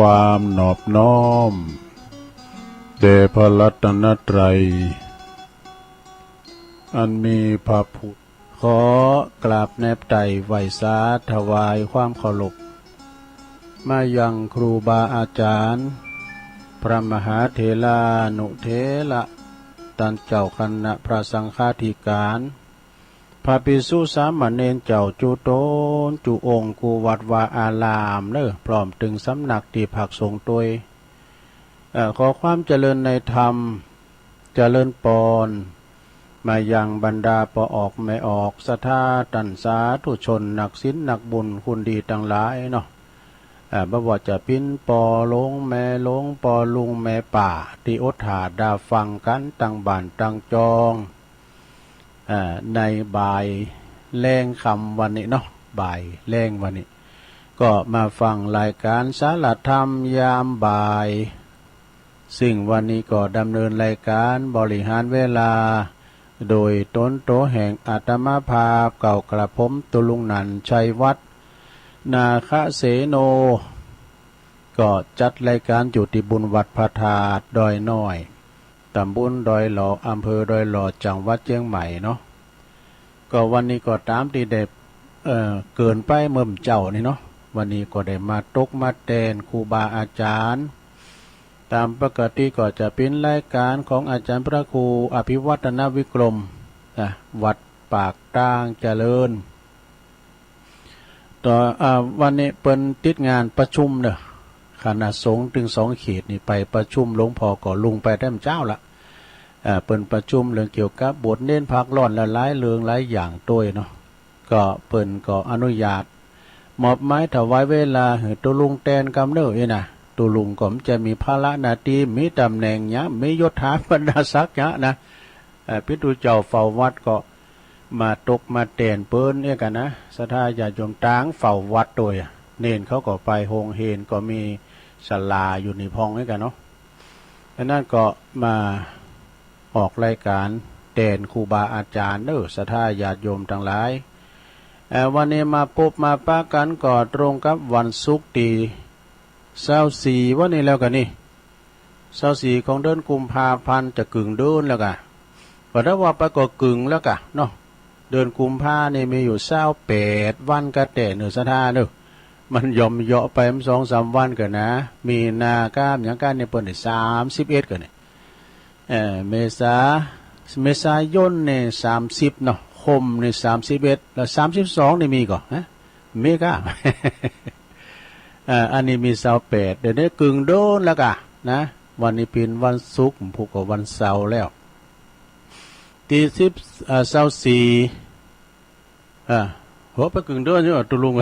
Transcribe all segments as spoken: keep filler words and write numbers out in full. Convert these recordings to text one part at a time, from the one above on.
ความนอบน้อมแด่พระรัตนตรัย อันมีพระพุทธ ขอกราบแนบไต่ไหว้สาถวายความเคารพ มายังครูบาอาจารย์ พระมหาเถรานุเถระ ต้านเจ้าคณะพระสังฆาธิการ พระภิกษุสามเณรเจ้าจุตนจุองค์กู้วัดวาอารามเนอ พร้อมตึงสำนักตี้พักสงฆ์ตวย เอ่อ ขอความเจริญในธรรม เจริญปอน มายังบรรดาป้อออกแม่ออก ศรัทธาต้านสาธุชน นักศีลนักบุญ คนดีตังหลายเนาะ เอ่อ บ่ว่าจะเป๋นป้อหลวงแม่หลวง ป้อลุงแม่ป้า ตี้อดถ้าดาฟังกั๋นตังบ้านตังจอง อ่า ในบ่ายแลงค่ำวันนี้เนาะ บ่ายแลงวันนี้ ก็มาฟังรายการสารธรรมยามบ่าย ซึ่งวันนี้ก็ดำเนินรายการบริหารเวลา โดยตนโตแห่งอาตมาภาพเก่ากระผมตุลุงนันท์ชัยวัฒน์ นาคเสโน ก็จัดรายการอยู่ตี้บุญวัดพระธาตุดอยน้อย ตำบลดอยหล่อ อำเภอดอยหล่อ จังหวัดเจียงใหม่เนาะ ก็วันนี้ก็ต๋ามตี้ได้ เอ่อ เกริ่นไปเมื่อเจ๊านี่เนาะ วันนี้ก็ได้มาตกมาแตนครูบาอาจารย์ ต๋ามปกติก็จะเป๋นรายการของอาจารย์พระครูอภิวัฒนวิกรม นะ วัดปากตางเจริญ ต่อ อ่า วันนี้เปิ้นติดงานประชุมเนอะ คณะสงฆ์ตึงสองเขตนี่ไปประชุม หลวงพ่อก็ลุงไปแต้มเจ๊าละ อ่า เปิ้นประชุมเรื่องเกี่ยวกับบวชเณรพักร้อนและหลายเรื่องหลายอย่างตวยเนาะ ก็เปิ้นก็อนุญาตมอบหมายถวายเวลาหื้อตุลุงแตนกำเนิดนี่นะ ตุลุงก็บ่จะมีภาระหน้าตี้ มีตำแหน่งหยัง มียศถาบรรดาศักดิ์หยังนะ เอ่อ เป๋นตุ๊เจ้าเฝ้าวัดก็มาตกมาแตนเปิ้นเอี้กั๋นนะ ศรัทธาญาติโยมตางเฝ้าวัดตวย เณรเขาก็ไปโฮงเฮน ก็มีศาลาอยู่ในพ่องเอี้กั๋นเนาะ อันนั้นก็มาออกรายการแตนครูบาอาจารย์เนอะ ศรัทธาญาติโยมตังหลาย เอ่อ วันนี้มาปบมาปะกั๋นก็ตรงกับวันศุกร์ตี้ ซาวสี่วันนี้แล้วกั๋นนี่ ซาวสี่ของเดือนกุมภาพันธ์ จะกึ่งเดือนแล้วก่ะ ก็ถ้าว่าไปก็กึ่งแล้วก่ะเนาะ เดือนกุมภานี่มีอยู่ซาวแปดวันกะแต๊เนอะ ศรัทธาเนอะ มันย่อมเยาะไปมันสองสามวันก่ะนะ มีนาก้ามหยังก้านี่เปิ้นได้สามสิบเอ็ดก่ะนี่ เอ่อ เมษา เมษายนนี่สามสิบเนาะ คมนี่สามสิบเอ็ด แล้วสามสิบสองนี่มีก่อ ฮะ มีก่ะ เอ่อ อันนี้มีซาวแปด เดี๋ยวนี้กึ่งเดือนแล้วก่ะนะ วันนี้เป๋นวันศุกร์ พุธก็วันเสาร์แล้ว ตี้สิบ เอ่อ ซาวสี่ อ่า โห ไปกึ่งเดือนอยู่ตุลุง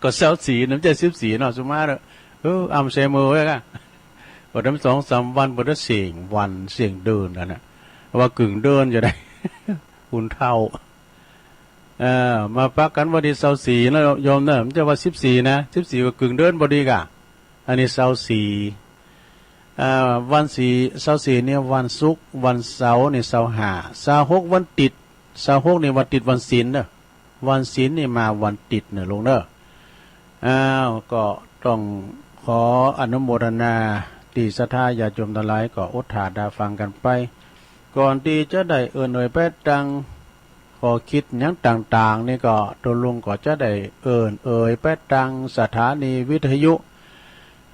ก็ซาวสี่นะ บ่ใจ้สิบสี่เนาะ สุมาเนอะ เออ อำใส่มือไว้ก่ะ บ่ได้สองสามวัน บ่ได้เสี่ยงวันเสี่ยงเดือนแล้วนะ ว่ากึ่งเดือนจะได้ คุณเฒ่า เอ่อ มาปะกั๋นวันตี้ซาวสี่นะโยมเนอะ บ่ใจ้ว่าสิบสี่นะ สิบสี่ก็กึ่งเดือนพอดีก่ะ อันนี้ซาวสี่ เอ่อ วันสี่ ซาวสี่นี่วันศุกร์ วันเสาร์นี่ซาวห้า ซาวหกวันติด ซาวหกนี่วันติดวันศีลเนอะ วันศีลนี่มาวันติดเนอะลุงเนอะ อ้าว ก็ต้องขออนุโมทนาตี้ศรัทธาญาติโยมตังหลายก็อดถ้าดาฟังกั๋นไป ก่อนตี้จะได้เอิ้นเอ่ยไปตัง ข้อคิดหยังต่างๆ นี่ก็ตุลุงก็จะได้เอิ้นเอ่ยไปตังสถานีวิทยุ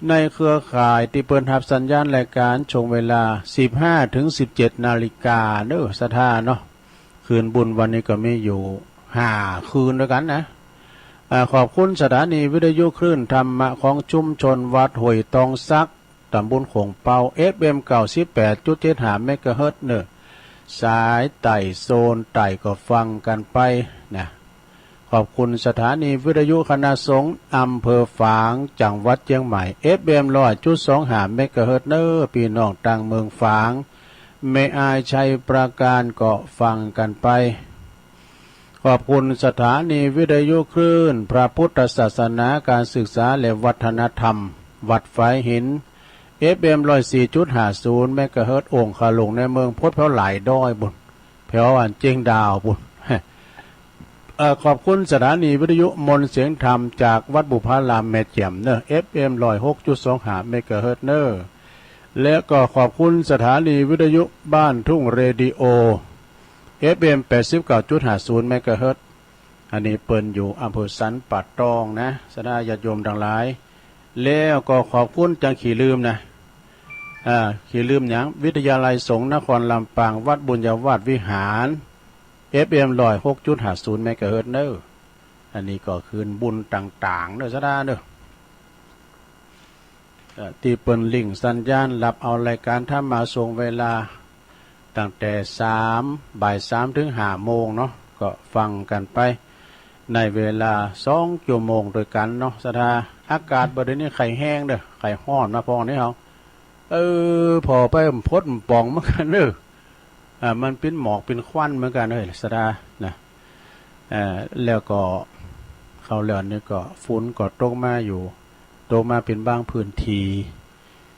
ในเครือข่ายตี้เปิ้นฮับสัญญาณรายการช่วงเวลาสิบห้าถึงสิบเจ็ดนาฬิกาเนอะ ศรัทธาเนาะ คืนบุญวันนี้ก็มีอยู่ห้าคืนด้วยกั๋นนะ อ่า ขอบคุณสถานีวิทยุคลื่นธรรมะของชุมชนวัดห้วยตองสัก ตำบลโขงเปา เอฟเอ็ม เก้าสิบแปดจุดเจ็ดห้าเมกะเฮิรตซ์เนอะ สายใต้โซนใต้ก็ฟังกั๋นไปนะ ขอบคุณสถานีวิทยุคณะสงฆ์อำเภอฝาง จังหวัดเชียงใหม่ เอฟเอ็ม ร้อยจุดสองห้าเมกะเฮิรตซ์เนอะ ปี้น้องตางเมืองฝาง แม่อายชัยปราการก็ฟังกั๋นไป ขอบคุณสถานีวิทยุคลื่นพระพุทธศาสนา การศึกษาและวัฒนธรรม วัดฝายหิน เอฟเอ็ม ร้อยสี่จุดห้าศูนย์เมกะเฮิรตซ์ องคลุงในเมืองพด แผวหลายดอยปุ้น แผวอันเจียงดาวปุ้น เอ่อขอบคุณสถานีวิทยุมนต์เสียงธรรมจากวัดบุพารามแม่แจ่มเนอะ เอฟเอ็ม ร้อยหกจุดสองห้า เมกะเฮิรตซ์เนอะ และก็ขอบคุณสถานีวิทยุบ้านทุ่งเรดิโอ เอฟเอ็ม แปดสิบเก้าจุดห้าศูนย์ เมกะเฮิรตซ์ อันนี้เปิ้นอยู่อำเภอสันป่าตองนะ ศรัทธาญาติโยมทั้งหลาย แล้วก็ขอบคุณจั่งขี้ลืมนะ อ่า ขี้ลืมหยัง วิทยาลัยสงฆ์นครลำปาง วัดบุญญาวาสวิหาร เอฟเอ็ม ร้อยหกจุดห้าศูนย์ เมกะเฮิรตซ์เนอะ อันนี้ก็คืนบุญต่างๆเนอะ ศรัทธาเนอะ เอ่อ ที่เปิ้นลิงก์สัญญาณรับเอารายการธรรมะช่วงเวลา ตั้งแต่สาม บ่ายสามถึงห้าโมงเนาะ ก็ฟังกันไป ในเวลาสองชั่วโมงด้วยกันเนาะ ศรัทธา อากาศบ่าเดี๋ยวนี้ใค่แห้งเด้อ ใค่ฮ้อนมาพองนี้เฮา เออ ผ่อไปมันพดมันป่องเหมือนกันเด้อ อ่า มันปิ้นหมอกปิ้นควันเหมือนกันเฮ้ย ศรัทธานะ เอ่อ แล้วก็เข้าแล้วนี่ก็ฝนก็ตกมาอยู่ ตกมาเป็นบางพื้นที่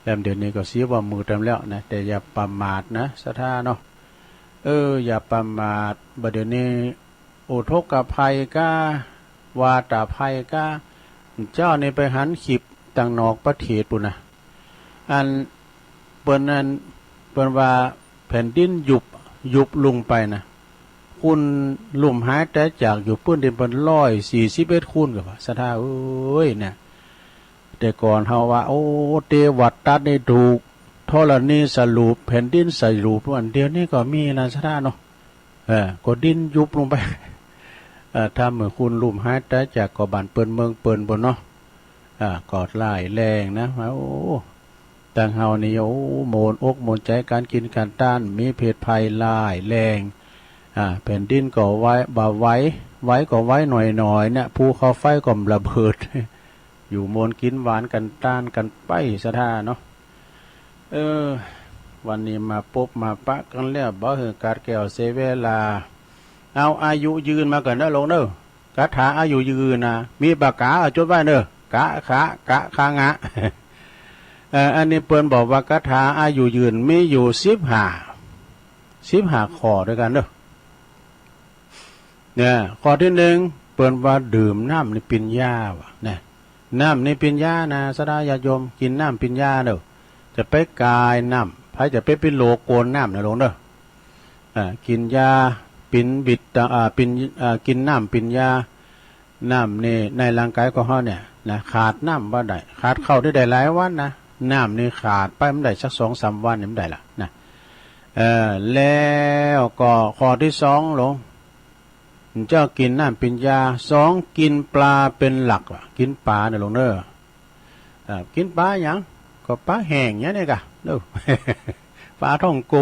แล้วเดี๋ยวนี้ก็เสียว่ามืดเต็มแล้วนะ แต่อย่าประมาทนะ ศรัทธาเนาะ เออ อย่าประมาท บ่าเดี๋ยวนี้ อุทกภัยก้า วาตภัยก้า เจ้านี่ไปหันคลิปต่างนอกประเทศปู้นนะ อันเปิ้นอันเปิ้นว่าแผ่นดินยุบ ยุบลงไปนะ คนลุ่มหายตายจากอยู่พื้นที่เปิ้นร้อยสี่สิบเอ็ดคนก็ว่า ศรัทธาเอ้ยเนี่ย แต่ก่อนเฮาว่า โอ้ เตวัตตัดนี่ถูก ธรณีสลบ แผ่นดินสลบ อันเดี๋ยวนี้ก็มีนะ ศรัทธาเนาะ เออ ก็ดินยุบลงไป เออ ถ้าเมื่อคนลุ่มหายตายจากก็บ้านเปิ้นเมืองเปิ้นปู้นเนาะ อ่า ก็ร้ายแรงนะ โอ้ ตังเฮานี่ โอ้ โมนอกโมนใจ ก๋านกิ๋นก๋านต้าน มีเพศภัยร้ายแรง อ่า แผ่นดินก็ไหว บ่าไหว ไหวก็ไหวหน่อยๆเนี่ย ภูเขาไฟก็บ่ระเบิด อยู่โมนกิ๋นหวานกั๋นต้านกั๋นไป ศรัทธาเนาะ เออ วันนี้มาปบมาปะกั๋นแล้ว บ่หื้อขาดแคลนเสียเวลา เอาอายุยืนมาก่อนนะโลงเนอะ คาถาอายุยืนนะ มีปากกาเอาจดไว้เนอะ กะขะ กะขะงะ เอ่อ อันนี้เปิ้นบอกว่าคาถาอายุยืนมีอยู่สิบห้า สิบห้าข้อด้วยกันเนอะ เนี่ย ข้อที่หนึ่ง เปิ้นว่าดื่มน้ำนี่เป๋นยาว่ะ เนี่ย น้ำนี่เป๋นยานะ ศรัทธาญาติโยม กิ๋นน้ำเป๋นยาเนอะ จะไปกายน้ำ ใผจะไปเป๋นโรคกลัวน้ำนะโลงเนอะ อ่า กิ๋นยา เป๋นวิตา อ่า เป๋น อ่า กิ๋นน้ำเป๋นยา น้ำนี่ในร่างกายของเฮาเนี่ยนะ ขาดน้ำบ่ได้ ขาดข้าวนี่ได้หลายวันนะ น้ำนี่ขาดไปบ่ได้สักสองสามวันนี่บ่ได้ละนะ เออ แล้วก็ข้อที่สองโลง เจ้ากิ๋นน้ำเป๋นยา สอง กิ๋นปลาเป๋นหลักว่ะ กิ๋นป๋าเนี่ยโลงเนอะ เอ่อ กิ๋นป๋าหยัง ก็ป๋าแห้งเนี่ยนี่กะ เนอะ ป๋าท่องโก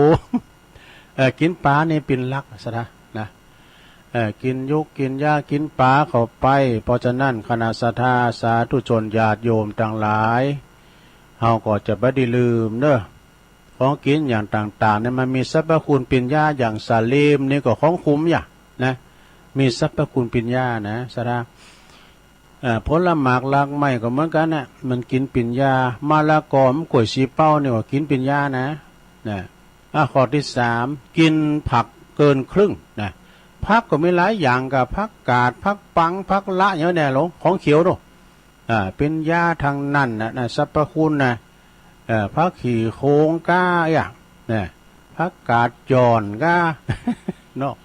เอ่อ กิ๋นป๋านี่เป๋นหลัก ศรัทธานะ เอ่อ กิ๋นยุกกิ๋นยา กิ๋นป๋าเข้าไป เพราะฉะนั้นคณะศรัทธาสาธุชนญาติโยมทั้งหลาย เฮาก็จะบ่ได้ลืมเนอะ ของกิ๋นอย่างต่างๆเนี่ยมันมีสรรพคุณเป๋นยา อย่างสาลีนี่ก็ของขมอย่านะ มีสรรพคุณเป๋นยานะ ศรัทธา เอ่อ ผลหมากรากไม้ก็เหมือนกั๋นนะ มันกิ๋นเป๋นยา มะละกอ มะกล้วย สีเป๋านี่ก็กิ๋นเป๋นยานะ นะ อ่ะ ข้อที่สาม กิ๋นผักเกินครึ่งนะ ผักก็มีหลายอย่างกะ ผักกาด ผักปัง ผักละ อย่างเนี่ยโลง ของเขียวเนาะ อ่า เป๋นยาทั้งนั้นนะ นะ สรรพคุณนะ เอ่อ ผักขี้โขงก้า อย่าง นะ ผักกาดจ่อนก้า เนาะ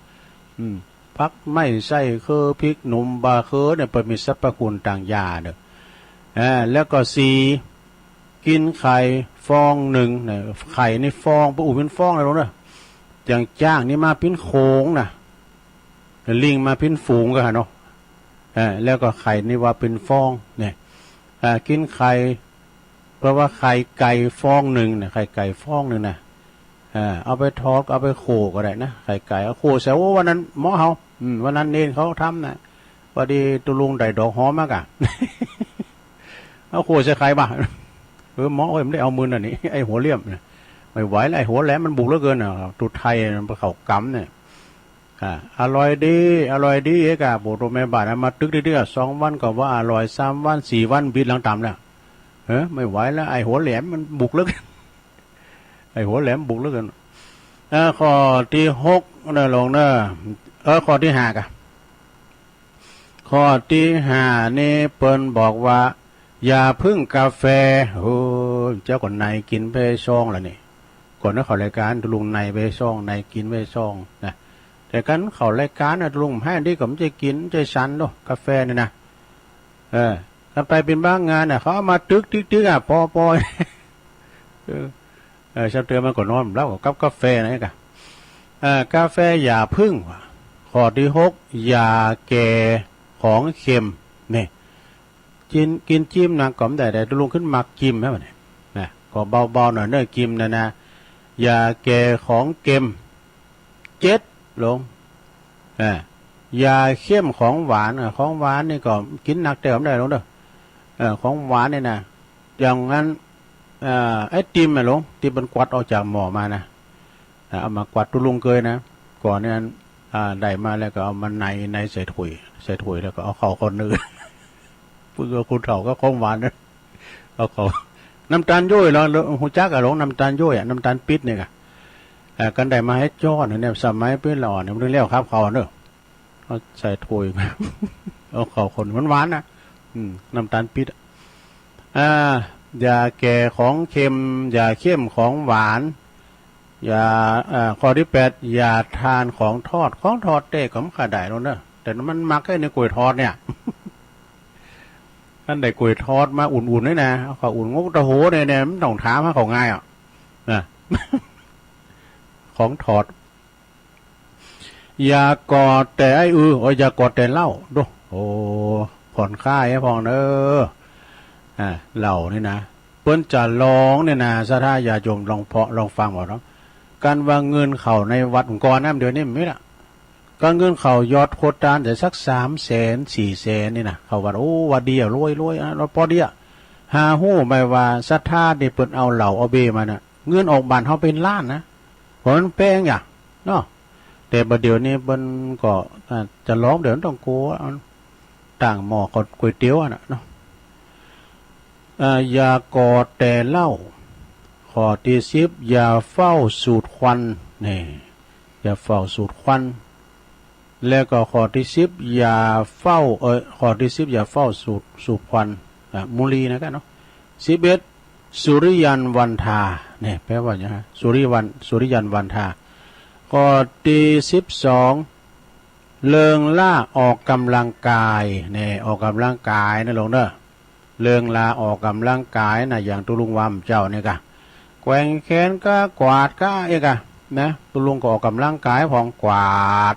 อืม ผักไม้ไส้เคือ พริกหนุ่ม บ่าเคือเนี่ย เปิ้นมีสรรพคุณตางยาเนอะ อ่า แล้วก็สี่ กิ๋นไข่ฟองหนึ่งนะ ไข่นี่ฟอง เปิ้นอู้เป๋นฟองนะโลงเนอะ อย่างจ๊างนี่มาเป๋นโขงนะ ลิงมาเป๋นฝูงกะเนาะ อ่า แล้วก็ไข่นี่ว่าเป๋นฟองเนี่ย อ่า กิ๋นไข่ เพราะว่าไข่ไก่ฟองหนึ่งนะ ไข่ไก่ฟองหนึ่งนะ อ่า เอาไปทอด เอาไปโขลกก็ได้นะ ไข่ไก่ เอาโขลกใส่ โอ้ วันนั้นหมอเฮา อืม วันนั้นเณรเขาทำนะ พอดีตุ๊ลุงได้ดอกหอมมากะ เอาโขลกใส่ไข่บ่า เออ หมอเอ้ย มันได้เอามือน่ะนี่ ไอ้หัวเหลี่ยมน่ะ ไม่ไหวแล้ว ไอ้หัวแหลมมันบุกเหลือเกินน่ะ ตุ๊ไทยมันไปเข้ากรรมเนี่ย อ่า อร่อยดี อร่อยดี เอกะ บอกตัวแม่บ้านนะ มาตึกเดือๆ สองวันก็ว่าอร่อย สามวัน สี่วัน บิดหลังต๋ามแล้ว เออ ไม่ไหวแล้ว ไอ้หัวแหลมมันบุกเหลือเกิน ไอ้หัวแหลมบุกเหลือเกิน เออ ข้อที่หกนะโลงเนอะ เออ ข้อที่ห้ากะ ข้อที่ห้านี่เปิ้นบอกว่า อย่าพึ่งกาแฟ โอ้ เจ้าก็ในกินไปซองละนี่ ก่อนนั้นเขารายการตกลงในไปซอง ในกินไปซองนะ แต่กันเขารายการนะตกลงให้ดีก็ไม่ใช่กินไม่ใช่สันเนาะ กาแฟเนี่ยนะ เออ กันไปเป็นบางงานน่ะ เขาเอามาตึกตึกตึกอ่ะ ปอปอ เออ เออ ชาวเตือนมันก็นอนแล้วกับกาแฟนะกะ เอ่อ กาแฟอย่าพึ่งว่ะ ข้อที่หก อย่าแก่ของเค็ม นี่ กิน กินจิ้มนะ ก็ไม่ได้ แต่ลุงขึ้นมักจิ้มนะ บัดนี้ นะ ก็เบาๆหน่อยเนอะ จิ้มนะนะ อย่าแก่ของเค็ม เจ็ด ลง อ่า อย่าเข้มของหวาน อ่ะ ของหวานนี่ก็กินนักแต่ไม่ได้ลงเด้อ เออ ของหวานนี่นะ อย่างนั้น อ่า ไอติมอะลง ที่มันกวัดออกจากหม้อมานะ อ่า เอามากวัด ตุ๊ลุงเกยนะ ก่อนเนี่ย อ่า ได้มาแล้วก็เอามาใน ในใส่ถ้วย ใส่ถ้วยแล้วก็เอาเข้าคนนึง เพื่อคุณเฒ่าก็ของหวานนะ เอาเข้า น้ำตาลย้อยเหรอ ฮู้จักอะลง น้ำตาลย้อยอะ น้ำตาลปิ๊บเนี่ยกะ อ่า กันได้มาให้จ้อนเนี่ย สมัยเป็นละอ่อนเนี่ย มันเรียกครับเขาเนอะ เอาใส่ถ้วย เอาเข้าคน มันหวานนะ อืม น้ำตาลปิ๊บอะ อ่า อย่าแก่ของเค็ม อย่าเข้มของหวาน อย่า อ่า ข้อที่แปด อย่าทานของทอด ของทอดเต้ก็ไม่ค่อยได้แล้วเนอะ แต่มันมักแค่ในก๋วยทอดเนี่ย ท่านได้ก๋วยทอดมาอุ่นๆนี่นะ เอาเข้าอุ่น งกตะโหเนี่ยเนี่ย มันต้องถามหาเขาง่ายอ่ะ นะ ของทอด อย่ากอดแต่ไอ้อือ โอ้ย อย่ากอดแต่เหล้า ดู โอ้ ผ่อนคลายให้พองเนอะ อ่า เหล้านี่นะ เปิ้นจะลองเนี่ยนะ ศรัทธาญาติโยมลองเพาะ ลองฟังเอาเนาะ การว่าเงินเข้าในวัดองค์กรนะ เดี๋ยวนี้มันมีละ การเงินเข้ายอดโควตาแต่สัก สามแสน สี่แสน นี่นะ เข้าวัด โอ้ ว่าดีอะ รวย รวยอะ แล้วพอดีอะ หาฮู้ไหมว่าศรัทธานี่เปิ้นเอาเหล้าเอาเบียร์มาน่ะ เงินออกบ้านเฮาเป็นล้านนะ เพราะมันแพงอะ เนาะ แต่บัดเดี๋ยวนี้เปิ้นก็ อ่า จะลอง เดี๋ยวต้องกลัว ตั้งหม้อก๋วยเตี๋ยวอะน่ะเนาะ อ่า อย่ากอดแต่เหล้า ข้อที่สิบ อย่าเฝ้าสูดควัน นี่ อย่าเฝ้าสูดควัน แล้วก็ข้อที่สิบ อย่าเฝ้า เอ่อ ข้อที่สิบ อย่าเฝ้าสูด สูบควัน อ่ะ บุหรี่นะครับเนาะ สิบเอ็ด สุริยันวันทา เนี่ย แปลว่าไงฮะ สุริวัน สุริยันวันทา ข้อที่สิบสอง เริงล่าออกกำลังกาย เนี่ย ออกกำลังกายนะลงเนอะ เริงล่าออกกำลังกายนะ อย่างตุ๊ลุงว่าเจ้าเนี่ยกะ แกว่งแขนกะ กวาดกะ เอกะ นะ ตุ๊ลุงก็ออกกำลังกาย ผ่องกวาด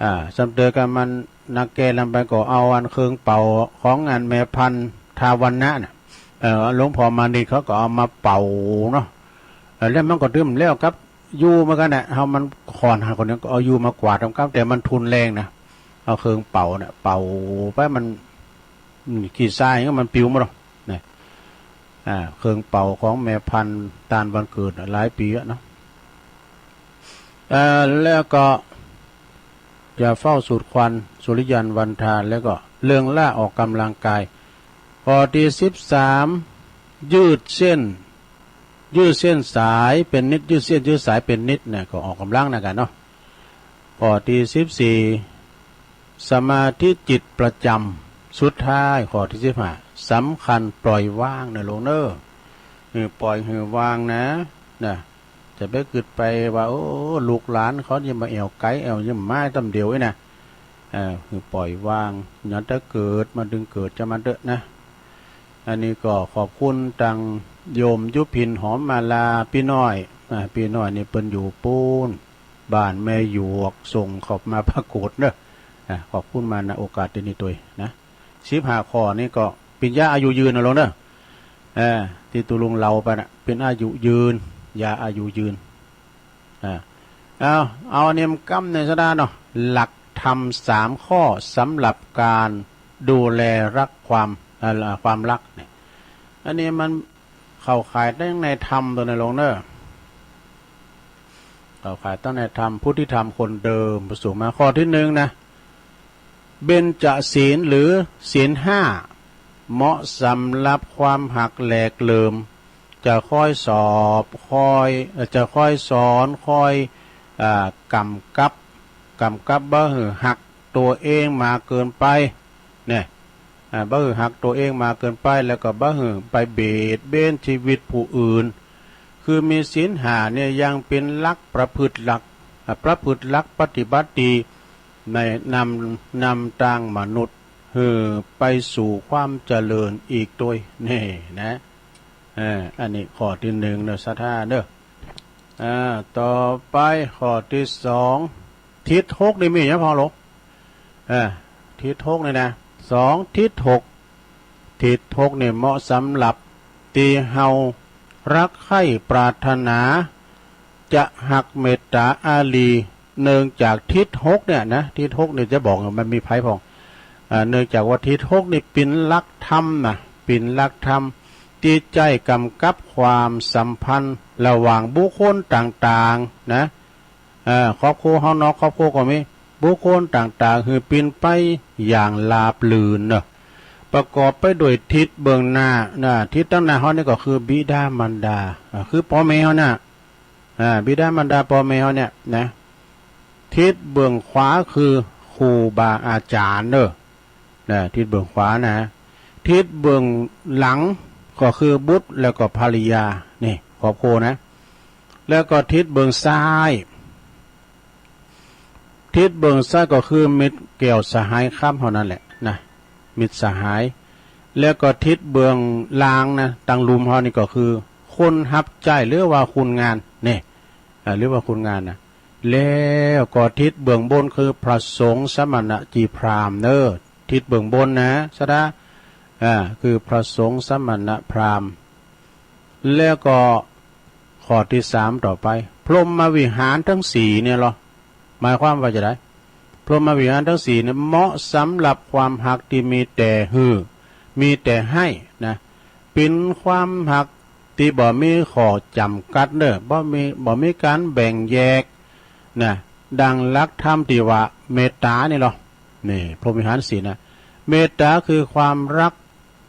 อ่า สำเติมกันมันนักแก่ลำไปก็เอาอันเครื่องเป่าของอันแม่พันธุ์ทาวันนะน่ะ เอ่อ หลวงพ่อมานิดเขาก็เอามาเป่าเนาะ เอ่อ แล้วมันก็ดื่มแล้วครับ อยู่เหมือนกันน่ะ เฮามันขอนหาคนนี้ก็เอาอยู่มากวาดทำกับ แต่มันทุนแรงนะ เอาเครื่องเป่าเนี่ย เป่าไปมัน อืม ขี้ทรายก็มันปิวหมดหรอกนะ อ่า เครื่องเป่าของแม่พันธุ์ตานวันเกิดน่ะ หลายปีแล้วเนาะ เอ่อ แล้วก็ อย่าเฝ้าสูดควัน สุริยันวันทา แล้วก็เริงล่าออกกำลังกาย ข้อที่สิบสาม ยืดเส้น ยืดเส้นสายเป็นนิด ยืดเส้นยืดสายเป็นนิดเนี่ย ก็ออกกำลังนะกันเนาะ ข้อที่สิบสี่ สมาธิจิตประจำ สุดท้ายข้อที่สิบห้า สำคัญปล่อยวางนะลงเนอะ เออ ปล่อยหื้อวางนะ นะ จะไปกึดไปว่า โอ้ ลูกหลานเขายังมาแอ่วไก๋ แอ่วยังมาตำเดียวไอ้นะ เออ คือปล่อยวาง ย้อนแต่เกิดมาดึงเกิดจะมาเดอะนะ อันนี้ก็ขอบคุณตังโยมยุพินหอมมาลา ปี้น้อย อ่า ปี้น้อยนี่เปิ้นอยู่ปู้น บ้านแม่หยวก ส่งขอบมาปรากฏเนอะ อ่า ขอบคุณมานะ โอกาสที่นี่ตัวยนะ สิบห้าข้อนี่ก็เป็นยาอายุยืนนะลงเนอะ เออ ที่ตุ๊ลุงเล่าไปน่ะ เป็นอายุยืน ยาอายุยืน อ่า เอา เอาอันนี้มันกำในสดาเนาะ หลักธรรมสามข้อสำหรับการดูแลรักความ เอ่อ ความรักเนี่ย อันนี้มันเข้าข่ายตั้งในธรรมตัวในลงเนอะ เข้าข่ายตั้งในธรรม พุทธิธรรมคนเดิม ประสูงมาข้อที่หนึ่งนะ เบญจศีลหรือศีลห้า เหมาะสำหรับความหักแหลกเหลิม จะคอยสอบ คอย เอ่อ จะคอยสอน คอย อ่า กำกับ กำกับบ่หื้อหัก ตัวเองมากเกินไป เนี่ย อ่า บ่หื้อฮักตัวเองมากเกินไป แล้วก็บ่หื้อไปเบียดเบียนชีวิตผู้อื่น คือมีศีลห้าเนี่ยยังเป็นหลักประพฤติหลัก อ่า ประพฤติหลักปฏิบัติดี ในนำ นำตางมนุษย์หื้อไปสู่ความเจริญอีกด้วย นี่นะ เออ อันนี้ข้อที่หนึ่งเนอะ ศรัทธาเนอะ อ่า ต่อไปข้อที่สอง ทิศหกนี่มีหยังพ่องลูก อ่า ทิศหกนี่นะ สอง ทิศหก ทิศหกนี่เหมาะสำหรับตี้เฮารักใคร่ปรารถนา จะฮักเมตตาอารี เนื่องจากทิศหกเนี่ยนะ ทิศหกเนี่ยจะบอกว่ามันมีไผพ่อง อ่า เนื่องจากว่าทิศหกนี่เป็นหลักธรรมนะ เป็นหลักธรรม ตี้ใจ๊กำกับความสัมพันธ์ระหว่างบุคคลต่างๆ นะ อ่า ครอบครัวเฮานอกครอบครัวก็มี บุคคลต่างๆ หื้อเป็นไปอย่างราบรื่นเนอะ ประกอบไปด้วยทิศเบื้องหน้านะ ทิศตังหน้าเฮานี่ก็คือบิดามารดา อ่า คือป้อแม่เฮาน่ะ อ่า บิดามารดาป้อแม่เฮาเนี่ยนะ ทิศเบื้องขวาคือครูบาอาจารย์เนอะ นะ ทิศเบื้องขวานะ ทิศเบื้องหลังก็คือบุตรแล้วก็ภรรยา นี่ ครอบครัวนะ แล้วก็ทิศเบื้องซ้าย ทิศเบื้องซ้ายก็คือมิตรแก้วสหายคำเฮานั่นแหละนะ มิตรสหาย แล้วก็ทิศเบื้องล่างนะ ตังลุ่มเฮานี่ก็คือคนฮับใจ๊หรือว่าคนงาน นี่ อ่า หรือว่าคนงานนะ แล้วก็ทิศเบื้องบนคือพระสงฆ์สมณะจีพราหมณ์เนอะ ทิศเบื้องบนนะ ศรัทธา อ่า คือพระสงฆ์สมณะพราหมณ์ แล้วก็ข้อที่สามต่อไป พรหมวิหารทั้งสี่เนี่ยเหรอ หมายความว่าจะได พรหมวิหารทั้งสี่เนี่ยเหมาะสำหรับความฮักตี้มีแต่หื้อ มีแต่ให้นะ เป็นความฮักตี้บ่มีข้อจำกัดเนอะ บ่มี บ่มีการแบ่งแยกนะ ดังหลักธรรมตี้ว่าเมตตานี่เหรอ นี่ พรหมวิหารสี่นะ เมตตาคือความรัก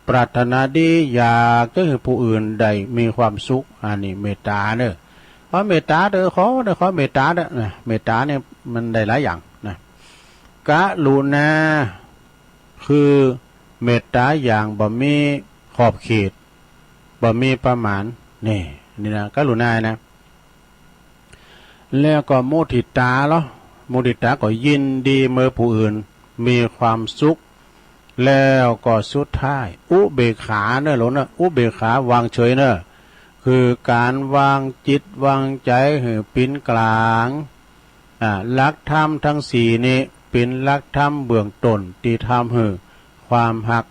ปรารถนาดี อยากจะหื้อผู้อื่นได้มีความสุข อันนี้เมตตาเนอะ ขอเมตตาเด้อ ขอเด้อ ขอเมตตาเด้อนะ เมตตาเนี่ยมันได้หลายอย่างนะ กรุณา คือเมตตาอย่างบ่มีขอบเขต บ่มีประมาณ นี่ นี่นะ กรุณานะ แล้วก็มุทิตาเหรอ มุทิตาก็ยินดีเมื่อผู้อื่นมีความสุข แล้วก็สุดท้าย อุเบกขาเนอะหลวงเนอะ อุเบกขาวางเฉยเนอะ คือการวางจิตวางใจ๋หื้อเป็นกลาง อ่า หลักธรรมทั้งสี่นี้เป็นหลักธรรมเบื้องต้นตี้ทำหื้อความฮัก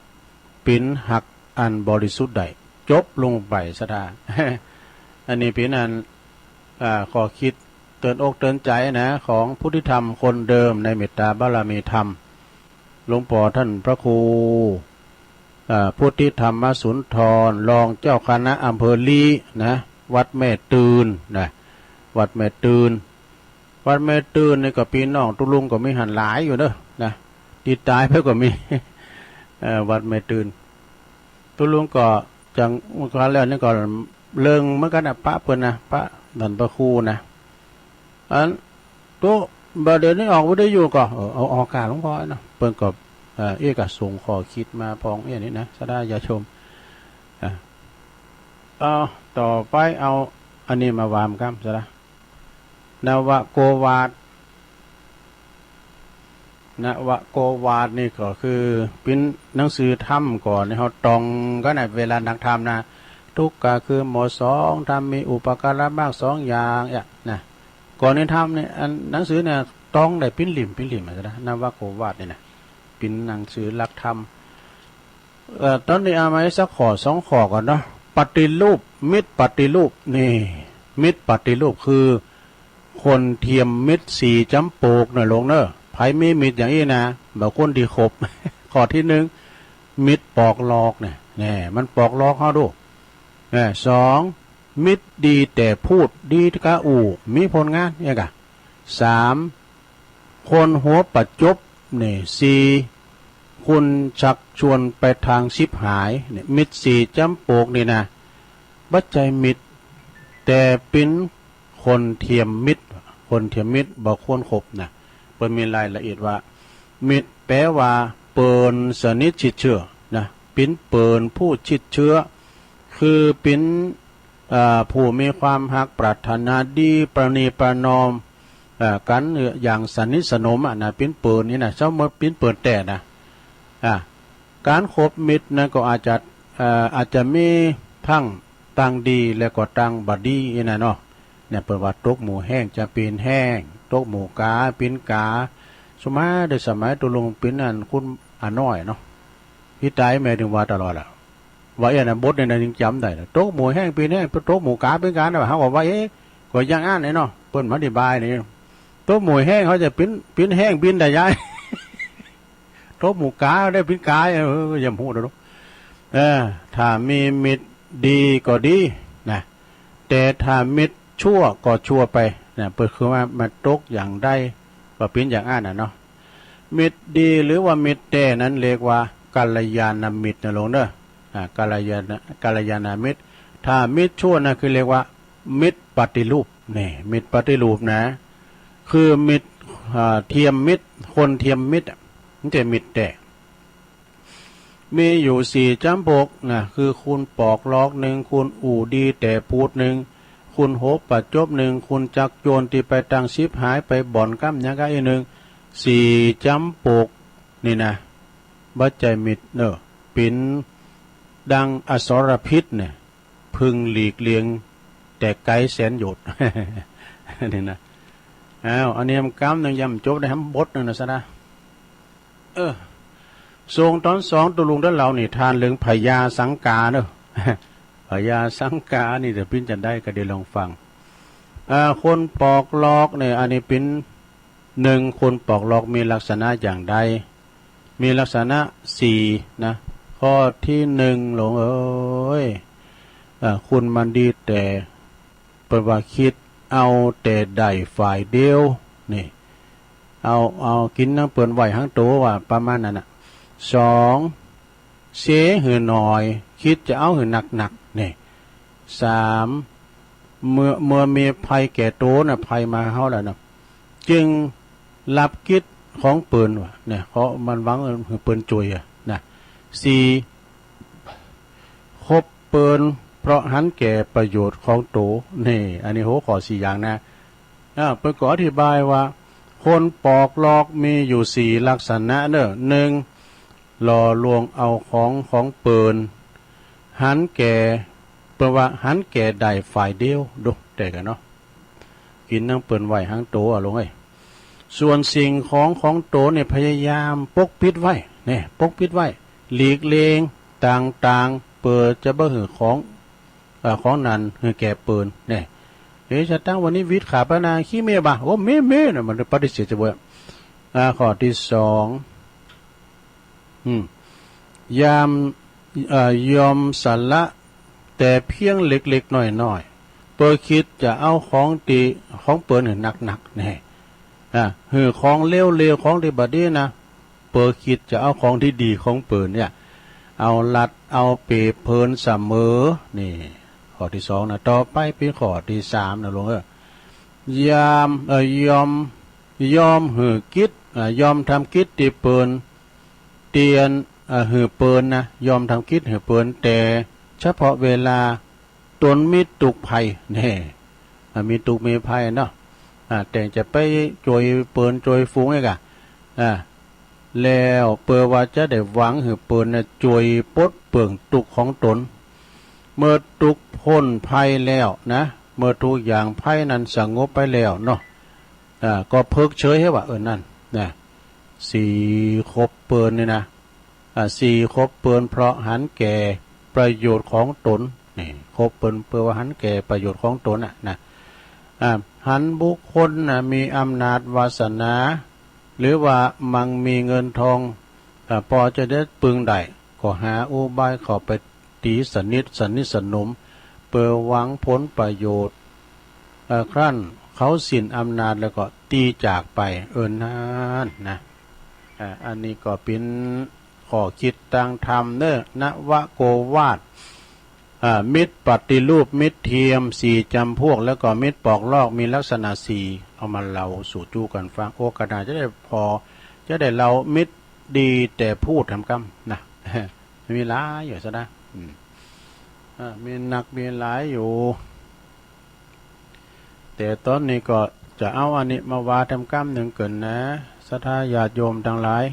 เป็นฮักอันบริสุทธิ์ได้ จบลงไป ศรัทธา อันนี้เป็นอัน อ่า ข้อคิดเตือนอกเตือนใจ๋นะ ของผู้ที่ทำคนเดิมในเมตตาบารมีธรรม หลวงป้อต้านพระครู อ่า พุทธิธรรมสุนทร รองเจ้าคณะอำเภอลี้นะ วัดแม่ตื่นนะ วัดแม่ตื่น วัดแม่ตื่นนี่ก็ปี้น้องตุ๊ลุงก็มีหั้นหลายอยู่เนอะนะ ตี้ต๋ายไปก็มี เอ่อ วัดแม่ตื่น ตุ๊ลุงก็จัง คราวแล้วนี่ก็เลิงเหมือนกั๋นนะ ปะเปิ้นนะ ปะต้านพระครูนะ อันตุ๊ บ่าเดี๋ยวนี้ออกวิทยุก็ เออ เอาออกก่าหลวงป้อเนาะ เปิ้นก็ เอ่อ เอ๊ะ ก็ส่งข้อคิดมาพ่องเอ๊ะนี่นะ ศรัทธาญาติโยม อ่ะ เอา ต่อไปเอาอันนี้มาว่ากั๋น ศรัทธา นวโกวาท นวโกวาทนี่ก็คือเป๋นหนังสือธรรมก่อนนี่ เฮาต้องกั๋นนะ เวลานักธรรมนะ ทุกข์ก็คือหมดสอง ธรรมมีอุปการะมากสองอย่าง เนี่ยนะ ก่อนในธรรมเนี่ย อันหนังสือเนี่ย ต้องได้เป๋นลิ่มเป๋นลิ่มอะนะ นวโกวาทเนี่ยนะ เป๋นหนังสือหลักธรรม เอ่อ ต๋อนนี้เอามาสักข้อสองข้อก่อนเนาะ ปฏิรูป มิตรปฏิรูป นี่ มิตรปฏิรูปคือ คนเทียมมิตรสี่จ๋ำปกเนอะหลวงเนอะ ใผมีมิตรอย่างอี้นะ บ่ควรตี้คบ ข้อที่หนึ่ง มิตรปอกหลอกเนี่ย แน่ มันปอกหลอกเฮาดู แน่ สอง มิตรดีแต่พูด ดีกะอู้ มีผลงาน เนี่ยกะ สาม คนหัวประจบ นี่ สี่ คนชักชวนไปทางฉิบหาย เนี่ย มิตรสี่จ๋ำปกนี่นะ บ่ใจ้มิตร แต่เป๋นคนเทียมมิตร คนเทียมมิตรบ่ควรคบนะ เปิ้นมีรายละเอียดว่า มิตรแปลว่าเปิ่นสนิทชิดเชื่อนะ ปิ๋นเปิ่นผู้ชิดเชื่อ คือปิ๋น เอ่อ ผู้มีความฮักปรารถนาดี ประนีประนอม เอ่อ กันอย่างสนิทสนมอะนะ ปิ๋นเปิ่นนี่นะ สมมติปิ๋นเปิ่นแต๊นะ อ่ะ การคบมิตรนั้นก็อาจจะ เอ่อ อาจจะมีทั้งตางดีและก็ตางบ่ดีนะเนาะ เนี่ย เปิ้นว่าตกหมู่แฮงจะเป๋นแฮง ตกหมู่กาเป๋นกา สมัยแต่สมัยตุ๊ลุงเป๋นอันคุณอาน้อยเนาะ อีต๋ายแม่ถึงว่าตลอดอะ ว่าเอ๊ะนะ บทเนี่ยนะยังจ๋ำได้นะ ตกหมู่แฮงเป๋นแฮง ตกหมู่กาเป๋นกานะ เฮาก็ว่า เอ๊ะ ก็อย่างอั้นแหละเนาะ เปิ้นมาอธิบายนี่ ตกหมู่แฮงเขาจะเป๋น เป๋นแฮงเป๋นได้ยาย ตกหมู่กาได้เป๋นกา เออ ยังฮู้เนาะ เออ ถ้ามีมิตรดีก็ดีนะ แต่ถ้ามิตรชั่วก็ชั่วไปนะ เปิ้นคือว่ามาตกอย่างใดก็เป๋นอย่างอั้นน่ะเนาะ มิตรดีหรือว่ามิตรแต๊นั้นเรียกว่ากัลยาณมิตรนะลุงเด้อ อ่า กัลยาณ กัลยาณมิตร ถ้ามิตรชั่วนะคือเรียกว่ามิตรปฏิรูป นี่ มิตรปฏิรูปนะ คือมิตร อ่า เทียมมิตร คนเทียมมิตรอะ มันจะมิตรแต๊ มีอยู่สี่จ๋ำพวกนะ คือคนปอกหลอกหนึ่ง คนอู้ดีแต่พูดหนึ่ง คนโหบประจบหนึ่ง คนจักโจรตี้ไปตังฉิบหายไปบ่อนก้ำหยังกะอี้หนึ่ง สี่จ๋ำพวกนี่นะ บ่ใจ้มิตรเนอะ เป๋นดังอสรพิษเนี่ย พึงหลีกเลี่ยงแต่ไกลแสนโยชน์ นี่นะ อ้าว อันนี้กำหนึ่งยังบ่จบได้ หำบทหนึ่งนะซะนะ เออ ส่งต๋อนสองตุ๊ลุงต๋อนเหล่านิทานเรื่องพญาสังกาเนอะ พญาสังกานี่จะเป๋นจั่งใดก็เดี๋ยวลองฟัง อ่า คนปอกหลอกเนี่ย อันนี้เป๋น หนึ่ง คนปอกหลอกมีลักษณะอย่างใด มีลักษณะสี่นะ ข้อที่หนึ่ง หลวงเอ๋ย อ่า คนมันดีแต่ เปิ้นว่าคิดเอาแต่ได้ฝ่ายเดียว นี่ เอา เอากิ๋นตังเปิ้นไว้หังโต ว่าประมาณนั้นน่ะ สอง เสียหื้อหน่อย คิดจะเอาหื้อหนักๆ นี่ สาม เมื่อ เมื่อมีภัยแก่โตนะ ภัยมาเฮาแล้วนะ จึงรับกิจของเปิ้นว่า เนี่ย เพราะมันหวังหื้อเปิ้นจ้วยอะนะ สี่ คบเปิ้นเพราะหันแก่ประโยชน์ของโต นี่ อันนี้หัวข้อสี่อย่างนะ อ่า เปิ้นก็อธิบายว่า คนปอกหลอกมีอยู่สี่ลักษณะเนอะ หนึ่ง หล่อลวงเอาของของเปิ้น หันแก่ เปิ้นว่าหันแก่ได้ฝ่ายเดียว ดู แต่กันเนาะ กิ๋นตังเปิ้นไว้หังโตอะหลวงเอ้ย ส่วนสิ่งของของโตเนี่ยพยายามปกปิดไว้ เนี่ย ปกปิดไว้ หลีกเลี่ยงต่างๆ เปื้อจะบ่หื้อของ เอ่อ ของนั้นหื้อแก่เปิ้น เนี่ย เอ๊ะ จะตั้งวันนี้วิทย์ขาปนาขี้เมย์บ่ะ โอ้ เมย์ เมย์นะ มันปฏิเสธจะบ่อย อ่า ข้อที่สอง อืม ยาม เอ่อ ยอมสละแต่เพียงเล็กๆ น้อยๆ เปื้อคิดจะเอาของตี้ ของเปิ้นหื้อหนักๆ เนี่ย อ่า หื้อของเลวๆ ของตี้บ่ดีนะ เปื้อคิดจะเอาของตี้ดีของเปิ้นเนี่ย เอาลัดเอาเปรียบเปิ้นเสมอ นี่ ข้อที่สองนะ ต่อไปเป๋นข้อที่สามนะหลวงเอ้ย ยาม เอ่อ ยอม ยอมหื้อกิจ อ่า ยอมทำกิจตี้เปิ้นเตียน อ่า หื้อเปิ้นนะ ยอมทำกิจหื้อเปิ้น แต่เฉพาะเวลาตนมีตุ๊กข์ภัย เนี่ย อ่า มีตุ๊กข์มีภัยเนาะ อ่า แต่จะไปจ้วยเปิ้นจ้วยฝูงเอกอะ อ่า แล้วเปื้อว่าจะได้หวังหื้อเปิ้นนะจ้วยปลดเปลื้องตุ๊กข์ของตน เมื่อตุ๊กข์พ้นภัยแล้วนะ เมื่อทุกอย่างภัยนั้นสงบไปแล้วเนาะ อ่า ก็เพิกเฉยหื้อว่า เออ นั่นนะ สี่ คบเปิ้นนี่นะ อ่า สี่ คบเปิ้นเพราะหันแก่ประโยชน์ของตน นี่ คบเปิ้นเปื้อว่าหันแก่ประโยชน์ของตนน่ะนะ อ่า หันบุคคลน่ะมีอำนาจวาสนา หรือว่ามั่งมีเงินทอง อ่า ปอจะได้ปึงได้ ก็หาอุบายเข้าไปตีสนิท สนิทสนม เปื้อหวังผลประโยชน์ เอ่อ ครั้นเขาสิ้นอำนาจแล้วก็ตีจากไป เออ นั่นนะ อ่า อันนี้ก็เป๋นข้อคิดตางธรรมเนอะ นวโกวาท อ่า มิตรปฏิรูป มิตรเทียมสี่จ๋ำพวก แล้วก็มิตรปอกลอกมีลักษณะสี่ เอามาเล่าสู่จู้กั๋นฟัง โอกาสหน้าจะได้ผ่อ จะได้เล่ามิตรดีแต่พูดทำกำนะ มีหลายอยู่ซะนะ อืม อ่า มีนัก มีหลายอยู่ แต่ตอนนี้ก็จะเอาอันนี้มาว่าทำกำหนึ่งก่อนนะ ศรัทธาญาติโยมทั้งหลาย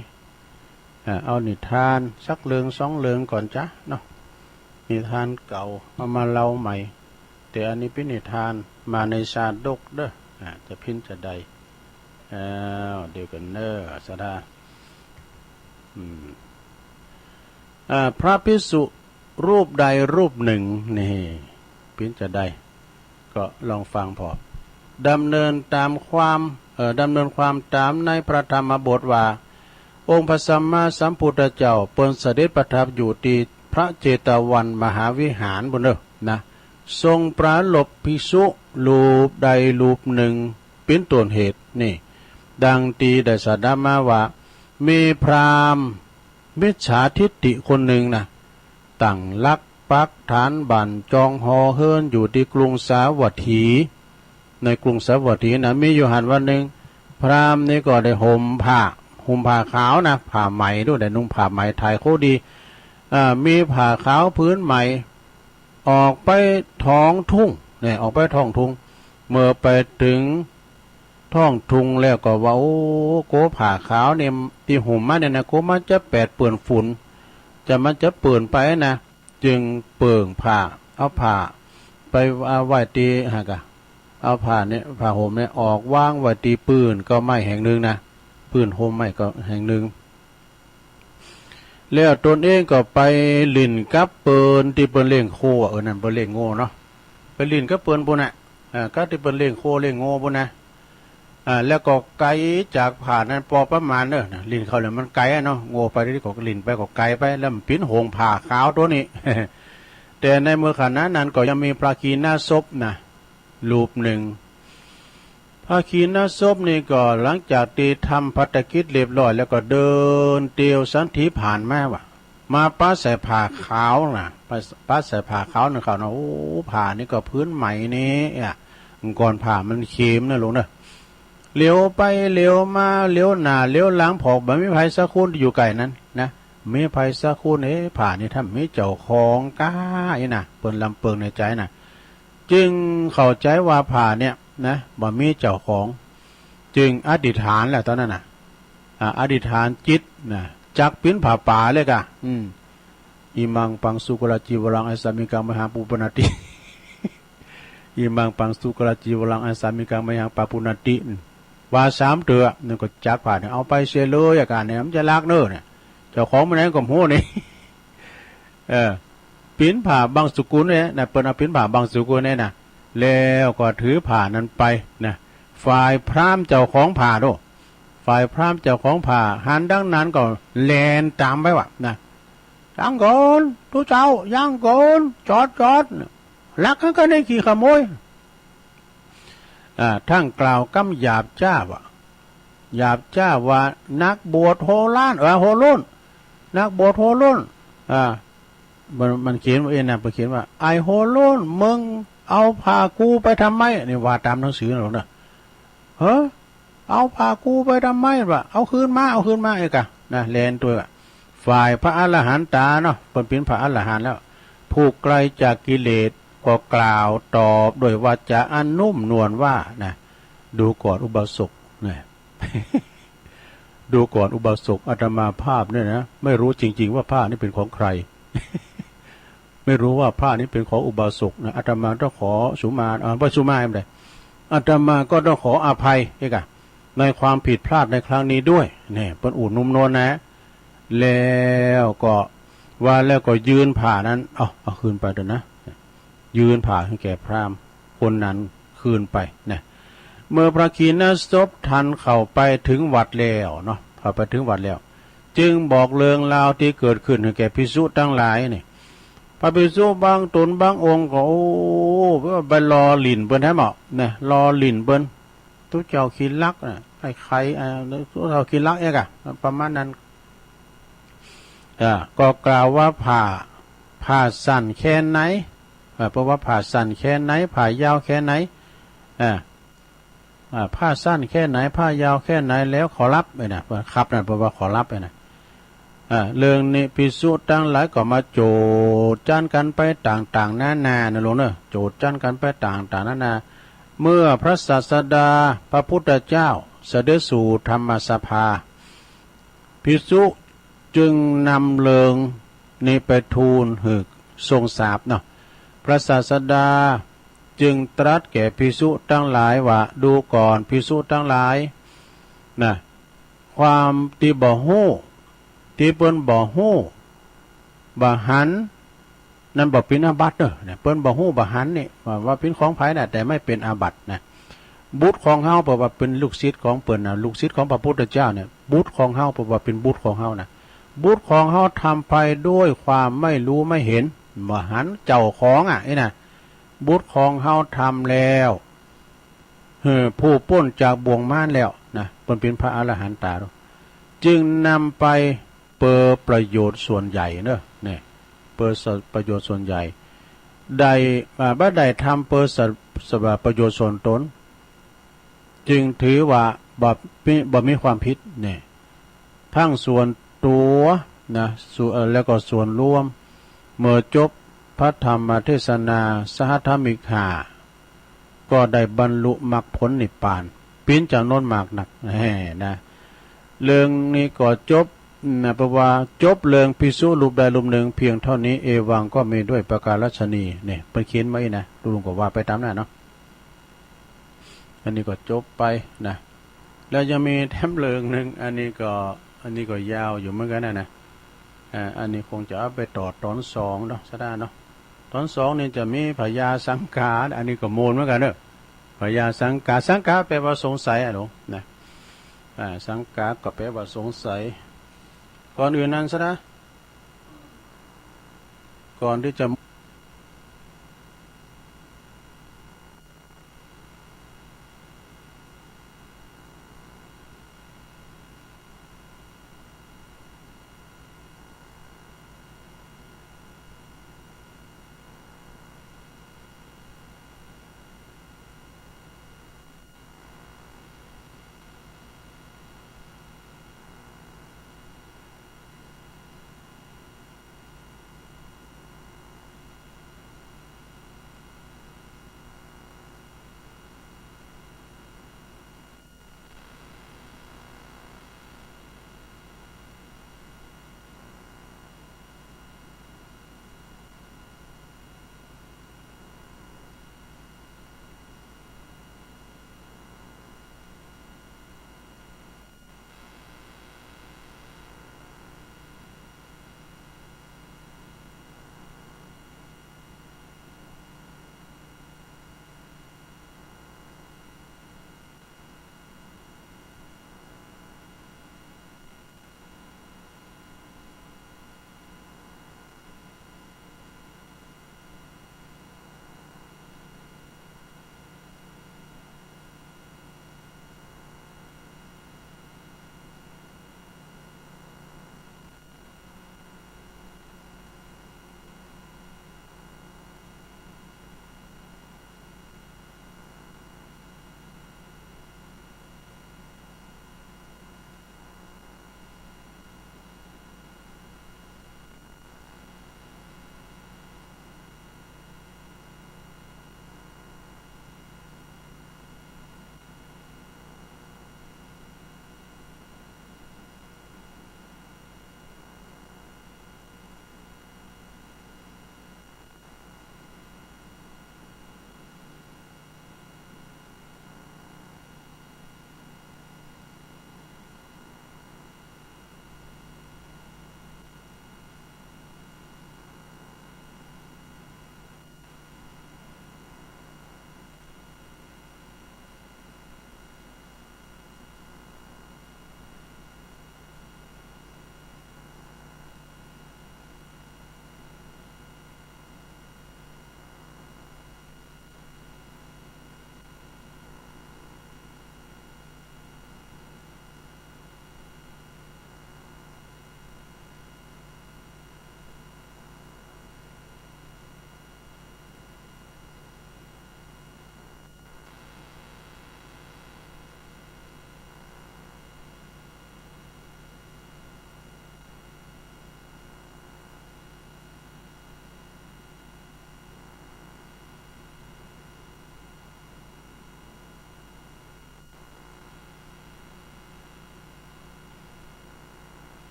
อ่า เอานิทานสักเรื่องสองเรื่องก่อนจ้ะเนาะ นิทานเก่าเอามาเล่าใหม่ แต่อันนี้เป็นนิทานมาในชาดกเด้อ อ่า จะพินจะใด อ้าว เดี๋ยวกันเนอะ ศรัทธา อืม อ่า พระภิกษุรูปใดรูปหนึ่ง นี่ พินจะใด ก็ลองฟังพอ ดำเนินตามความ เอ่อ ดำเนินความตามในพระธรรมบทว่า องค์พระสัมมาสัมพุทธเจ้าเปิ้นเสด็จประทับอยู่ที่พระเจตวันมหาวิหารบุญเนอะนะ ทรงปรารภภิกษุรูปใดรูปหนึ่งเป็นต้นเหตุนี่ ดังที่ได้สดับมาว่า มีพราหมณ์มิจฉาทิฏฐิคนหนึ่งนะ ตั้งหลักปักฐานบ้านจองหอเฮือนอยู่ที่กรุงสาวัตถี ในกรุงสาวัตถีนะ มีอยู่หั้นวันหนึ่ง พราหมณ์นี่ก็ได้ห่มผ้า ห่มผ้าขาวนะ ผ้าไหมด้วย ได้นุ่งผ้าไหมไทยโคตรดี อ่า มีผ้าขาวผืนใหม่ ออกไปท้องทุ่งเนี่ย ออกไปท้องทุ่ง เมื่อไปถึงท้องทุ่งแล้วก็ว่า โอ้ โกผ้าขาวเนี่ย ที่ห่มมาเนี่ยนะ โกมันจะแปดเปื้อนฝุ่น จะมันจะเปื้อนไปนะ จึงเปิ่งผ้า เอาผ้าไปไว้ที่ หากะ เอาผ้าเนี่ย ผ้าห่มเนี่ย ออกวางไว้ที่ปื้นเก้าไม้แห่งหนึ่งนะ ปื้นห่มไม้ก็แห่งหนึ่ง แล้วตนเองก็ไปหลิ้นกับเปิ้นที่เปิ้นเลี้ยงโค เออ นั่นเปิ้นเลี้ยงโง่เนาะ ไปหลิ้นกับเปิ้นปุ้นน่ะ อ่า กับที่เปิ้นเลี้ยงโคเลี้ยงโง่ปุ้นนะ อ่า แล้วก็ไกลจากผ้านั้นปอประมาณเนอะนะ หลิ้นเขาเนี่ยมันไกลอะเนาะ โง่ไปที่ก็หลิ้นไปก็ไกลไป แล้วมันปิ้นห่มผ้าขาวตัวนี้ แต่ในเมื่อขณะนั้นก็ยังมีพระขีณาสพนะ รูปหนึ่ง พระขีณาสพนี่ก็หลังจากที่ทำภัตตกิจเรียบร้อยแล้วก็เดินเตียวสันถีผ่านมาว่ะ มาปะใส่ผ้าขาวนะ ปะ ปะใส่ผ้าขาวนะเขานะ โอ้ ผ้านี่ก็ผืนใหม่นี่อ่ะ ก่อนผ้ามันเข็มนะลูกนะ เหลียวไปเหลียวมา เหลียวหน้าเหลียวหลัง พอบ่มีไผสักคนอยู่ใกล้นั้นนะ มีไผสักคน เอ๊ะ ผ้านี่ถ้ามีเจ้าของก้าอีนะ เปิ้นลำเปิงในใจนะ จึงเข้าใจว่าผ้าเนี่ยนะ บ่มีเจ้าของ จึงอธิษฐานแล้วตอนนั้นน่ะ อ่า อธิษฐานจิตนะ จักปิ้นผ้าป่าเลยกะ อืม อิมังปังสุกรจีวรังอัสสามิกังมหังปาปุณณติ อิมังปังสุกรจีวรังอัสสามิกังมหังปาปุณณติ ว่าสามเตื้อ นั่นก็จักผ้าเนี่ย เอาไปเสียเลย อาการเนี่ย มันจะลักเน้อเนี่ย เจ้าของมันไหนก็บ่ฮู้นี่ เออ ปิ้นผ้าบังสุกุลเนี่ยนะ เปิ้นเอาปิ้นผ้าบังสุกุลเนี่ยนะ แล้วก็ถือผ้านั้นไปนะ ฝ่ายพราหมณ์เจ้าของผ้าโด ฝ่ายพราหมณ์เจ้าของผ้า หันดังนั้นก็แล่นตามไปว่ะนะ ยังก่อน ตุ๊เจ้า ยังก่อน จอด จอด ลักกัน ก็ได้ขี้ขโมย อ่า ทั้งกล่าวกำหยาบจ้าว่ะ หยาบจ้าว่านักบวชโหราญ เออ โหโล้น นักบวชโหโล้น อ่า มัน มันเขียนว่าเองนะ มันเขียนว่า ไอ้โหโล้น มึงเอาผ้ากูไปทำไม นี่ว่าตามหนังสือนะลูกนะ เฮ้อ เอาผ้ากูไปทำไมวะ เอาคืนมา เอาคืนมา เอ้ยกะ นะ แล่นตัวว่ะ ฝ่ายพระอรหันตาเนาะ เปิ้นเป็นพระอรหันต์แล้ว ผู้ไกลจากกิเลส ก็กล่าวตอบด้วยวาจาอันนุ่มนวลว่า นะ ดูก่อนอุบาสก นะ ดูก่อนอุบาสก อาตมาภาพเนี่ยนะ ไม่รู้จริงๆว่าผ้านี่เป็นของใคร ไม่รู้ว่าผ้านี้เป็นของอุบาสกนะ อาตมาต้องขอสุมา เอ่อ บ่สุมา ไม่ได้ อาตมาก็ต้องขออภัย เอ้ยกะ ในความผิดพลาดในครั้งนี้ด้วย เนี่ย เปิ้นอู้นุ่มนวลนะ แล้วก็ ว่าแล้วก็ยื่นผ้านั้น เอา เอาคืนไปเถอะนะ ยื่นผ้าให้แก่พราหมณ์คนนั้นคืนไปนะ เมื่อพระขีณาสพทันเข้าไปถึงวัดแล้วเนาะ เข้าไปถึงวัดแล้ว จึงบอกเรื่องราวที่เกิดขึ้นให้แก่ภิกษุทั้งหลายนี่ พระภิกษุบางตนบางองค์ก็ โอ้ ไปรอหลิ้นเปิ้นแท้หมอนะ รอหลิ้นเปิ้น ตุ๊เจ้าขี้ลักนะ ไอ้ใคร อ่า ตุ๊เจ้าขี้ลักเอ้ยกะ ประมาณนั้น อ่า ก็กล่าวว่าผ้า ผ้าสั้นแค่ไหน อ่า เพราะว่าผ้าสั้นแค่ไหน ผ้ายาวแค่ไหน อ่า อ่า ผ้าสั้นแค่ไหน ผ้ายาวแค่ไหน แล้วขอรับ เอ้ยนะ ครับ นั่นแปลว่าขอรับ เอ้ยนะ อ่า เรื่องนี้ภิกษุทั้งหลายก็มาโจษจันกันไปต่างๆนานา นะโลมเนอะ โจษจันกันไปต่างๆนานา เมื่อพระศาสดาพระพุทธเจ้าเสด็จสู่ธรรมสภา ภิกษุจึงนำเรื่องนี้ไปทูลหื้อทรงทราบเนาะ พระศาสดาจึงตรัสแก่ภิกษุทั้งหลายว่า ดูก่อนภิกษุทั้งหลาย นะ ความตี้บ่ฮู้ ตี้เปิ้นบ่ฮู้ บ่หัน นั่นบ่เป๋นอาบัติเนอะ นะ เปิ้นบ่ฮู้บ่หันนี่ ว่า ว่าเป๋นของใผนะ แต่ไม่เป็นอาบัตินะ บุตรของเฮา แปลว่าเป๋นลูกศิษย์ของเปิ้นนะ ลูกศิษย์ของพระพุทธเจ้าเนี่ย บุตรของเฮา แปลว่าเป๋นบุตรของเฮานะ บุตรของเฮาทำไปด้วยความไม่รู้ไม่เห็น บ่หันเจ้าของอ่ะ นี่นะ บุตรของเฮาทำแล้ว หื้อผู้ป๊นจากบ่วงมารแล้วนะ เปิ้นเป๋นพระอรหันตา จึงนำไปเปื้อประโยชน์ส่วนใหญ่เนอะ เนี่ย เปื้อประโยชน์ส่วนใหญ่ ได้ อ่า บ่ได้ทำเปื้อสะ สะ ประโยชน์ส่วนตน จึงถือว่าบ่มี บ่มีความผิด เนี่ย ทั้งส่วนตัวนะ ส่วน เอ่อ แล้วก็ส่วนรวม เมื่อจบพระธรรมเทศนา สหธรรมิกห้า ก็ได้บรรลุมรรคผลนิพพาน เป๋นจ๋ำนวนมากนัก แหม นะ เรื่องนี้ก็จบนะ แปลว่าจบเรื่องภิกษุรูปใดรูปหนึ่งเพียงเท่านี้ เอวังก็มีด้วยประการฉะนี้ เนี่ย เปิ้นเขียนมาอี้นะ ลุงก็ว่าไปต๋ามนั้นเนาะ อันนี้ก็จบไปนะ แล้วยังมีแถมเรื่องหนึ่ง อันนี้ก็ อันนี้ก็ยาวอยู่เหมือนกันนะนะ อ่า อันนี้คงจะเอาไปต่อต๋อนสองเนาะ สะดาเนาะ ต๋อนสองนี่จะมีพญาสังกา อันนี้ก็ม่วนเหมือนกันเนอะ พญาสังกา สังกาแปลว่าสงสัยอะหลวงนะ อ่า สังกาก็แปลว่าสงสัย ก่อนอื่นนั้นสะดา ก่อนที่จะ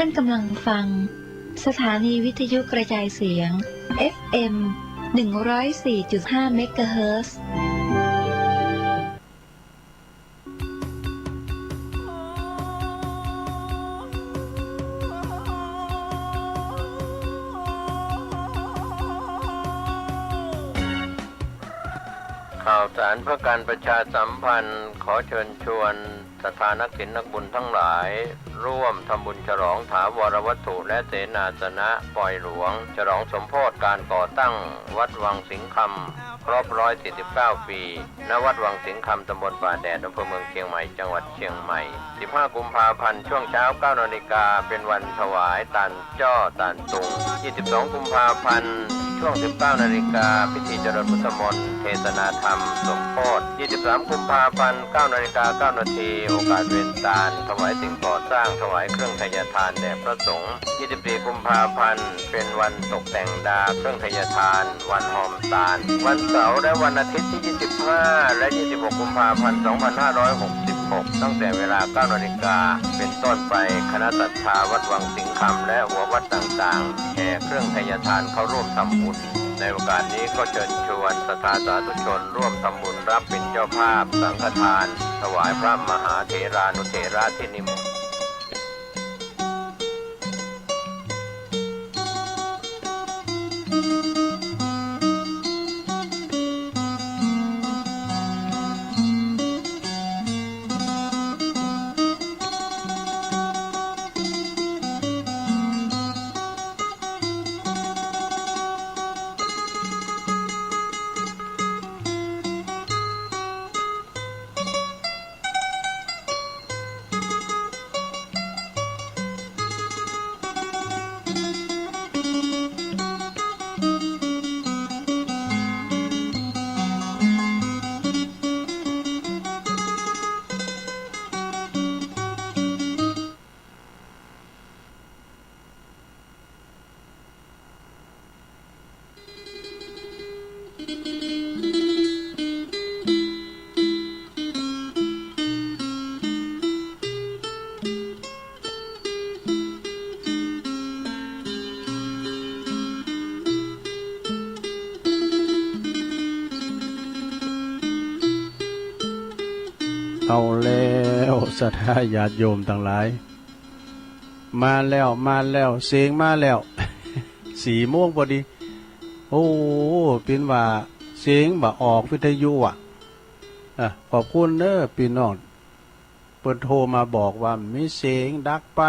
ท่านกำลังฟัง สถานีวิทยุกระจายเสียง เอฟเอ็ม หนึ่งร้อยสี่จุดห้า เมกะเฮิรตซ์ ข่าวสารเพื่อการประชาสัมพันธ์ ขอเชิญชวนศรัทธานักศีลนักบุญทั้งหลาย ร่วมทำบุญฉลองถาวรวัตถุและเสนาสนะปอยหลวง ฉลองสมโภชการก่อตั้งวัดวังสิงห์คำ ครบ ร้อยสี่สิบเก้า ปี ณ วัดวังสิงห์คำ ตำบลป่าแดด อำเภอเมืองเชียงใหม่ จังหวัดเชียงใหม่ สิบห้า กุมภาพันธ์ ช่วงเช้า เก้า นาฬิกา เป็นวันถวายตานจ้อตานตุง ยี่สิบสอง กุมภาพันธ์ ช่วง สิบเก้า นาฬิกา พิธีเจริญพุทธมนต์ เทศนาธรรม สมโภช ยี่สิบสาม กุมภาพันธ์ เก้า นาฬิกา เก้า นาที โอกาสเวียนตาน ถวายสิ่งก่อสร้าง ถวายเครื่องไทยทานแด่พระสงฆ์ ยี่สิบสี่ กุมภาพันธ์ เป็นวันตกแต่งดาเครื่องไทยทาน วันฮอมตาน วันเสาร์และวันอาทิตย์ที่ ยี่สิบห้า และ ยี่สิบหก กุมภาพันธ์ สองพันห้าร้อยหกสิบหก ตั้งแต่เวลา เก้า นาฬิกา เป็นต้นไป คณะศรัทธาวัดวังสิงห์คำ และหัววัดต่างๆ แห่เครื่องไทยทานเข้าร่วมทำบุญ ในโอกาสนี้ก็เชิญชวนศรัทธาสาธุชนร่วมทำบุญรับเป็นเจ้าภาพสังฆทาน ถวายพระมหาเถรานุเถระที่นิมนต์ เอาแล้ว ศรัทธาญาติโยมทั้งหลาย มาแล้ว มาแล้ว เสียงมาแล้ว สี่โมงพอดี โอ้ เป็นว่าเสียงบ่ออกวิทยุอ่ะ อ่ะ ขอบคุณเด้อพี่น้อง เปิ้นโทรมาบอกว่ามีเสียงดักไป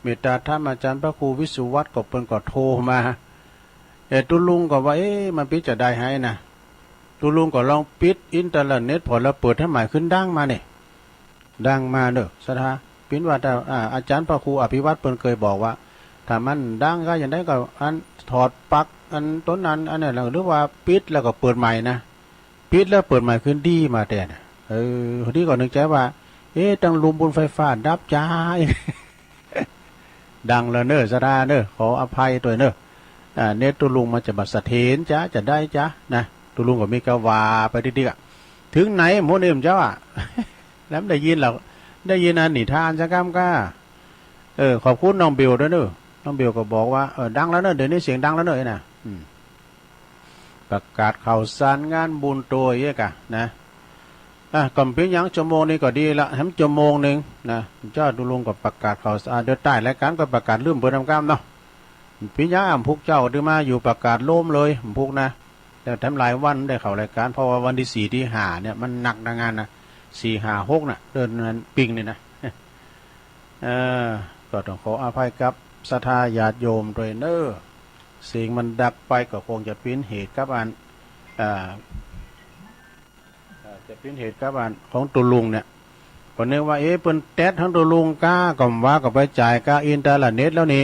เมตตาธรรมอาจารย์พระครูวิสุวัฒน์ก็เปิ้นก็โทรมา เอ่อ ตุ๊ลุงก็ว่า เอ๊ะ มันปิดจะได้ไหนะ ตุ๊ลุงก็ลองปิดอินเทอร์เน็ต พอแล้วเปิดให้ใหม่ขึ้นดังมาเนี่ย ดังมาเนอะ ศรัทธา ปินว่าถ้า อ่า อาจารย์พระครูอภิวัฒน์เปิ้นเคยบอกว่า ถ้ามันดังก็อย่างใดก็อันถอดปลั๊กอันต้นนั้นอันนั้น หรือว่าปิดแล้วก็เปิดใหม่นะ ปิดแล้วเปิดใหม่ขึ้นดีมาแต่น่ะ เออ พอดีก็นึกใจว่า เอ๊ะ ตั้งลุมบนไฟฟ้าดับจ้า ดังแล้วเนอะ ศรัทธาเนอะ ขออภัยด้วยเนอะ อ่า เน็ตตุ๊ลุงมันจะบ่เสถียรจ้า จะได้จ้านะ ตุ๊ลุงก็มีกะว่าไปดิกๆ อ่ะ ถึงไหนหมู่นี่เจ้าอ่ะ แล้วได้ยินแล้ว ได้ยินอันนิทานสักคำก้า เออ ขอบคุณน้องเบลด้วยเนอะ น้องเบลก็บอกว่า เออ ดังแล้วเนอะ เดี๋ยวนี้เสียงดังแล้วเนอะ นะ อืม ประกาศข่าวสารงานบุญโตเยอะกะนะ อ่ะ ก็บ่เป๋นหยัง ชั่วโมงนี้ก็ดีละ แหมชั่วโมงหนึ่งนะ เจ้าตุ๊ลุงก็ประกาศข่าวสาร เดี๋ยวท้ายรายการก็ประกาศลืมเปิ้นนำกำเนาะ บ่เป๋นหยัง อ่ะ พวกเจ้าถือมาอยู่ประกาศโลมเลย พวกนะ แต่แถมหลายวันได้เข้ารายการ เพราะว่าวันที่สี่ที่ห้าเนี่ยมันหนักนะงานนะ สี่ ห้า หก น่ะ เดือนนั้นปิงนี่นะ เออ ก็ต้องขออภัยกับศรัทธาญาติโยมด้วยเนอะ เสียงมันดักไปก็คงจะเป็นเหตุกับอัน อ่า อ่า จะเป็นเหตุกับอันของตุ๊ลุงเนี่ย ก็นึกว่า เอ๊ะ เปิ้นแต๊ดของตุ๊ลุงก้า ก็ว่าก็ไปจ่ายก้าอินเทอร์เน็ตแล้วนี่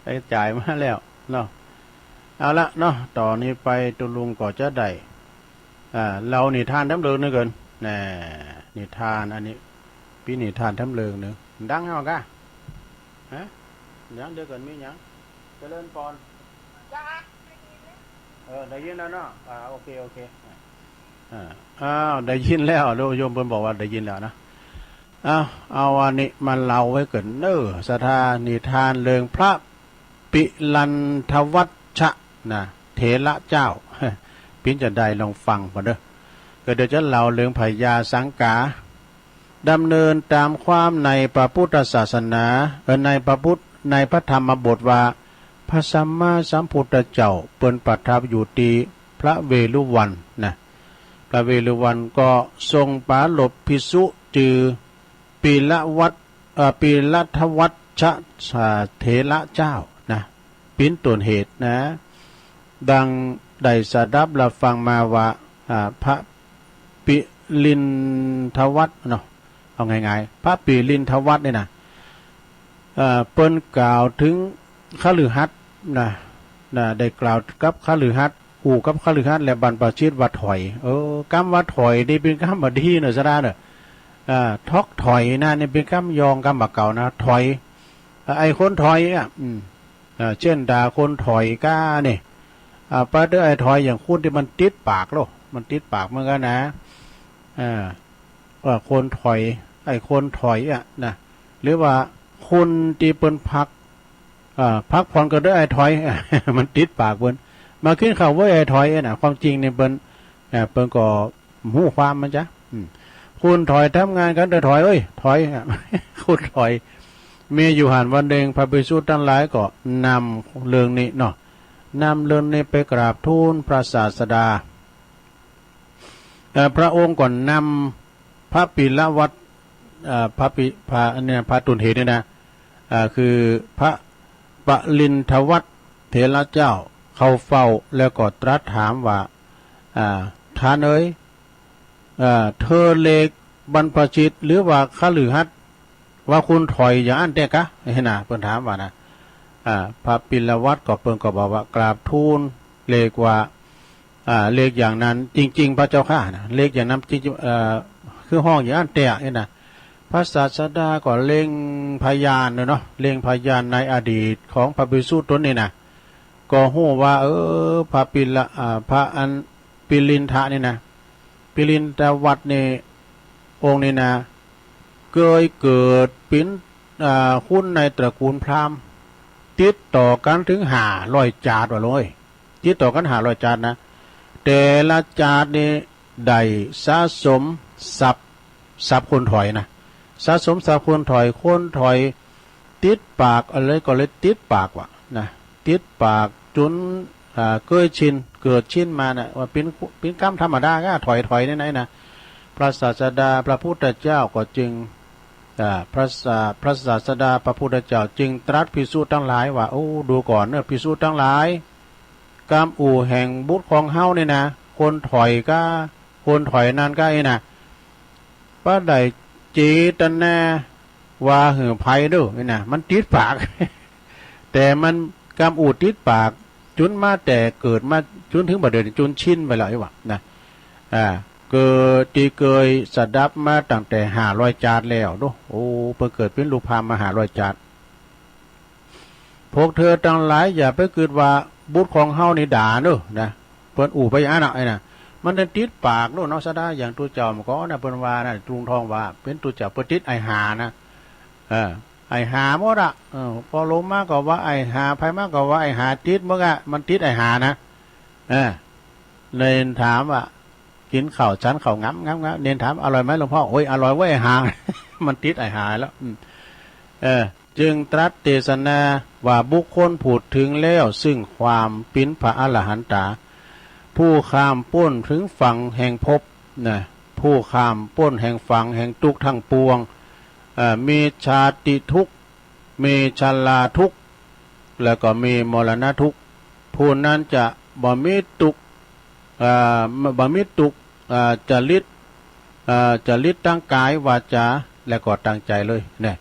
ไปจ่ายมาแล้วเนาะ เอาละเนาะ ต่อนี้ไปตุ๊ลุงก็จะได้ อ่า เล่านิทานแถมเลิงหนึ่งก่อน แน่ นิทานอันนี้ เป๋นนิทานแถมเลิงหนึ่ง ดังเหรอกะ ฮะ ยังเดี๋ยวก่อน มีหยัง เจริญพร เออ ได้ยินแล้วเนาะ อ่า โอเค โอเค อ่า อ้าว ได้ยินแล้ว โยมเปิ้นบอกว่าได้ยินแล้วนะ อ่ะ เอาอันนี้มาเล่าไว้ก่อนเนอะ ศรัทธา นิทานเรื่องพระปิลันทวัชชะนะ เถระเจ้า ปิ๊นจะได้ลองฟังก่อนเด้อ ก็เดี๋ยวจะเล่าเรื่องพญาสังกา ดำเนินตามความในพระพุทธศาสนา เออ ในพระพุทธ ในพระธรรมบทว่า พระสัมมาสัมพุทธเจ้าเปิ้นประทับอยู่ที่พระเวฬุวันนะ พระเวฬุวันก็ทรงปรารภภิกษุจื่อปิละวัต เอ่อ ปิลันทวัชชะเถระเจ้านะ ปิ๊นต้นเหตุนะ ดังได้สดับและฟังมาว่า อ่า พระปิลินทวัชเนาะ เอาง่ายๆ พระปิลินทวัชนี่นะ เอ่อ เปิ้นกล่าวถึงคฤหัสถ์นะ นะ ได้กล่าวกับคฤหัสถ์ อู้กับคฤหัสถ์และบรรพชิตว่าถอย เออ กำว่าถอยนี่เป็นกำบ่ดีเนอะ ศรัทธาเนอะ อ่า ถอกถอยนะ นี่เป็นกำยองกำบ่าเก่านะ ถอย เอ่อ ไอ้คนถอยอ่ะ อืม อ่า เจ้นด่าคนถอยก้านี่ อ่า ไปเด้อไอ้ถอยอย่างคุณที่มันติดปากโลก มันติดปากเหมือนกันนะ อ่า ว่าคนถอย ไอ้คนถอยอ่ะนะ หรือว่าคนที่เปิ้นพัก อ่า พักผ่อนก็เด้อไอ้ถอย มันติดปากเปิ้น มากินข้าวเว้ยไอ้ถอยนะ ความจริงเนี่ยเปิ้น อ่า เปิ้นก็ฮู้ความมันจ้ะ อืม คนถอยทำงานกันเด้อถอย เอ้ย ถอย คนถอย มีอยู่หั้นวันหนึ่ง พระภิกษุทั้งหลายก็นำเรื่องนี้เนาะ นำเรื่องนี้ไปกราบทูลพระศาสดา เอ่อ พระองค์ก็นำพระปิละวัต เอ่อ พระปิ พระ เนี่ย พระต้นเหตุเนี่ยนะ เอ่อ คือพระปรินทวัตเถระเจ้าเข้าเฝ้า แล้วก็ตรัสถามว่า อ่า ท่านเอ๋ย เอ่อ เธอเรียกบรรพชิตหรือว่าคฤหัสถ์ว่าคนถอยอย่างอั้นแต๊กะ เห็นนะ เปิ้นถามว่านะ อ่า พระปิละวัตก็เปิ้นก็บอกว่า กราบทูล เรียกว่า อ่า เรียกอย่างนั้นจริงๆ พระเจ้าข้านะ เรียกอย่างนั้นจริงๆ เอ่อ คือฮ้องอย่างอั้นแต๊ เห็นนะ พระศาสดาก็เล็งพยานเนาะ เล็งพยานในอดีตของพระภิกษุตนนี่นะ ก็ฮู้ว่า เออ พระปิละ อ่า พระอันปิลินทะนี่นะ ปิลินทวัตนี่ องค์นี่นะ เกยเกิดเป็น อ่า คนในตระกูลพราหมณ์ ติดต่อกันถึงห้าร้อยจาติว่าเลย ติดต่อกันห้าร้อยจาตินะ แต่ละจาตินี่ได้สะสมทรัพย์ ทรัพย์คนถอยนะ สะสมทรัพย์คนถอย คนถอยติดปากอะไรก็เลยติดปากว่ะนะ ติดปากจน อ่า เกยชิน เกิดชินมานะ ว่าเป็น เป็นกำธรรมดาก็ถอย ถอยนี่นะ นะ พระศาสดาพระพุทธเจ้าก็จึง อ่า พระศา พระศาสดาพระพุทธเจ้าจึงตรัสภิกษุทั้งหลายว่า โอ้ ดูก่อนเนอะภิกษุทั้งหลาย กำอู่แห่งบุตรของเฮานี่นะ คนถอยก็ คนถอยนั่นก็ไอ้นะ บ่ได้เจตนาว่าหื้อภัยเด้อนี่นะ มันติดปาก แต่มันกำอู่ติดปาก จุนมาแต่เกิดมาจุนถึงบัดเดี๋ยวนี้จุนชินไปแล้วไอ้วะนะ อ่า เกิดที่เกยสดับมาตั้งแต่ห้าร้อยจาติแล้วเนาะ โอ้ เปิ้นเกิดเป็นลูกพราหมณ์มาห้าร้อยจาติ พวกเธอทั้งหลายอย่าไปคิดว่าบุตรของเฮานี่ด่าเนอะนะ เปิ้นอู้ไปอย่างนั้นน่ะไอ้น่ะ มันติดปากโน่นเนาะ ศรัทธา อย่างตุ๊เจ้ามาก่อนนะ เปิ้นว่านะ ตุงทองว่า เป็นตุ๊เจ้าเปิ้นติดไอ้หานะ เออ ไอ้หาหมดอะ เออ พอลงมาก็ว่าไอ้หา ไปมาก็ว่าไอ้หา ติดหมดอะ มันติดไอ้หานะ เออ เลยถามว่า กินข้าวฉันข้าวงำงำงำ เณรถาม อร่อยไหมหลวงพ่อ โอ้ย อร่อยเว้ยไอ้หา มันติดไอ้หาแล้ว อืม เออ จึงตรัสเทศนาว่าบุคคลผู้ถึงแล้วซึ่งความเป็นพระอรหันตา ผู้ข้ามพ้นถึงฝั่งแห่งภพนะ ผู้ข้ามพ้นแห่งฝั่งแห่งทุกข์ทั้งปวง เอ่อ มีชาติทุกข์ มีชราทุกข์ แล้วก็มีมรณะทุกข์ ผู้นั้นจะบ่มีทุกข์ เอ่อ บ่มีทุกข์ เอ่อ จริต เอ่อ จริตทั้งกายวาจา และก็ตั้งใจเลยเนี่ย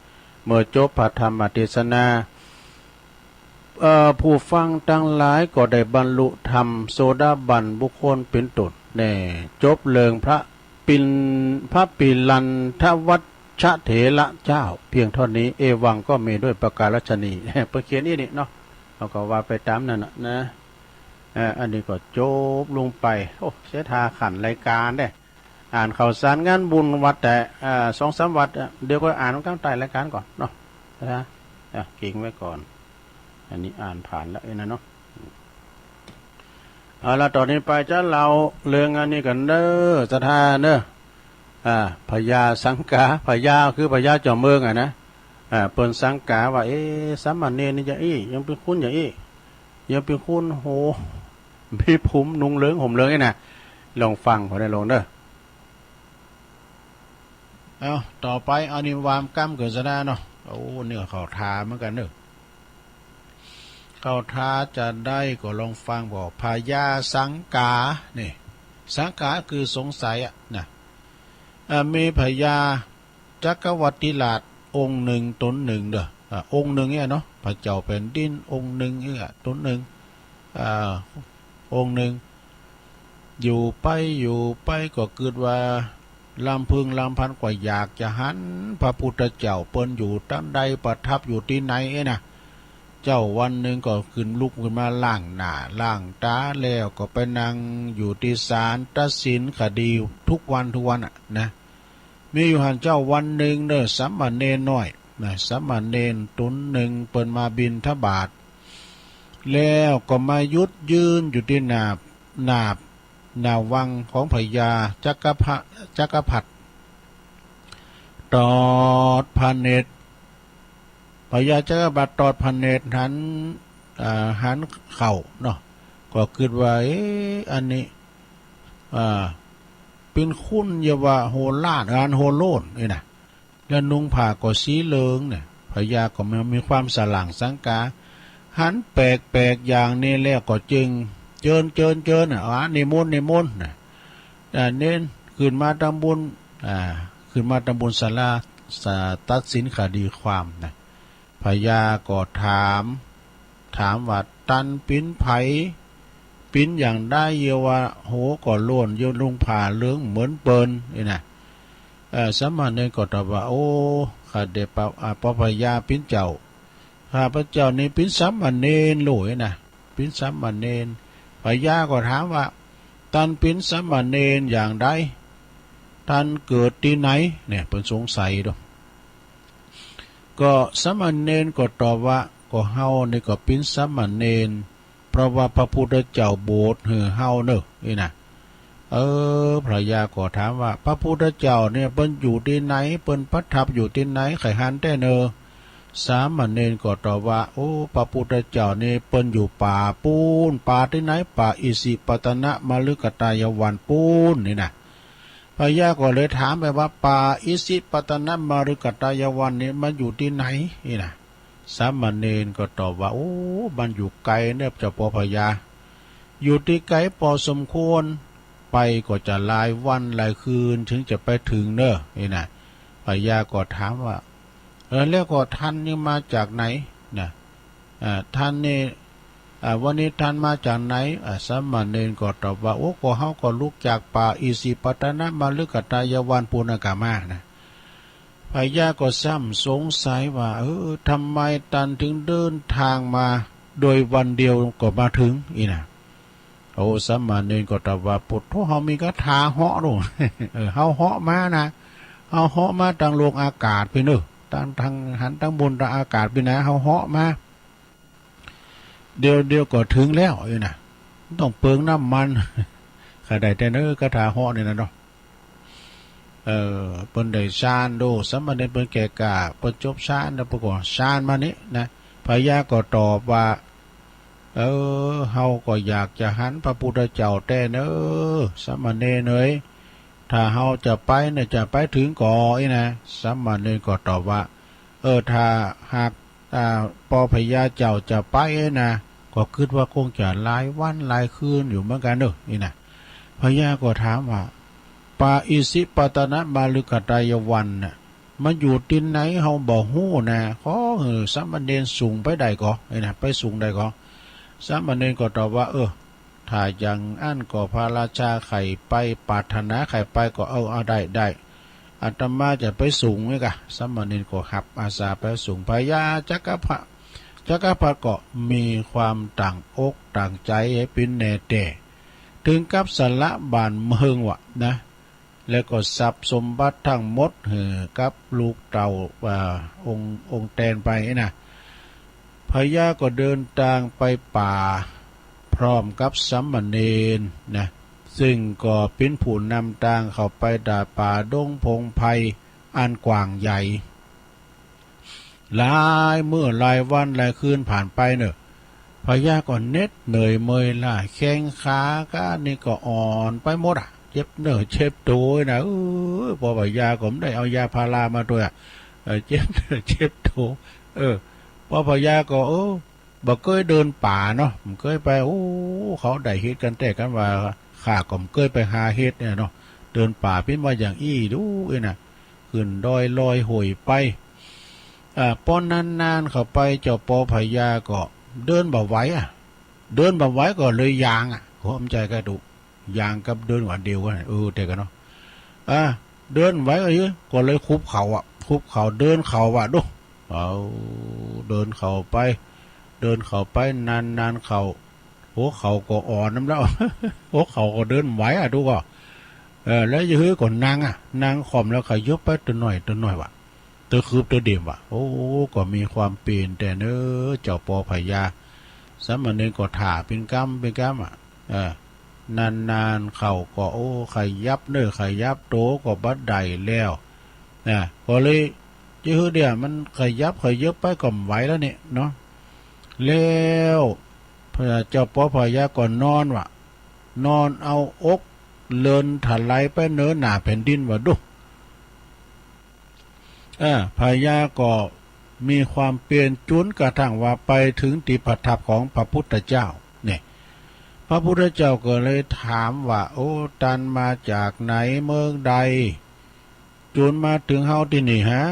เมื่อจบพระธรรมเทศนา เอ่อ ผู้ฟังทั้งหลายก็ได้บรรลุธรรมโสดาบันบุคคลเป็นต้นแน่ จบเรื่องพระปิล พระปิลันทวัชชะเถระเจ้า เพียงเท่านี้ เอวังก็มีด้วยประการฉะนี้ เปิ้นเขียนอี้นี่เนาะ เฮาก็ว่าไปตามนั้นน่ะนะ เอ่อ อันนี้ก็จบลงไป โอ้ เสียท่าขั้นรายการเด้ อ่านข่าวสารงานบุญวัดแต่ เอ่อ สองสามวัด เดี๋ยวก็อ่านกำไตรายการก่อนเนาะ นะ อ่ะ เกรงไว้ก่อน อันนี้อ่านผ่านแล้วเองนะเนาะ เอาละ ต่อนี้ไปจะเล่าเรื่องอันนี้กันเด้อ ศรัทธาเด้อ อ่า พญาสังกา พญาคือพญาจอมเมืองอะนะ อ่า เปิ้นสังกาว่า เอ๊ะ สามเณรนี่จะอี้ ยังเป็นคนอย่างอี้ ยังเป็นคนโห มีผมนุ่งเหลืองห่มเหลืองนี่นะ ลองฟังพอได้ลองเด้อ เอา ต่อไป อันนี้วามกำเกิดศรัทธาเนาะ โอ้ เนี่ยเขาถามเหมือนกันเนอะ เขาท้าจะได้ก็ลองฟังบอก พญาสังกา นี่ สังกาคือสงสัยอะนะ อ่า มีพญาจักรวรรดิราชองค์หนึ่งตนหนึ่งเด้อ อ่า องค์หนึ่งเนี่ยเนาะ พระเจ้าแผ่นดินองค์หนึ่งเนี่ยตนหนึ่ง อ่า องค์หนึ่ง อยู่ไปอยู่ไปก็คิดว่าลำพึงลำพันกว่าอยากจะหันพระพุทธเจ้าเปิ้นอยู่ตังใดประทับอยู่ตี้ไหนเอ้ยนะ เจ้าวันหนึ่งก็ขึ้นลุกขึ้นมาล้างหน้าล้างตาแล้วก็ไปนั่งอยู่ตี้ศาลตัดสินคดีทุกวันทุกวันอะนะ มีอยู่หั้นเจ้าวันหนึ่งเนอะ สามเณรน้อยนะ สามเณรตนหนึ่งเปิ้นมาบิณฑบาต แล้วก็มาหยุดยืนอยู่ตี้หน้า หน้า หน้าวังของพญาจักรพรรดิ จักรพรรดิ ตอดพระเนตร พญาจักรพรรดิตอดพระเนตรหัน อ่า หันเขาเนาะ ก็คิดว่า เอ๊ะ อันนี้ อ่า เป็นคนอย่าว่าโหราช อันโหโลนนี่นะ แล้วนุ่งผ้าก็สีเหลืองเนี่ย พญาก็มีความสล่างสังกา หันแปลกๆอย่างนี้แล้วก็จึงเจิญ เจิญ เจิญ อ่ะ อ่า นิมนต์ นิมนต์นะ อ่า เณรขึ้นมาตังบน อ่า ขึ้นมาตังบนศาลา สา ตัดสินคดีความนะ พญาก็ถาม ถามว่า ต้านเป๋นใผ เป๋นอย่างใด เยียะว่าโหก็โลน เยียะนุ่งผ้าเหลืองเหมือนเปิ้นนี่นะ เอ่อ สามเณรก็ตอบว่า โอ้ ข้าแต่พระ อ่า พระพญาเป๋นเจ้า ข้าพเจ้านี่เป๋นสามเณรโลยนะ เป๋นสามเณร พญาก็ถามว่า ต้านเป๋นสามเณรอย่างใด ต้านเกิดตี้ไหน เนี่ย เปิ้นสงสัยเนาะ ก็สามเณรก็ตอบว่า ก็เฮานี่ก็เป๋นสามเณร เพราะว่าพระพุทธเจ้าโบสถ์หื้อเฮาเนอะ นี่นะ เออ พญาก็ถามว่า พระพุทธเจ้าเนี่ยเปิ้นอยู่ตี้ไหน เปิ้นประทับอยู่ตี้ไหน ใค่หันแต๊เนอะ สามเณรก็ตอบว่า โอ้ พระพุทธเจ้านี่เปิ้นอยู่ป่าปู๊น ป่าตี้ไหน ป่าอิสิปตนมฤคทายวันปู๊นนี่นะ พญาก็เลยถามไปว่า ป่าอิสิปตนมฤคทายวันนี่มันอยู่ตี้ไหน นี่นะ สามเณรก็ตอบว่า โอ้ มันอยู่ไกลเนอะเจ้าป้อพญา อยู่ตี้ไกลปอสมควร ไปก็จะหลายวันหลายคืนถึงจะไปถึงเนอะ นี่นะ พญาก็ถามว่า เออ แล้วก็ต้านนี่มาจากไหนนะ อ่า ต้านนี่ อ่า วันนี้ต้านมาจากไหน อ่า สามเณรก็ตอบว่า โอ้ ก็เฮาก็ลุกจากป่าอิสิปตนมฤคทายวันปู๊นกะมานะ พญาก็ซ้ำสงสัยว่า เออ ทำไมต้านถึงเดินทางมาโดยวันเดียวก็มาถึง นี่นะ โอ้ สามเณรก็ตอบว่า ปุโธ เฮามีคาถาเหาะลูก เออ เฮาเหาะมานะ เฮาเหาะมาตังโลกอากาศปี้เนอะ ตัง ตัง หันตังบนตังอากาศปี้นะ เฮาเหาะมา เดี๋ยวเดียวก็ถึงแล้ว นี่นะ ต้องเปลืองน้ำมัน ข้าได้แต๊เนอะ คาถาเหาะนี่นะเนาะ เออ เปิ้นได้ฌานโด สามเณรเปิ้นแก่กล้า เปิ้นจบฌานแล้วเปิ้นก็ฌานมานี่นะ พญาก็ตอบว่า เออ เฮาก็อยากจะหันพระพุทธเจ้าแต๊เนอะ สามเณรเอ๋ย ถ้าเฮาจะไปเนี่ยจะไปถึงก่อ นี่นะ สามเณรก็ตอบว่า เออ ถ้าหาก อ่า ป้อพญาเจ้าจะไปนะ ก็คิดว่าคงจะหลายวันหลายคืนอยู่เหมือนกันเนอะ นี่นะ พญาก็ถามว่า ป่าอิสิปตนมฤคทายวันน่ะ มันอยู่ตี้ไหนเฮาบ่ฮู้นะ ขอหื้อสามเณรส่งไปได้ก่อ นี่นะ ไปส่งได้ก่อ สามเณรก็ตอบว่า เออ ถ้าอย่างอั้นก็พระราชาใค่ไป ปรารถนาใค่ไปก็ เออ เอา ได้ ได้ อาตมาจะไปส่งนี่กะ สามเณรก็ฮับอาสาไปส่ง พญาจักรพรรดิ จักรพรรดิก็มีความตั้งอกตั้งใจ๋หื้อเป๋นแน่แต๊ ถึงกับสละบ้านเมืองว่ะนะ แล้วก็ทรัพย์สมบัติทั้งหมดหื้อกับลูกเต้า อ่า องค์ องค์แตนไปนะ พญาก็เดินตางไปป่า พร้อมกับสามเณรนะ ซึ่งก็เป็นผู้นำตางเข้าไปตาป่าดงพงไพรอันกว้างใหญ่ หลายมื้อหลายวันหลายคืนผ่านไปเนอะ พญาก็เหน็ดเหนื่อยเมื่อยล้า แข้งขากะนี่ก็อ่อนไปหมดอะ เจ็บเนื้อเจ็บตัวนะ เออ พอพญาก็ไม่ได้เอายาพารามาด้วยอะ เออ เจ็บเนื้อเจ็บตัว เออ พอพญาก็ เออ บ่เคยเดินป่าเนาะ บ่เคยไป โอ้ เขาได้เฮ็ดกันแต่กันว่า ข้าก็บ่เคยไปหาเฮ็ดเนี่ยเนาะ เดินป่าเป็นว่าอย่างอี้ดู้เอ้ยนะ ขึ้นดอยลอยห้วยไป อ่า ปอนนานๆเข้าไปเจ้าปอพญาก็เดินบ่ไหวอะ เดินบ่ไหวก็เลยย่างอะ ผมใจก็ดู ย่างกับเดินวันเดียวกัน เออ แต่กันเนาะ อ่า เดินไหวก็เยอะ ก็เลยคุบเข่าอะ คุบเข่า เดินเข่าอะดู เอา เดินเข่าไป เดินเข่าไป นานๆเข่า หัวเข่าก็อ่อนนำแล้ว หัวเข่าก็เดินไหวอะดูก็ เออ แล้วยะหื้อก็นั่งอะ นั่งค่อมแล้วขยับไปตัวหน่อยตัวหน่อยวะ ตัวคืบตัวเดียววะ โอ้ ก็มีความเปลี่ยนแต่เนอะ เจ้าปอพญา สามเณรก็ถ่าเป็นกำเป็นกำอะ เออ นานๆเข่าก็ โอ้ ขยับเนื้อขยับตัวก็บ่ได้แล้ว นะ ก็เลย ยะหื้อเดียวมันขยับขยับไปก็บ่ไหวแล้วเนี่ยเนาะ แล้วพระเจ้าปอพญาก็นอนวะ นอนเอาอกเลินถลายไปเหนือหน้าแผ่นดินวะดู เออ พญาก็มีความเปลี่ยนจุนกระทั่งว่าไปถึงที่ประทับของพระพุทธเจ้า เนี่ย พระพุทธเจ้าก็เลยถามว่า โอ้ ตันมาจากไหนเมืองใด จุนมาถึงเฮาที่นี่ฮะ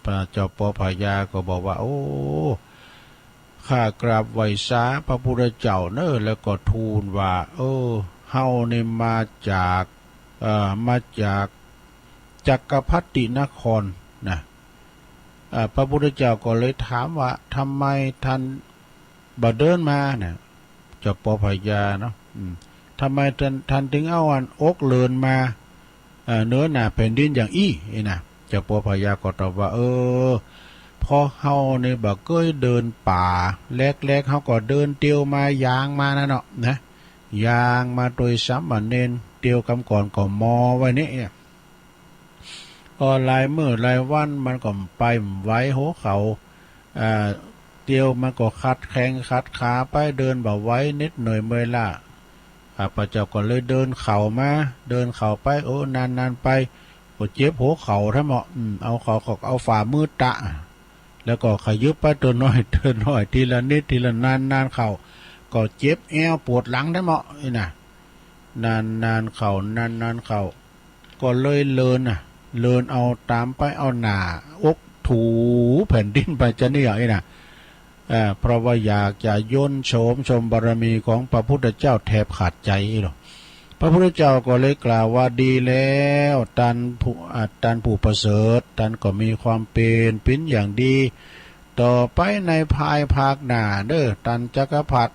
พระเจ้าปอพญาก็บอกว่า โอ้ ข้ากราบไหว้สาพระพุทธเจ้าเนอะ แล้วก็ทูลว่า เออ เฮานี่มาจาก เอ่อ มาจากจักรพรรดินครนะ อ่า พระพุทธเจ้าก็เลยถามว่า ทำไมท่านบ่เดินมานะ เจ้าปอพญาเนาะ อืม ทำไมท่าน ท่านถึงเอาอันอกเลินมา เอ่อ เหนือหน้าแผ่นดินอย่างอี้ นี่นะ เจ้าปอพญาก็ตอบว่า เออ เพราะเฮานี่บ่เคยเดินป่า แรกๆเฮาก็เดินเตียวมา ย่างมานะเนาะ นะ ย่างมาโดยสามเณร เตียวกำก่อนก็มอไว้นี่ ก็หลายมื้อหลายวันมันก็ไปบ่ไหว หัวเข่า อ่า เตียวมันก็ขัดแข้งขัดขาไป เดินบ่ไหว เหน็ดเหนื่อยเมื่อยล้า ข้าพเจ้าก็เลยเดินเข่ามา เดินเข่าไป โอ้ นานๆไป ก็เจ็บหัวเข่าแท้เหมาะ อืม เอาเข่าก็เอาฝ่ามือตะ แล้วก็ขยับไปตัวน้อยตัวน้อย ทีละนิดทีละนานๆเข่า ก็เจ็บแอวปวดหลังแท้เหมาะ นี่นะ นานๆเข่า นานๆเข่า ก็เลยเลินน่ะ เลินเอาตามไป เอาหน้าอกถูแผ่นดินไปจะเนี่ย นี่นะ เอ่อ เพราะว่าอยากจะยนต์โฉมชมบารมีของพระพุทธเจ้าแทบขาดใจหรอก พระพุทธเจ้าก็เลยกล่าวว่า ดีแล้ว ท่านผู้ อ่า ท่านผู้ประเสริฐ ท่านก็มีความเปลี่ยนเป็นอย่างดี ต่อไปในภายภาคหน้าเด้อ ท่านจักรพรรดิ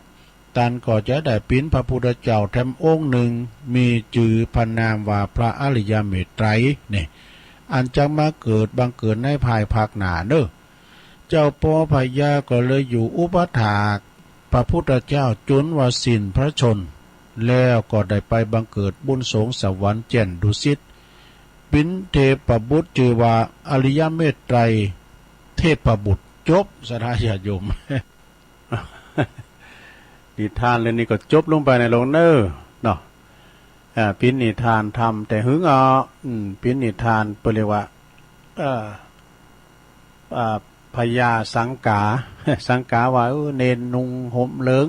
ท่านก็จะได้เป็นพระพุทธเจ้าแถมองค์หนึ่ง มีจื่อพระนามว่าพระอริยเมตไตรยเนี่ย อันจะมาเกิดบังเกิดในภายภาคหน้าเนอะ เจ้าปอพญาก็เลยอยู่อุปัฏฐากพระพุทธเจ้าจนว่าสิ้นพระชนม์ แล้วก็ได้ไปบังเกิดบนสวงสวรรค์แจ่นดุสิต เป็นเทพบุตรชื่อว่าอริยเมตไตรยเทพบุตร จบ ศรัทธาญาติโยม นิทานเรื่องนี้ก็จบลงไปในลงเนอเนาะ อ่า เป็นนิทานธรรมแต่หึงเอา อืม เป็นนิทานเปิ้นเรียกว่า เอ่อ อ่า พญาสังกา สังกาว่า เออ เณรนุ่งห่มเหลือง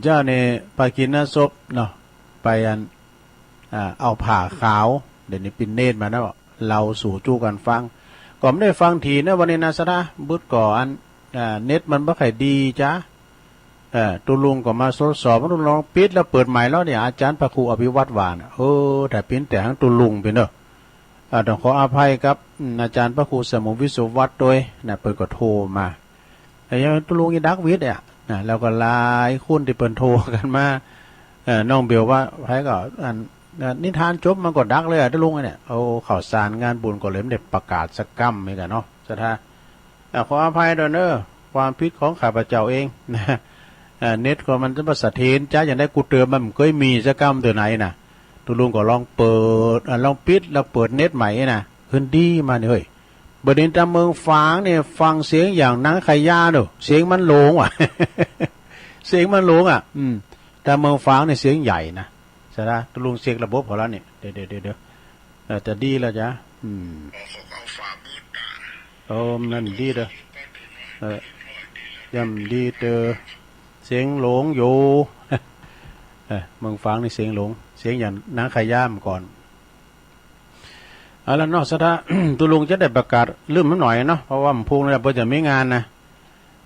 เจ้านี่ไปกินนสพเนาะ ไปอัน อ่า เอาผ้าขาว เดี๋ยวนี้เป็นเณรมาแล้ว เล่าสู่จู้กันฟัง ก็ไม่ได้ฟังทีนะวันนี้นะ ศรัทธา บึดก่ออัน อ่า เน็ตมันบ่ค่อยดีจ้า เอ่อ ตุ๊ลุงก็มาทดสอบ ตุ๊ลุงลองปิดแล้วเปิดใหม่แล้วเนี่ย อาจารย์พระครูอภิวัตรว่านะ เออ ถ้าเป็นแต่หั้งตุ๊ลุงเป็นเนอะ อ่า ต้องขออภัยครับ อืม อาจารย์พระครูสมุทรวิศวัตรด้วยนะ เปิ้นก็โทรมา แต่ยังตุ๊ลุงอีดักวิทย์เนี่ยนะ แล้วก็หลายคนที่เปิ้นโทรกันมา เอ่อ น้องเบลว่า ไผก็อัน อ่า นิทานจบมันก็ดักเลยอ่ะ ตะลุงเนี่ย เอาข่าวสารงานบุญก็เลยไม่ได้ประกาศสักกำเหมือนกันเนาะ ศรัทธา อ่า ขออภัยด้วยเนอะ ความผิดของข้าพเจ้าเอง นะ อ่า เน็ตก็มันจะมาเสถียรจ้าอย่างได้ กูเติมมันบ่เคยมีสักกำตัวไหนนะ ตะลุงก็ลองเปิด อ่า ลองปิดแล้วเปิดเน็ตใหม่นะ ขึ้นดีมานี่เฮ้ย บดินตามเมืองฝางเนี่ย ฟังเสียงอย่างนางขยาเนอะ เสียงมันโหลงว่ะ เสียงมันโหลงอ่ะ อืม แต่เมืองฝางเนี่ยเสียงใหญ่นะ ศรัทธา ตะลุงเช็คระบบเขาแล้วเนี่ย เดี๋ยว เดี๋ยว เดี๋ยว เดี๋ยว เออ จะดีแล้วจ้ะ อืม เออ นั่นดีเด้อ เออ ย่ำดีเด้อ เสียงโหลงอยู่ เออ เมืองฝางนี่เสียงโหลง เสียงอย่างนางขยาเมื่อก่อน เอาละเนาะ ศรัทธา ตะลุงจะได้ประกาศลืมมันหน่อยเนาะ เพราะว่าวันพุธนี่เปิ้นจะมีงานนะ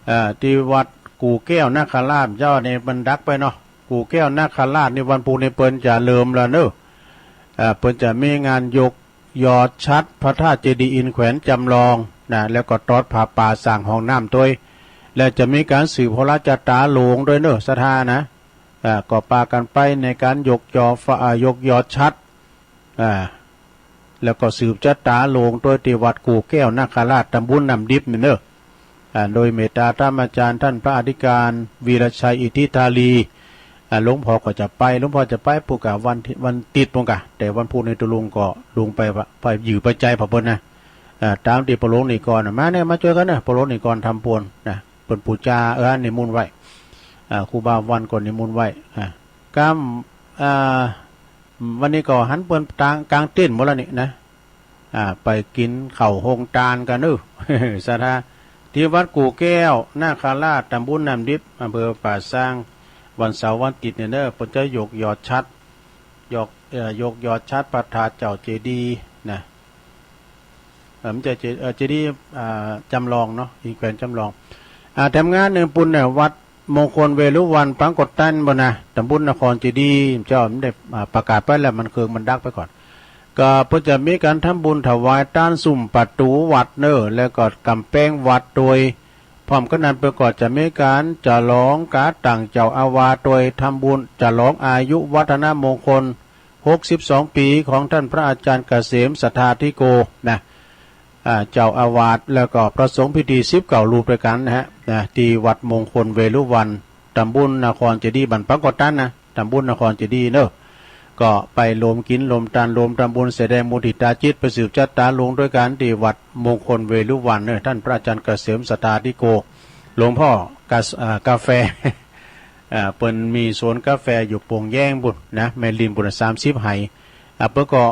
เอ่อ ที่วัดกู่แก้วนาคราชเจ้านี่มันดักไปเนาะ กู่แก้วนาคราชนี่วันพุธนี่เปิ้นจะเริ่มแล้วเนอะ เอ่อ เปิ้นจะมีงานยกยอดฉัตรพระธาตุเจดีย์อินแขวนจำลองนะ แล้วก็ตอดผ้าป่าสร้างห้องน้ำตวย และจะมีการสืบโหราชะตาโลงด้วยเนอะ ศรัทธานะ อ่า ก็ปากันไปในการยกยอฟ้า อ่า ยกยอดฉัตร อ่า แล้วก็สืบชะตาโลงตวยที่วัดกู่แก้วนาคราช ตำบลน้ำดิบนี่เนอะ อ่า โดยเมตตาธรรมอาจารย์ท่านพระอธิการวีรชัยอิทธิธารี อ่า หลวงพ่อก็จะไป หลวงพ่อจะไปพุธกับวันที่ วันติดพุธกะ แต่วันพุธนี่ตะลุงก็ลงไป ไปอยู่ปัจจัยพระเปิ้นนะ อ่า ตามที่ปอหลวงนิกรน่ะ มาเนี่ย มาช่วยกันนะ ปอหลวงนิกรทำปวนนะ เปิ้นปูจา เออ นิมนต์ไว้ อ่า ครูบาวันก็นิมนต์ไว้ อ่า กำ อ่า วันนี้ก็หันเปิ้นตางกลางเต็นท์หมดแล้วนี่นะ อ่า ไปกินข้าวโฮงตานกันเนอะ ศรัทธา ที่วัดกู่แก้วนาคราช ตำบลน้ำดิบ อำเภอป่าซาง วันเสาร์วันอาทิตย์เนี่ยเนอะ เปิ้นจะยกยอดฉัตร ยก เอ่อ ยกยอดฉัตรพระธาตุเจ้าเจดีย์นะ เอ่อ มันจะเจ- เอ่อ เจดีย์ อ่า จำลองเนาะ อินแขวนจำลอง อ่า แถมงานหนึ่งปุ้นเนี่ย วัดมงคลเวรุวัน ปังกดตันบ่นะ ตำบลนครเจดีย์ เจ้ามันได้ อ่า ประกาศไปแล้ว มันเคืองมันดักไปก่อน ก็เปิ้นจะมีการทำบุญถวายตานซุมประตูวัดเนอะ แล้วก็กำแพงวัดโดย พร้อมกันนั้นเปิ้นก็จะมีการฉลองการตั้งเจ้าอาวาสโดยทำบุญฉลองอายุวัฒนมงคล หกสิบสอง ปีของท่านพระอาจารย์เกษมสัทธาธิโกนะ อ่า เจ้าอาวาส แล้วก็พระสงฆ์พิธี สิบเก้า รูปด้วยกันนะฮะ นะ ที่วัดมงคลเวรุวัน ตำบลนครเจดีย์ บ้านปังกอตันนะ ตำบลนครเจดีย์เนอะ ก็ไปรวมกินรวมทานรวมทำบุญแสดงมุทิตาจิต ไปสืบชะตาโลงด้วยกันที่วัดมงคลเวรุวันเนอะ ท่านพระอาจารย์เกษมสัทธาธิโก หลวงพ่อกา- อ่า กาแฟ อ่า เปิ้นมีสวนกาแฟอยู่โป่งแยงปุ้นนะ แม่ริมปุ้น สามสิบ ไฮ่ อ่า เปิ้นก็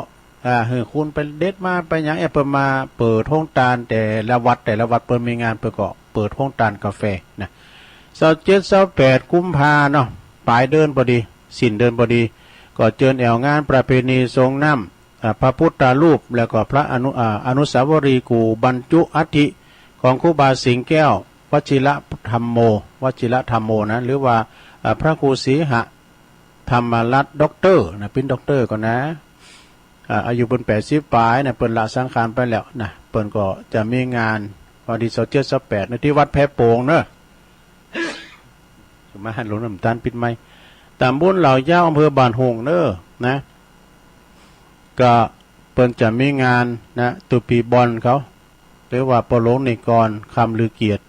อ่า หื้อคนไปเด็ดมาไปหยัง เอ้ย เปิ้นมาเปิดโฮงตาน แต่ละวัด แต่ละวัดเปิ้นมีงาน เปิ้นก็เปิดโฮงตานกาแฟนะ ซาวเจ็ด ซาวแปด กุมภาเนาะ ปลายเดือนพอดี สิ้นเดือนพอดี ก็เจิญแอ่วงานประเพณีสรงน้ำ อ่า พระพุทธรูป แล้วก็พระอนุ- อ่า อนุสาวรีย์กู่บรรจุอัฐิของครูบาสิงห์แก้ว วชิรธรรมโม วชิรธรรมโมนะ หรือว่า อ่า พระครูศรีหะธรรมรัตน์ ด็อกเตอร์นะ เป็นด็อกเตอร์ก่อนนะ อ่า อายุเปิ้น แปดสิบ ปลายนะ เปิ้นละสังขารไปแล้วนะ เปิ้นก็จะมีงานวันที่ ซาวเจ็ด ซาวแปด นะ ที่วัดแพโป่งเนอะ มาหันหลวงน้ำตาลปิดไมค์ ตำบลเหล่ายาว อำเภอบ้านโฮงเนอะนะ ก็เปิ้นจะมีงานนะ ตุปีบอลเขา หรือว่าปอหลวงนิกร คำลือเกียรติ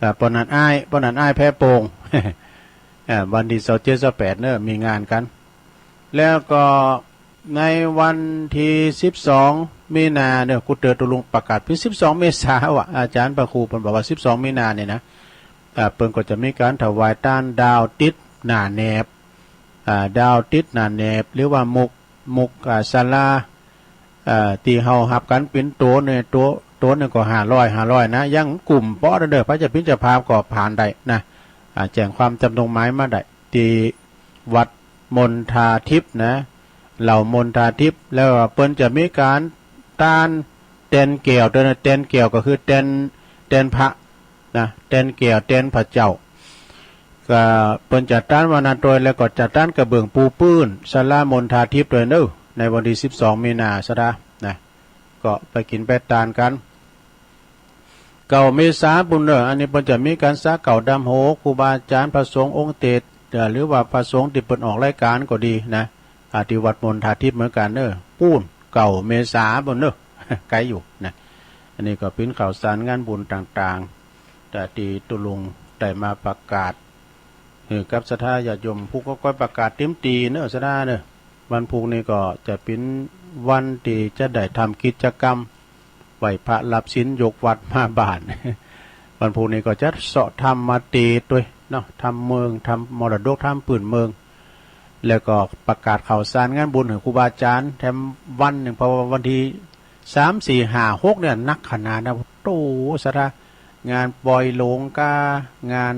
อ่า ปอนันอ้าย ปอนันอ้ายแพโป่ง อ่า วันที่ ซาวเจ็ด ซาวแปด เนอะ มีงานกัน แล้วก็ในวันที่ สิบสอง มีนาเนอะ กูเติร์ดตะลุงประกาศผิด สิบสอง เมษาว่ะ อาจารย์พระครูเปิ้นบอกว่า สิบสอง มีนาเนี่ยนะ อ่า เปิ้นก็จะมีการถวายตานดาวติดหน้าแหนบ อ่า ดาวติดหน้าแหนบ หรือว่ามุก มุก อ่า ศาลา อ่า ที่เฮาหับกันเป็นโตเนี่ย โต โตหนึ่งก็ ห้าร้อย ห้าร้อย นะ ยังกุ้มเปาะเด้อ ใผจะเป็นเจ้าภาพก็ผ่านได้นะ อ่า แจ้งความจำนงหมายมาได้ ที่วัดมณฑาทิพย์นะ เหล่ามณฑาทิพย์ แล้วเปิ้นจะมีการตานแตนแก้วด้วยนะ แตนแก้วก็คือแตน แตนพระนะ แตนแก้ว แตนพระเจ้า ก็เปิ้นจะตานวันนั้นด้วย แล้วก็จะตานกระเบื้องปูพื้นศาลามณฑาทิพย์ด้วยเนอะ ในวันที่ สิบสอง มีนา ศรัทธานะ ก็ไปกินไปตานกัน เก้า เมษาปุ้นเนอะ อันนี้เปิ้นจะมีการสาเก้าดำหัว ครูบาอาจารย์พระสงฆ์องค์เตศ เอ่อ หรือว่าพระสงฆ์ที่เปิ้นออกรายการก็ดีนะ อ่า ที่วัดมณฑาทิพย์เหมือนกันเนอะ ปูน เก้าเมษาปูนเนอะ ไกลอยู่นะ อันนี้ก็เป็นข่าวสารงานบุญต่างๆ แต่ที่ตุลุงได้มาประกาศ เออ กับศรัทธาญาติโยม ผู้ก็ก้อยประกาศเต็มตีเนอะ ศรัทธาเนอะ วันพุธนี้ก็จะเป็นวันที่จะได้ทำกิจกรรม ไหว้พระรับศีลยกวัดมาบ้าน วันพุธนี้ก็จะเสาะทำมาเตดด้วยเนาะ ทำเมือง ทำมรดก ทำปืนเมือง แล้วก็ประกาศข่าวสารงานบุญให้ครูบาอาจารย์แถมวันหนึ่ง เพราะว่าวันที่สาม สี่ ห้า หก เนี่ยหนักขนาดนะ โต ศรัทธา งานปอยหลงกา งาน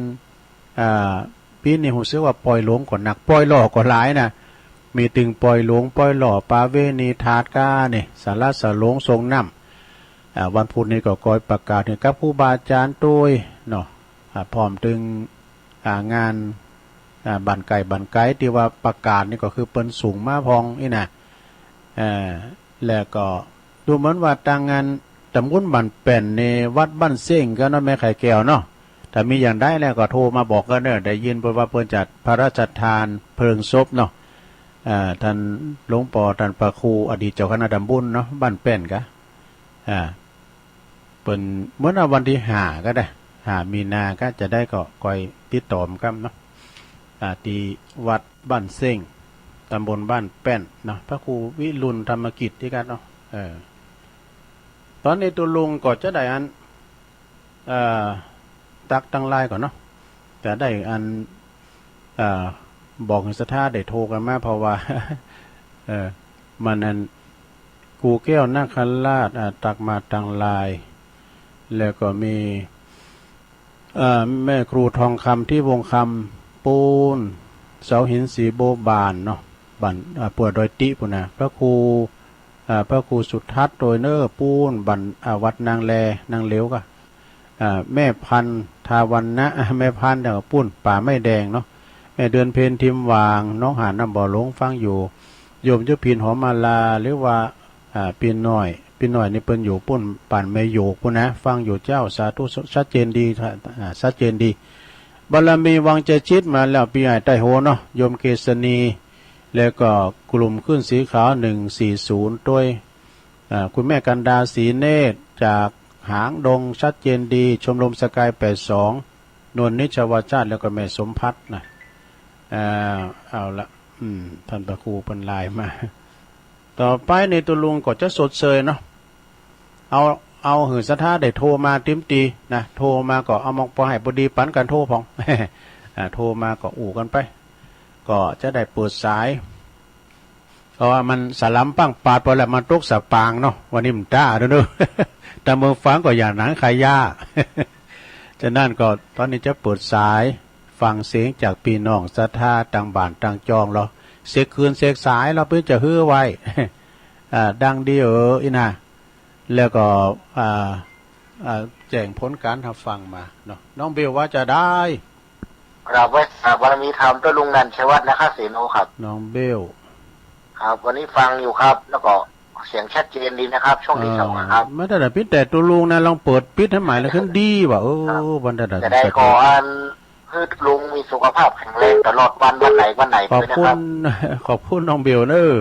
อ่า ปีนี้รู้สึกว่าปอยหลงก็หนัก ปอยหล่อก็หลายนะ มีตึงปอยหลง ปอยหล่อ ประเวณีถาดกาเนี่ย สาระสาหลงส่งน้ำ อ่า วันพุธนี้ก็ก้อยประกาศให้กับครูบาอาจารย์ด้วยเนาะ อ่า พร้อมตึง อ่า งาน อ่า บ้านไก่บ้านไก่ที่ว่าประกาศนี่ก็คือเปิ้นส่งมาพองนี่นะ เอ่อ แล้วก็ดูเหมือนว่าทางงานตำบลบ้านแป้นในวัดบ้านเซ้งก็เนาะ แม่ไข่แก้วเนาะ ถ้ามีอย่างใดแล้วก็โทรมาบอกกันเนอะ ได้ยินเปิ้นว่าเปิ้นจัดพระราชทานเพลิงศพเนาะ อ่า ท่านหลวงปอ ท่านพระครูอดีตเจ้าคณะตำบลเนาะ บ้านแป้นกะ อ่า เปิ้นเหมือนว่าวันที่ห้าก็ได้ ห้า มีนาก็จะได้ก็ก้อยติดต่อกันเนาะ อ่า ที่วัดบ้านเซ้ง ตำบลบ้านแป้นเนาะ พระครูวิรุณธรรมกิจที่กันเนาะ เออ ตอนนี้ตุลุงก็จะได้อัน เอ่อ ตักตังหลายก่อนเนาะ จะได้อัน เอ่อ บอกให้ศรัทธาได้โทรกันมา เพราะว่า เอ่อ มันอัน กู่แก้วนาคราช อ่า ตักมาตังหลาย แล้วก็มี เอ่อ แม่ครูทองคำ ที่วงคำ ปูน เสาหินสีโบบานเนาะ บ้าน อ่า ปัวดอยติปูนนะ พระครู อ่า พระครูสุทัศน์ โดยเนอร์ ปูน บ้าน อ่า วัดนางแล นางเหลวก็ อ่า แม่พันธุ์ ทาวันนะ อ่า แม่พันธุ์ เดี๋ยวปูน ป่าไม้แดงเนาะ แม่เดือนเพ็ญ ทิมหว่าง น้องหาดน้ำบ่อหลง ฟังอยู่ โยมยุพิน หอมมาลา หรือว่า อ่า ปีน้อย ปีน้อยนี่เปิ้นอยู่ปูน บ้านแม่โยกปูนนะ ฟังอยู่เจ้า สาธุ ชัดเจนดี อ่า ชัดเจนดี บารมีวังใจชิดมาแล้ว ปีใหญ่ใต้โหเนาะ โยมเกษณี แล้วก็กลุ่มคลื่นสีขาว หนึ่งสี่ศูนย์ ด้วย อ่า คุณแม่กันดา ศรีเนตร จากหางดง ชัดเจนดี ชมรมสกาย แปดสอง นวลนิชวาชาติ แล้วก็แม่สมพัฒน์นะ อ่า เอาละ อืม ท่านพระครูเปิ้นไลน์มา ต่อไปนี่ตุลุงก็จะสดเชยเนาะ เอา เอาหื้อศรัทธาได้โทรมาเต็มตีนะ โทรมาก็เอามองปอให้พอดีปันกันโทรพอง อ่า โทรมาก็อู้กันไป ก็จะได้เปิดสาย เพราะว่ามันสลัมปังปาดไปแล้ว มันตกสะปางเนาะ วันนี้มันต้าเด้อเนอะ แต่เมืองฟังก็อย่างหนังขายยา ฉะนั้นก็ตอนนี้จะเปิดสาย ฟังเสียงจากพี่น้องศรัทธาต่างบ้านต่างจองเรา เสกคืนเสกสายเราเปิ้นจะหื้อไว้ อ่า ดังดีเออ อีน่า แล้วก็ อ่า อ่า แจ้งผลการรับฟังมาเนาะ น้องเบลว่าจะได้ ครับ ไว้สาบารมีธรรมด้วยลุงนันท์ ชัยวัฒน์ นะครับ เสโนครับ น้องเบล ครับ วันนี้ฟังอยู่ครับ แล้วก็เสียงชัดเจนดีนะครับ ช่วงที่สองครับ เออ ไม่ได้แต่ปิดแต่ตัวลุงนะ ลองเปิดปิดให้ใหม่แล้วขึ้นดีว่ะ เออ ครับ วันนั้น จะได้ก่อน ให้ลุงมีสุขภาพแข็งแรงตลอดวัน วันไหนวันไหน ขอบคุณ ด้วยนะครับ ขอบคุณน้องเบลเนอะ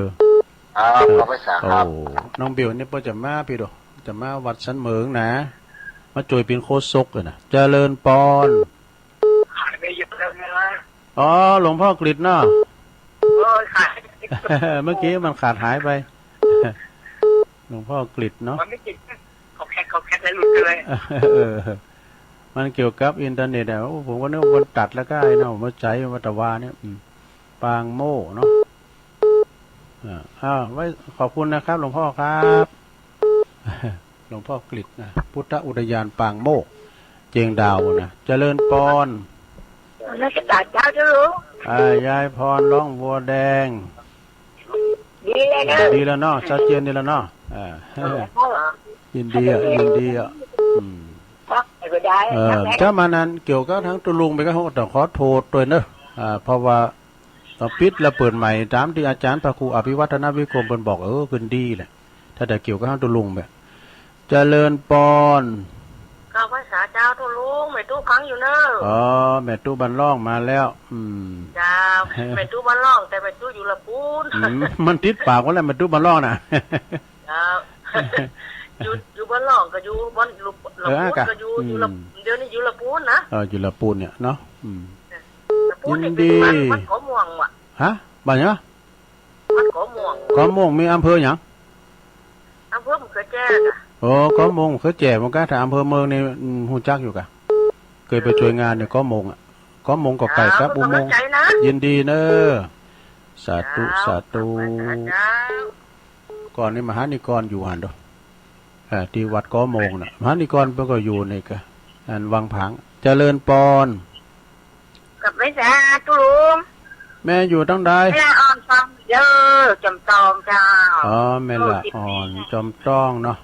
ครับ ขอบคุณครับ โอ้ น้องเบลนี่เปิ้นจะมาพี่ดู จะมาวัดสันเหมิงนะ มาช่วยเป็นโฆษกเลยนะ เจริญปอน ขายไปเยอะแล้วนะ อ๋อ หลวงพ่อกฤษเนาะ เออ ขาย เมื่อกี้มันขาดหายไป หลวงพ่อกฤษเนาะ มันไม่ติด เขาแคก เขาแคกแล้วหลุดไปเลย เออ มันเกี่ยวกับอินเทอร์เน็ตอะ โอ้ ผมก็นึกว่ามันตัดแล้วก็ไอ้เนาะ ผมว่าใจวัตวาเนี่ย อืม ปางโม่เนาะ อ่า อ้าว ไว้ ขอบคุณนะครับ หลวงพ่อครับ หลวงพ่อกฤษนะ พุทธอุทยานปางโมกข์ เจียงดาวนะ เจริญปอน นมัสการเจ้าเจ้าลุง อ่า ยายพร ร้องบัวแดง ดีเลยนะ ดีแล้วเนาะ ชัดเจนดีแล้วเนาะ อ่า เออ ยินดีอ่ะ ยินดีอ่ะ อืม พักก็ได้ เออ พักได้ ถ้ามานั้นเกี่ยวกับทางตุลุงไปก็ต้องขอโทษด้วยเนอะ อ่า เพราะว่าต้องปิดแล้วเปิดใหม่ ตามที่อาจารย์พระครูอภิวัฒนวิกรมเปิ้นบอก เออ ขึ้นดีแหละ ถ้าแต่เกี่ยวกับทางตุลุงแบบ เจริญปอน เข้าพรรษาเจ้า ลุง แม่ตุ๊ฟังอยู่เนอะ อ๋อ แม่ตุ๊บ้านร่องมาแล้ว อืม จ้า แม่ตุ๊บ้านร่อง แต่แม่ตุ๊อยู่ละปูน อืม มันติดปากว่าแหละ แม่ตุ๊บ้านร่องน่ะ จ้า อยู่ อยู่บ้านร่องก็อยู่บ้านละ เออ ปูน อ่ะ ก็อยู่ อืม อยู่ละ เดี๋ยวนี้อยู่ละปูนนะ เออ อยู่ละปูนเนี่ยเนาะ อืม ละปูนนี่ ยินดี เป็นบ้าน บ้านเกาะม่วงว่ะ ฮะ บ้านหยัง บ้านเกาะม่วง เกาะม่วงมีอำเภอหยัง อำเภอมะเขือแจ้จ้ะ โอ้ เกาะม่วงมะเขือแจ้ มันก็ถ้าอำเภอเมืองนี่ อืม ฮู้จักอยู่กะ เคยไปช่วยงานเนี่ย เกาะม่วงอ่ะ เกาะม่วงก็ใกล้กับอุโมงค์ จ้า เป็นกำลังใจนะ ยินดีเนอะ สาธุ จ้า สาธุ ขอบคุณจ้า ก่อนนี่มหานิกรอยู่หั่นเด้อ เอ่อ ที่วัดเกาะม่วงน่ะ มหานิกรเพิ่นก็อยู่นี่กะ อันวังผาง เจริญปอน กับแม่สา ตุ๊ลุง แม่อยู่ตังใด แม่ละอ่อนฟังเด้อ จอมตองเจ้า อ๋อ แม่ละอ่อน จอมตองเนาะ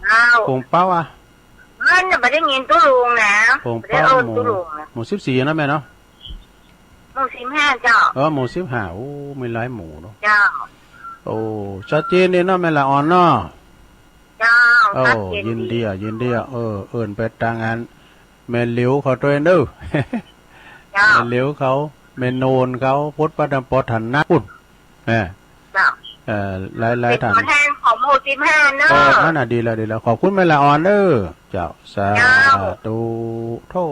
เจ้า โป่งเป้าอ่ะ เพิ่นน่ะบ่ได้ยินตุ๊ลุงนะ โป่งเป้า บ่ได้เอิ้น หมู่ ตุ๊ลุงนะ หมู่สิบสี่นะแม่เนาะ หมู่สิบห้าเจ้า เออ หมู่สิบห้า โอ้ มีหลายหมู่เนาะ เจ้า โอ้ ชัดเจนดีเนาะ แม่ละอ่อนเนาะ เจ้า โอ้ ชัดเจนดี ยินดีอ่ะ ยินดีอ่ะ เออ เอิ้นไปตางอัน แม่หลิวเขาด้วยเด้อ เจ้า แม่หลิวเขา แม่โนนเขา พุทธประดับปอฐานนะปุ้น เออ เจ้า เออ หลายๆ ท่าน เป็นตัวแทนของหมู่สิบห้าเนอะ เออ นั่นน่ะ ดีแล้ว ดีแล้ว ขอบคุณแม่ละอ่อนเด้อ เจ้า สา เจ้า ธุ โธ่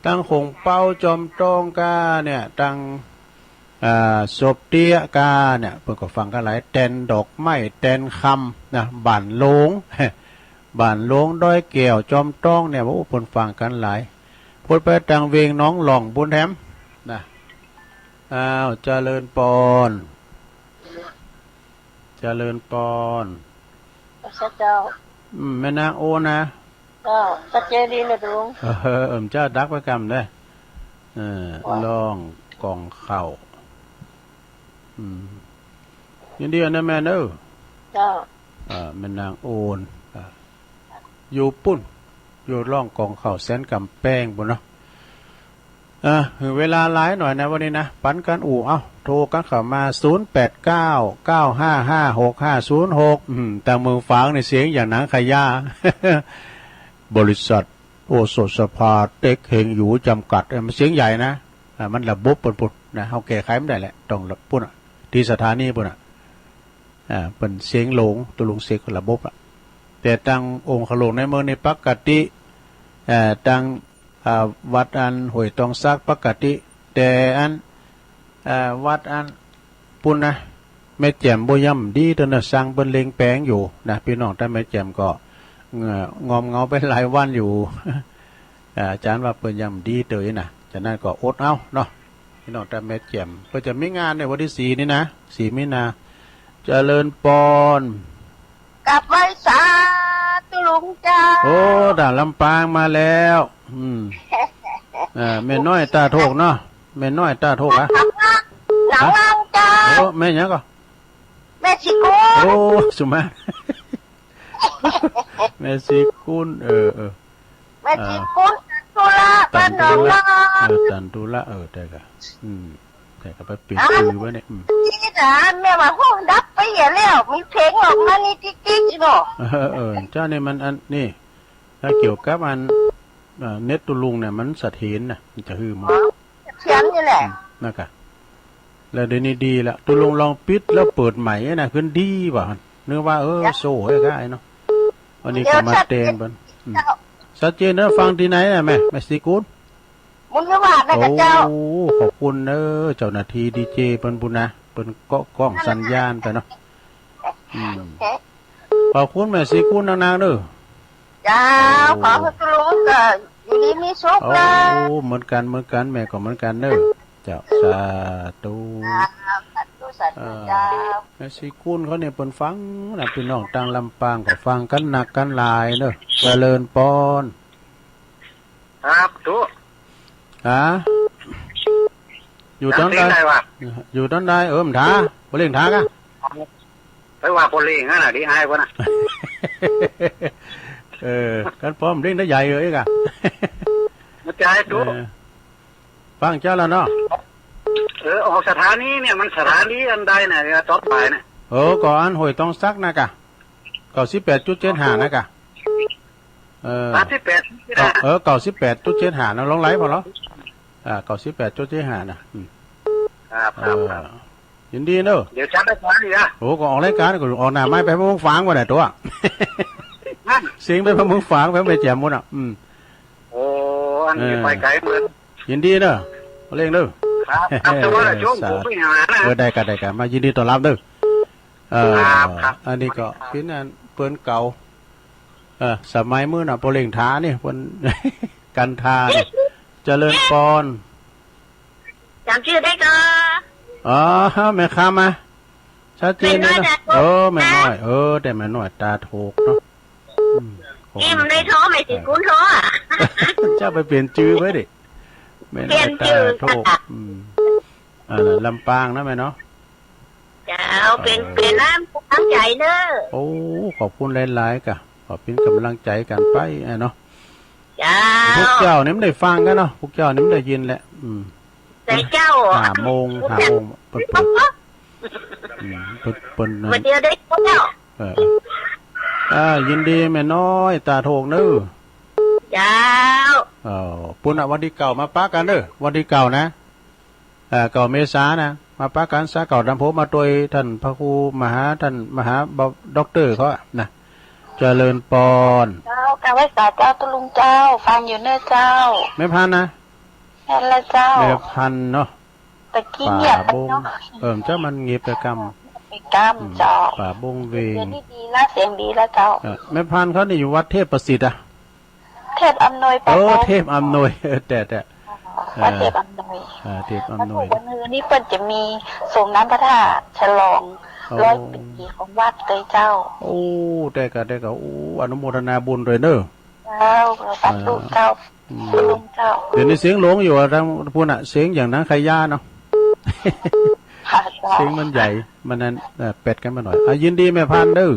ตังโป่งเป้าจอมตองกาเนี่ย ตัง อ่า ศพเตี้ยกาเนี่ย เปิ้นก็ฟังกันหลาย แตนดอกไม้ แตนคำนะ บ้านโลง บ้านโลง ดอยแก้ว จอมตองเนี่ย โอ้ เปิ้นฟังกันหลาย พุ้นไปตังเวียงหนองหล่องปุ้นแถมนะ อ้าว เจริญปอน เจริญปอน พระเจ้า อืม แม่นางโอนะ ก็ชัดเจนดีนะลุง เออ เออ เจ้าดักไปกำเด้อ เออ ว่า ร่องกองข้าว อืม ยินดีนะแม่เนอะ เจ้า อ่า แม่นางโอน อ่า อยู่ปุ้น อยู่ร่องกองข้าวแสนกำแพงปุ้นเนาะ อ่ะ เวลาหลายหน่อยนะวันนี้นะ ปันกันอู้ เอ้า โทรกันเข้ามา ศูนย์แปดเก้า เก้าห้าห้า หกห้าศูนย์หก อืม แต่เมืองฝางนี่เสียงอย่างหนังขยา บริษัทโอสถสภาเต็กเฮงหยูจำกัด เอ้ย มันเสียงใหญ่นะ อ่ะ มันระบบปุ้นๆ นะ เฮาแก้ไขบ่ได้แหละ ต้องปุ้นอะ ที่สถานีปุ้นอะ อ่า เปิ้นเสียงโหลง ตุ๊ลุงเสียงระบบอะ แต่ตังองคหลวงในเมืองนี่ปกติ เอ่อ ตัง อ่า วัดอันห้วยตองสักปกติ แต่อัน เอ่อ วัดอันปุ้นนะ แม่แจ่มบ่ยำดีเด้อนะ สั่งเปิ้นเล็งแปลงอยู่นะ พี่น้องตางแม่แจ่มก็ เอ่อ งอมเหงาไปหลายวันอยู่ อ่า อาจารย์ว่าเปิ้นยังดีเตยนะ ฉะนั้นก็อดเอาเนาะ พี่น้องตางแม่แจ่ม เปิ้นจะมีงานในวันที่สี่นี่นะ สี่มีนา เจริญปอน กลับไหว้สาตุ๊ลุงเจ้า โอ้ ตางลำปางมาแล้ว อืม อ่า แม่น้อยตาโทกเนาะ แม่น้อยตาโทกอะ หลังล่าง หลังล่างเจ้า โอ้ แม่หยังก็ แม่ชีกุล โอ้ สุมา แม่ชีกุล เออ เออ แม่ชีกุล ตันตุละ ตันตุละ บ้านหนองลา เออ ตันตุละ เออ แต่ก็ อืม แต่ก็ไปเปลี่ยนชื่อไว้เนี่ย อืม นี่นะ แม่ว่า โห ดับไปเหียแล้ว มีเพลงออกมานี่ติ๊กๆ อีกเนาะ เออ เออ เจ้านี่มันอัน นี่ ถ้าเกี่ยวกับอัน เอ่อ เน็ตตุ๊ลุงเนี่ย มันเสถียรนะ มันจะหื้อหมด เสถียรนี่แหละ อืม นั่นกะ แล้วเดี๋ยวนี้ดีละ ตุ๊ลุงลองปิดแล้วเปิดใหม่นะ ขึ้นดีว่ะ นึกว่า เออ โซ่ไอ้กะไอ้เนาะ วันนี้ก็มาแตนเปิ้น อืม ชัดเจนนะ ฟังที่ไหนนะแม่ แม่ชีกุล บุญนิวาสนะกะเจ้า โอ้ ขอบคุณเด้อ เจ้าหน้าที่ดีเจเปิ้นปุ้นนะ เปิ้นเกาะกล้องสัญญาณไปเนาะ อืม ขอบคุณแม่ชีกุลนางๆ เด้อ เจ้า โอ้ ขอให้ตุ๊ลุงก็อยู่ดีมีสุขนะ โอ้ เหมือนกัน เหมือนกัน แม่ก็เหมือนกันเด้อ เจ้า สาธุ สาธุ สาธุ เออ เจ้า แม่ชีกุลเขาเนี่ยเปิ้นฟังนะ พี่น้องตางลำปางก็ฟังกันนักกันหลายเด้อ เจริญปอน ครับ ตุ๊ ฮะ อยู่ตางใด จังสิได้วะ อยู่ตางใด เออ มันถา บ่เล่งถากะ ไปว่าบ่เล่งนั่นน่ะ ดีอายกว่านะ เออ กันพร้อมเล่งได้ใหญ่เอ้ยกะ มาจ่ายตุ๊ เออ ฟังเจ้าแล้วเนาะ เออ ออกสถานีเนี่ย มันสถานีอันใดน่ะ เนี่ย ตอนบ่ายเนี่ย เออ ก็อันห้วยตองสักนะกะ เก้าสิบแปดจุดเจ็ดห้านะกะ เออ สามสิบแปด เก้า เออ เก้าสิบแปดจุดเจ็ดห้า นะ ลองไล่พอเหรอ อ่า เก้าสิบแปดจุดเจ็ดห้า นะ อืม ครับ ครับ เออ ครับ ยินดีเนอะ เดี๋ยวจัดให้ก่อนดีนะ โอ้ ก็ออกรายการก็ออกหน้าไม้ไปพระเมืองฝางวะเนี่ยตัว นั่น เสียงไปพระเมืองฝางไปไม่แจ่มหมดอ่ะ อืม โอ้ อันนี้ เออ ไปไกลเหมือน ยินดีเนอะ เร่งเนอะ ครับ ครับ แต่ว่าช่วงผมไปหานะ เออ ได้กัน ได้กัน มายินดีต้อนรับเนอะ เออ ครับ ครับ อันนี้ก็เป็นอันเปิ้นเก่า เออ สมัยมื้อน่ะ พอเล่งทานี่ เปิ้น กันทานี่ เจริญปอน จำชื่อได้ก็ อ๋อ แม่ค้ามา ชัดเจนเลยเนาะ แม่น้อยตาโทก เออ แม่น้อย เออ แต่แม่น้อยตาโทกเนาะ อืม อิ่มในท้องไม่สิคุณท้องอะ จะไปเปลี่ยนชื่อไว้ดิ แม่น้อยตาโทก เปลี่ยนชื่อค่ะ อืม อ่า ลำปางนะแม่เนาะ เจ้า เป็น เออ เป็นน้ำกำลังใจเนอะ โอ้ ขอบคุณหลายๆ กะ ขอเป็นกำลังใจกันไปอะเนาะ เจ้า พวกเจ้านี่ไม่ได้ฟังกันเนาะ พวกเจ้านี่ไม่ได้ยินแหละ อืม แต่เจ้า ห้าโมง ห้าโมง เปิ้นเปิด อืม เปิ้น เปิ้น วันเดียวได้เจ้า เออ เออ อ่า ยินดีแม่น้อย ตาโทกเนอะ เจ้า เออ ปุ้นน่ะ วันที่เก้ามาปะกันเนอะ วันที่เก้านะ เอ่อ เก้าเมษานะ มาปะกันซะ เก้าดำโพมาโดยท่านพระครูมหา ท่านมหาบ- ด็อกเตอร์เขาอะนะ เจริญปอน เจ้า กราบไหว้สาเจ้าตุ๊ลุงเจ้า ฟังอยู่เนอะเจ้า แม่พันธุ์นะ แม่นละเจ้า แม่พันธุ์เนาะ ตะกี้เงียบไปเนาะ ป่าบง เออ เจ้ามันเงียบไปกำ ไปกำ อืม เจ้า ป่าบงเวง เสียงนี่ดีละ เสียงดีละเจ้า เออ แม่พันธุ์เขานี่อยู่วัดเทพประสิทธิ์อะ เทพอำนวย เออ ป่าบง เทพอำนวย เออ แต่ แต่ อ๋อ เออ วัดเทพอำนวย เออ เทพอำนวย วัดเทพอำนวยนี่เปิ้นจะมีสงน้ำพระธาตุฉลอง โอ้ ร้อยปีของวัดเลยเจ้า โอ้ แต่กะ แต่กะ โอ้ อนุโมทนาบุญด้วยเนอะ เจ้า สาธุเจ้า อืม คุณลุงเจ้า เดี๋ยวนี้เสียงหลงอยู่อะ ทางพุ้นน่ะ เสียงอย่างหนังขายยาเนาะ ค่ะเจ้า เสียงมันใหญ่ มันนั้น เอ่อ แปดกันมาหน่อย อ่ะ ยินดีแม่พันธุ์เด้อ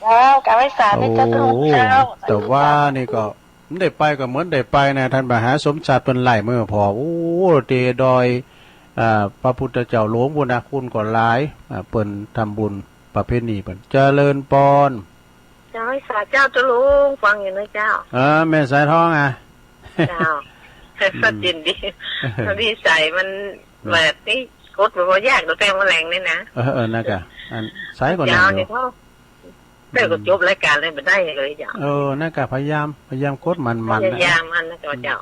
เจ้า กราบไหว้สาเจ้าตุ๊ลุงเจ้า โอ้ แต่ว่านี่ก็ ได้ไปก็เหมือนได้ไปนะ ท่านมหาสมชาติเปิ้นไล่เมื่อพอ โอ้ เตดอย อ่า พระพุทธเจ้าหลวงพุ้นนะ คุณก็หลาย อ่า เปิ้นทำบุญประเพณีเปิ้น เจริญปอน เจ้า ไหว้สาเจ้าตุ๊ลุง ฟังอยู่นะเจ้า เออ แม่สายทองอะ เจ้า อืม สะจินดี พอดีสายมัน เออ แบบนี้กดมันก็ยากตัวแทงแมลงนี่นะ เออ เออ นะกะ อัน สายก็นั่นอยู่ เจ้านี่เขา แต่ก็จบรายการเลย ไม่ได้เลยจ้ะ เออ นั่นก็พยายาม พยายามกดมันๆ นะ พยายามมันนะเจ้า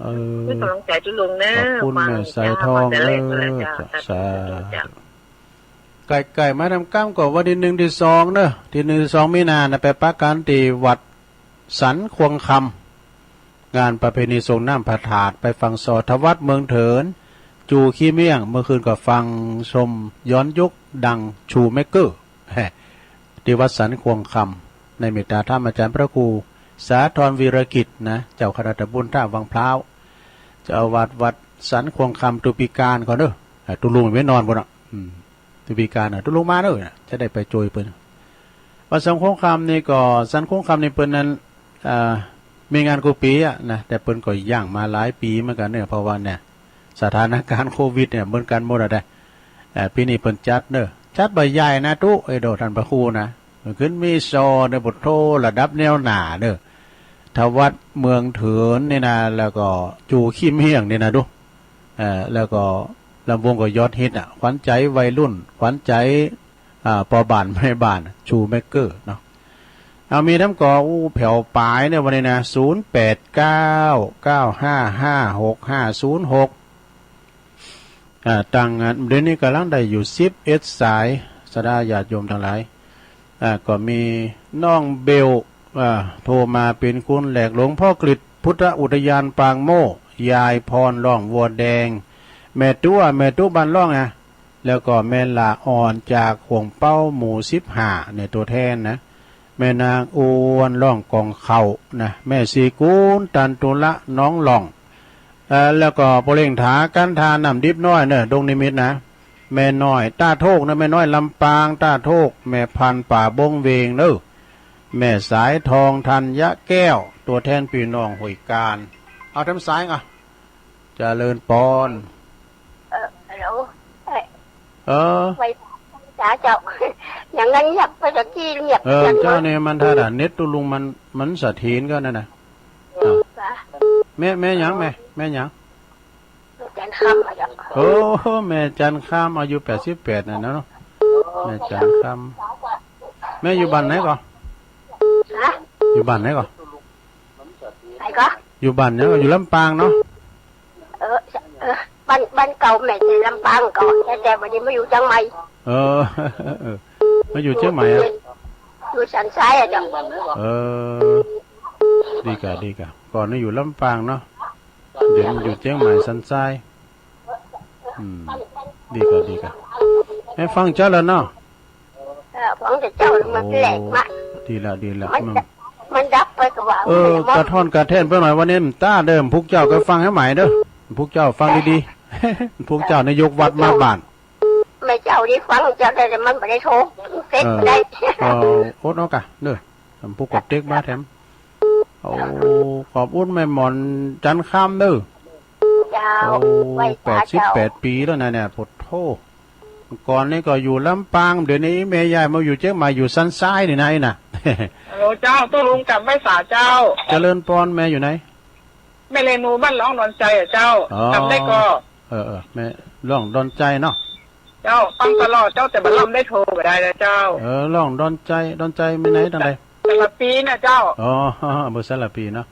เออ ให้กำลังใจตุ๊ลุงเนอะ ขอบคุณแม่สายทองเนอะ เจ้า สาธุ เจ้า ใกล้ๆ มาทำกรรมก็วันที่หนึ่งที่สองเนอะ ที่หนึ่งที่สองมีนานะ ไปปะกันที่วัดสันควงคำ งานประเพณีส่งน้ำพระธาตุ ไปฟังซอทวัฒน์เมืองเถิน จูขี้เมี่ยง เมื่อคืนก็ฟังชมย้อนยุคดังชูเมกเกอร์ ที่วัดสันควงคำ ในเมตตาธรรมอาจารย์พระครูสาธรวีรกิจนะ เจ้าคณะตำบลท่าวังพร้าว เจ้าอาวาสวัดสันควงคำ ตุปีการก่อนเนอะ อ่า ตุ๊ลุงไม่นอนบนอ่ะ อืม ตุปีการเนอะ ตุ๊ลุงมาเนอะ จะได้ไปโจยเปิ้น วัดสันควงคำนี่ก็ สันควงคำนี่เปิ้นนั้น อ่า มีงานกู้ปีอะนะ แต่เปิ้นก็ยั้งมาหลายปีเหมือนกันเนี่ย เพราะว่าเนี่ย สถานการณ์โควิดเนี่ยเหมือนกันหมดอะนะ เอ่อ ปีนี้เปิ้นจัดเนอะ จัดบ่ใหญ่นะตุ๊ เอ้ยโด ท่านพระครูนะ มันขึ้นมีซอเนอะ บทโทระดับแนวหน้าเนอะ ทวัฒน์เมืองเถินนี่นะ แล้วก็จูขี้เมี่ยงนี่นะดู เอ่อ แล้วก็ลำวงก็ยอดฮิตอะ ขวัญใจวัยรุ่น ขวัญใจ อ่า พ่อบ้านแม่บ้าน ชูเมกเกอร์เนาะ เอามีน้ำก่อ อู้ แผวปายเนี่ยวันนี้นะ ศูนย์แปดเก้า เก้าห้าห้า หกห้าศูนย์หก อ่า ตั้ง อ่า เดี๋ยวนี้กำลังได้อยู่สิบเอ็ดสาย ศรัทธาญาติโยมทั้งหลาย อ่า ก็มีน้องเบล อ่า โทรมาเป็นคนแรก หลวงพ่อกฤษ พุทธอุทยานปางโม่ ยายพร ร่องวัวแดง แม่ตัว แม่ตัวบ้านร่องอ่ะ แล้วก็แม่ละอ่อนจากขวงเป้าหมู่สิบห้าเนี่ย ตัวแทนนะ แม่นางอ้วน ร่องกองเขานะ แม่ศรีกูล ตันตุละ น้องหล่อง เอ่อ แล้วก็ปอเล่งถา กันทา น้ำดิบน้อยเนอะ ดงนิมิตรนะ แม่น้อย ต้าโทกนะ แม่น้อย ลำปาง ต้าโทก แม่พันธุ์ ป่าบงเวงเนอะ แม่สายทอง ธัญญะแก้ว ตัวแทนพี่น้องห้วยกาญ เอาทำสายอ่ะ เจริญปอน เออ ฮัลโหล เออ เออ ไว้ จ้าเจ้า อย่างนั้นเงียบไปตะกี้เงียบ เออ จังเลย เจ้าเนี่ยมันถ้าด่าเน็ตตุลุงมัน มันเสถียรก็นั่นนะ อ่ะ แม่ แม่หยัง แม่ แม่หยัง จันทร์คำอะเจ้า โอ้ แม่จันทร์คำ อายุแปดสิบแปดน่ะเนาะ แม่จันทร์คำ แม่อยู่บ้านไหนก่อน ฮะ อยู่บ้านไหนก่อน ไหนก่อน อยู่บ้านไหนก่อน อยู่ลำปางเนาะ เออ เออ บ้าน บ้านเก่าแม่อยู่ลำปางก่อน แต่ แต่วันนี้มาอยู่เชียงใหม่ เออ เออ เออ มาอยู่เชียงใหม่อะ อยู่สันทรายอะเจ้า เออ ดีกะ ดีกะ ก่อนนี่อยู่ลำปางเนาะ เดี๋ยวมาอยู่เชียงใหม่สันทราย อืม ดีกะ ดีกะ ให้ฟังเจ้าแล้วเนาะ เออ ฟังแต่เจ้ามันแปลกมาก โอ้ ดีละ ดีละ มัน มัน มันดับไปกับว่า เออ มันหมด กระท่อนกระแท่นไปหน่อย วันนี้มันต้าเด้อ พวกเจ้าก็ฟังให้ใหม่เด้อ พวกเจ้าฟังดีๆ พวกเจ้าในยกวัดมาบ้าน แม่เจ้านี่ฟังเจ้าได้ แต่มันไม่ได้โทรเฟซ เออ ได้ ก็อดเอากะเด้อ ทำผู้กดเต็กมาแถม โอ้ ขอบคุณแม่หมอนจันทร์คำเด้อ เจ้า โอ้ ไหว้พระ แปดสิบแปด เจ้า ปีแล้วนะเนี่ย โอ้โธ่ ก่อนนี่ก็อยู่ลำปาง เดี๋ยวนี้แม่ย้ายมาอยู่เชียงใหม่ อยู่สันทรายนี่นะไอ้น่ะ ฮัลโหลเจ้า ตุ๊ลุงกลับไหว้สาเจ้า เจริญปอน แม่อยู่ไหน แม่เรนูบ้านร่องดอนใจอะเจ้า อ๋อ จำได้ก่อ เออ เออ แม่ร่องดอนใจเนาะ เจ้า ฟังตลอดเจ้า แต่บ่ลำได้โทรก็ได้นะเจ้า เออ ร่องดอนใจ ดอนใจมีไหนตรงใด สารพีนะเจ้า อ๋อ อำเภอสารพีเนาะ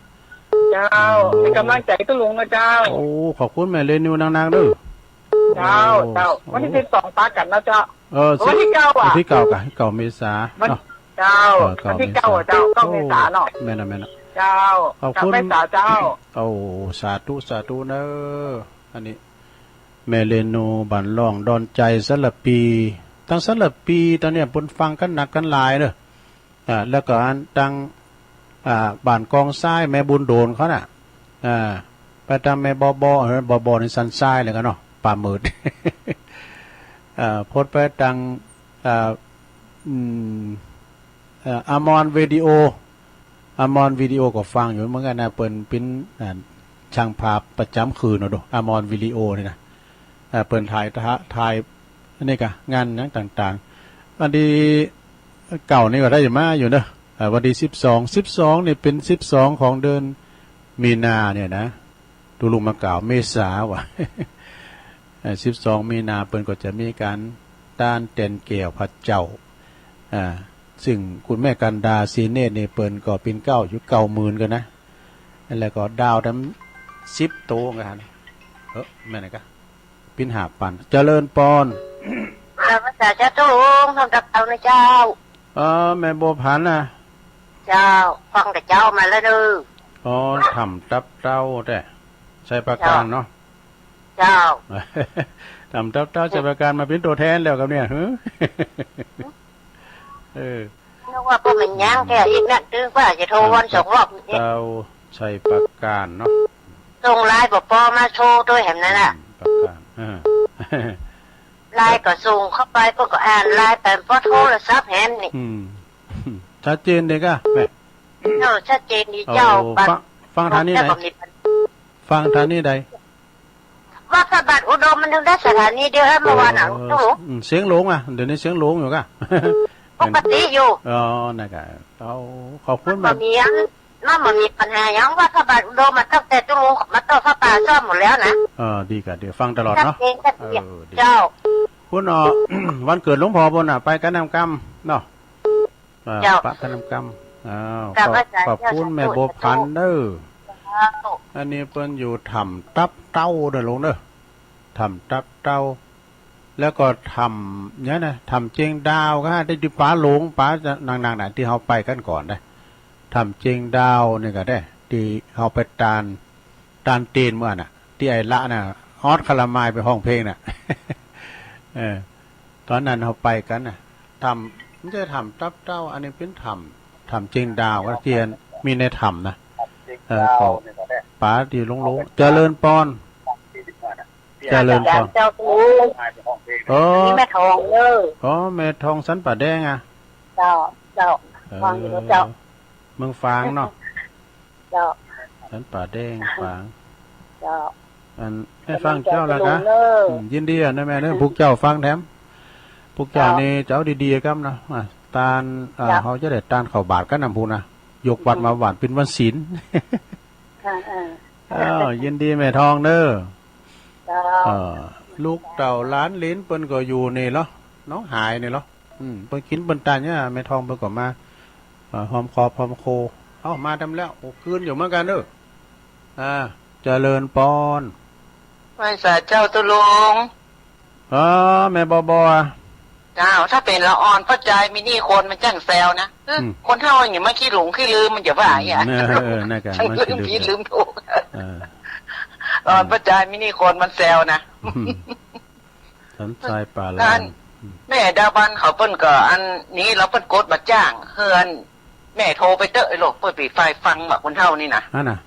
เจ้า อ๋อ เป็นกำลังใจตุ๊ลุงนะเจ้า โอ้ ขอบคุณแม่เรนูนักๆเด้อ เจ้า โอ้ เจ้า วันที่ โอ้ สิบสองปะกันนะเจ้า เออ วันที่เก้าอะ วันที่เก้ากะ เก้าเมษา วัน เนาะ เจ้า เออ วันที่เก้าอะเจ้า เก้าเมษาเนาะ โอ้ แม่นนะ แม่นนะ เจ้า ขอบคุณ กลับไหว้สาเจ้า โอ้ สาธุ สาธุเนอะ อันนี้ แม่เรนูบ้านร่องดอนใจสารพี ตั้งสารพีตอนเนี้ยเปิ้นฟังกันนักกันหลายเนอะ อ่า แล้วก็อันตั้ง อ่า บ้านกองทรายแม่บุญโดนเขาน่ะ อ่า ไปตามแม่บอบอ เออ บอบอในสันทรายเลยกันเนาะ ป่ามืด อ่า พดไปตาง อ่า อืม เอ่อ อมรวิดีโอ อมรวิดีโอก็ฟังอยู่เหมือนกันนะ เปิ้นเป็น อ่า ช่างภาพประจำคืนเนาะดู อมรวิดีโอนี่นะ อ่า เปิ้นถ่าย ถ่าย อันนี้กะ งานหยังต่างๆ อันที่เก่านี่ก็ได้มาอยู่เนอะ อ่า วันที่สิบสอง สิบสองนี่เป็นสิบสองของเดือนมีนาเนี่ยนะ ตุ๊ลุงมาเก่าเมษาว่ะ เอ่อ สิบสองมีนาเปิ้นก็จะมีการต้านแตนแก้วพระเจ้า อ่า ซึ่งคุณแม่กันดา ศรีเนตรนี่เปิ้นก็เป็นเก้าอยู่เก้าหมื่นกันนะ แล้วก็ดาวทั้งสิบโตกัน เออ แม่นไหนกะ เป็นห้าปัน เจริญปอน กราบไหว้สาเจ้าตุ๊ลุง ทำตับเต้านะเจ้า เออ แม่บัวผันนะ เจ้า ฟังแต่เจ้ามาแล้วเด้อ อ๋อ ทำตับเต้าแต่ ชัยปราการเนาะ เจ้า ทำตับเต้าชัยปราการมาเป็นตัวแทนแล้วครับเนี่ย ฮะ เออ นึกว่าบ่แม่นหยังแท้อีกนะ นึกว่าจะโทรวันสองรอบนี่ เต้าชัยปราการเนาะ ส่งไลน์บ่ปอมาโทรด้วยแหมนั่นน่ะ อืม ปราการ เออ ไลน์ก็ส่งเข้าไป เปิ้นก็อ่านไลน์ไป บ่โทรศัพท์แหมนี่ อืม ชัดเจนเด้อกะแม่ เออ ชัดเจนดีเจ้า โอ้ บัด ฟัง ฟังทางนี้ไหน แล้วก็มีปัญ ฟังทางนี้ใด วัดพระบาทอุดมมันถึงได้สถานีเดียวเมื่อวานน่ะ เออ ลูก อืม เสียงหลงอ่ะ เดี๋ยวนี้เสียงหลงอยู่กะ ปกติอยู่ อ๋อ นะครับ เอา ขอบคุณ มันบ่มีหยัง มันบ่มีปัญหาหยัง วัดพระบาทอุดมมาตั้งแต่ตุ๊ลุงมาต่อพระป่าซ่อมหมดแล้วนะ เออ ดีกะ เดี๋ยวฟังตลอดเนาะ ชัดเจน ชัดเจน เออ ดี เจ้า คุณเนาะ วันเกิดหลวงพ่อเปิ้นน่ะ ไปกันนำกำเนาะ อ่า เจ้า ปะกันนำกำ อ้าว กราบไหว้สา ขอบ ขอบคุณ เจ้า แม่บัวผันเด้อ สาธุ อันนี้เปิ้นอยู่ถ้ำตับเต้าเด้อลุงเด้อ ถ้ำตับเต้า แล้วก็ถ้ำเนี่ยนะ ถ้ำเจียงดาวก็ได้ ที่ป๋าหลง ป๋าหนังๆน่ะ ที่เฮาไปกันก่อนนะ ถ้ำเจียงดาวนี่ก็ได้ ที่เฮาไปตาน ตานเตนเมื่อน่ะ ที่ไอ้ละน่ะ ออสคาลามายไปฮ้องเพลงน่ะ เออ ตอนนั้นเฮาไปกันน่ะ ถ้ำ ไม่ใช่ถ้ำตับเต้า อันนี้เป็นถ้ำ ถ้ำเจียงดาว ที่มีในถ้ำนะ เออ ก็ป๋าที่หลงๆ เจริญปอน เจริญปอน เจ้าตุ๊ลุง เออ นี่แม่ทองเด้อ อ๋อ แม่ทองสันป่าแดงอ่ะ เจ้า เจ้า เออ ฟังอยู่เจ้า เมืองฝางเนาะ เจ้า สันป่าแดงฝาง เจ้า อัน ให้ฟังเจ้าละกะ เจ้าตุ๊ลุงเด้อ อืม ยินดีอ่ะนะแม่เด้อ พวกเจ้าฟังแถม พวกเจ้านี่เจ้าดีๆ กันนะ อ่ะ ตาน อ่ะ เจ้า เขาจะได้ตานข้าวบาตรกันนะพูนนะ ยกวัดมาหว่านเป็นวันศีล เออ เออ เออ ยินดีแม่ทองเด้อ เจ้า เออ ลูกเต้าหลานเหลนเปิ้นก็อยู่นี่เหรอ หนองหายนี่เหรอ อืม เปิ้นกินเปิ้นตานเนี่ย แม่ทองเปิ้นก็มา เอ่อ หอมคอหอมโค เอ้า มาทำแล้ว โอ้ คืนอยู่เหมือนกันเด้อ อ่า เจริญปอน ไหว้สาเจ้าตุลุง เออ แม่บอบอ เจ้า ถ้าเป็นละอ่อนป้าจายมีนี่คนมันจังแซวนะ เออ อืม คนเฒ่าอย่างมาขี้หลงขี้ลืมมันจะว่าอย่างเงี้ย อืม เออ เออ นั่นกะ มันขี้ลืม ขี้ลืมถูก เออ ละอ่อนป้าจายมีนี่คนมันแซวนะ อืม สันทรายป่าลาน อัน แม่ดาวบันเขาเปิ้นก็อันนี้เราเปิ้นกดบัตรจ้าง เฮือน แม่โทรไปเตอะไอ้โลกเปิ้นปิดไฟฟังว่าคนเฒ่านี่นะ นั่นน่ะ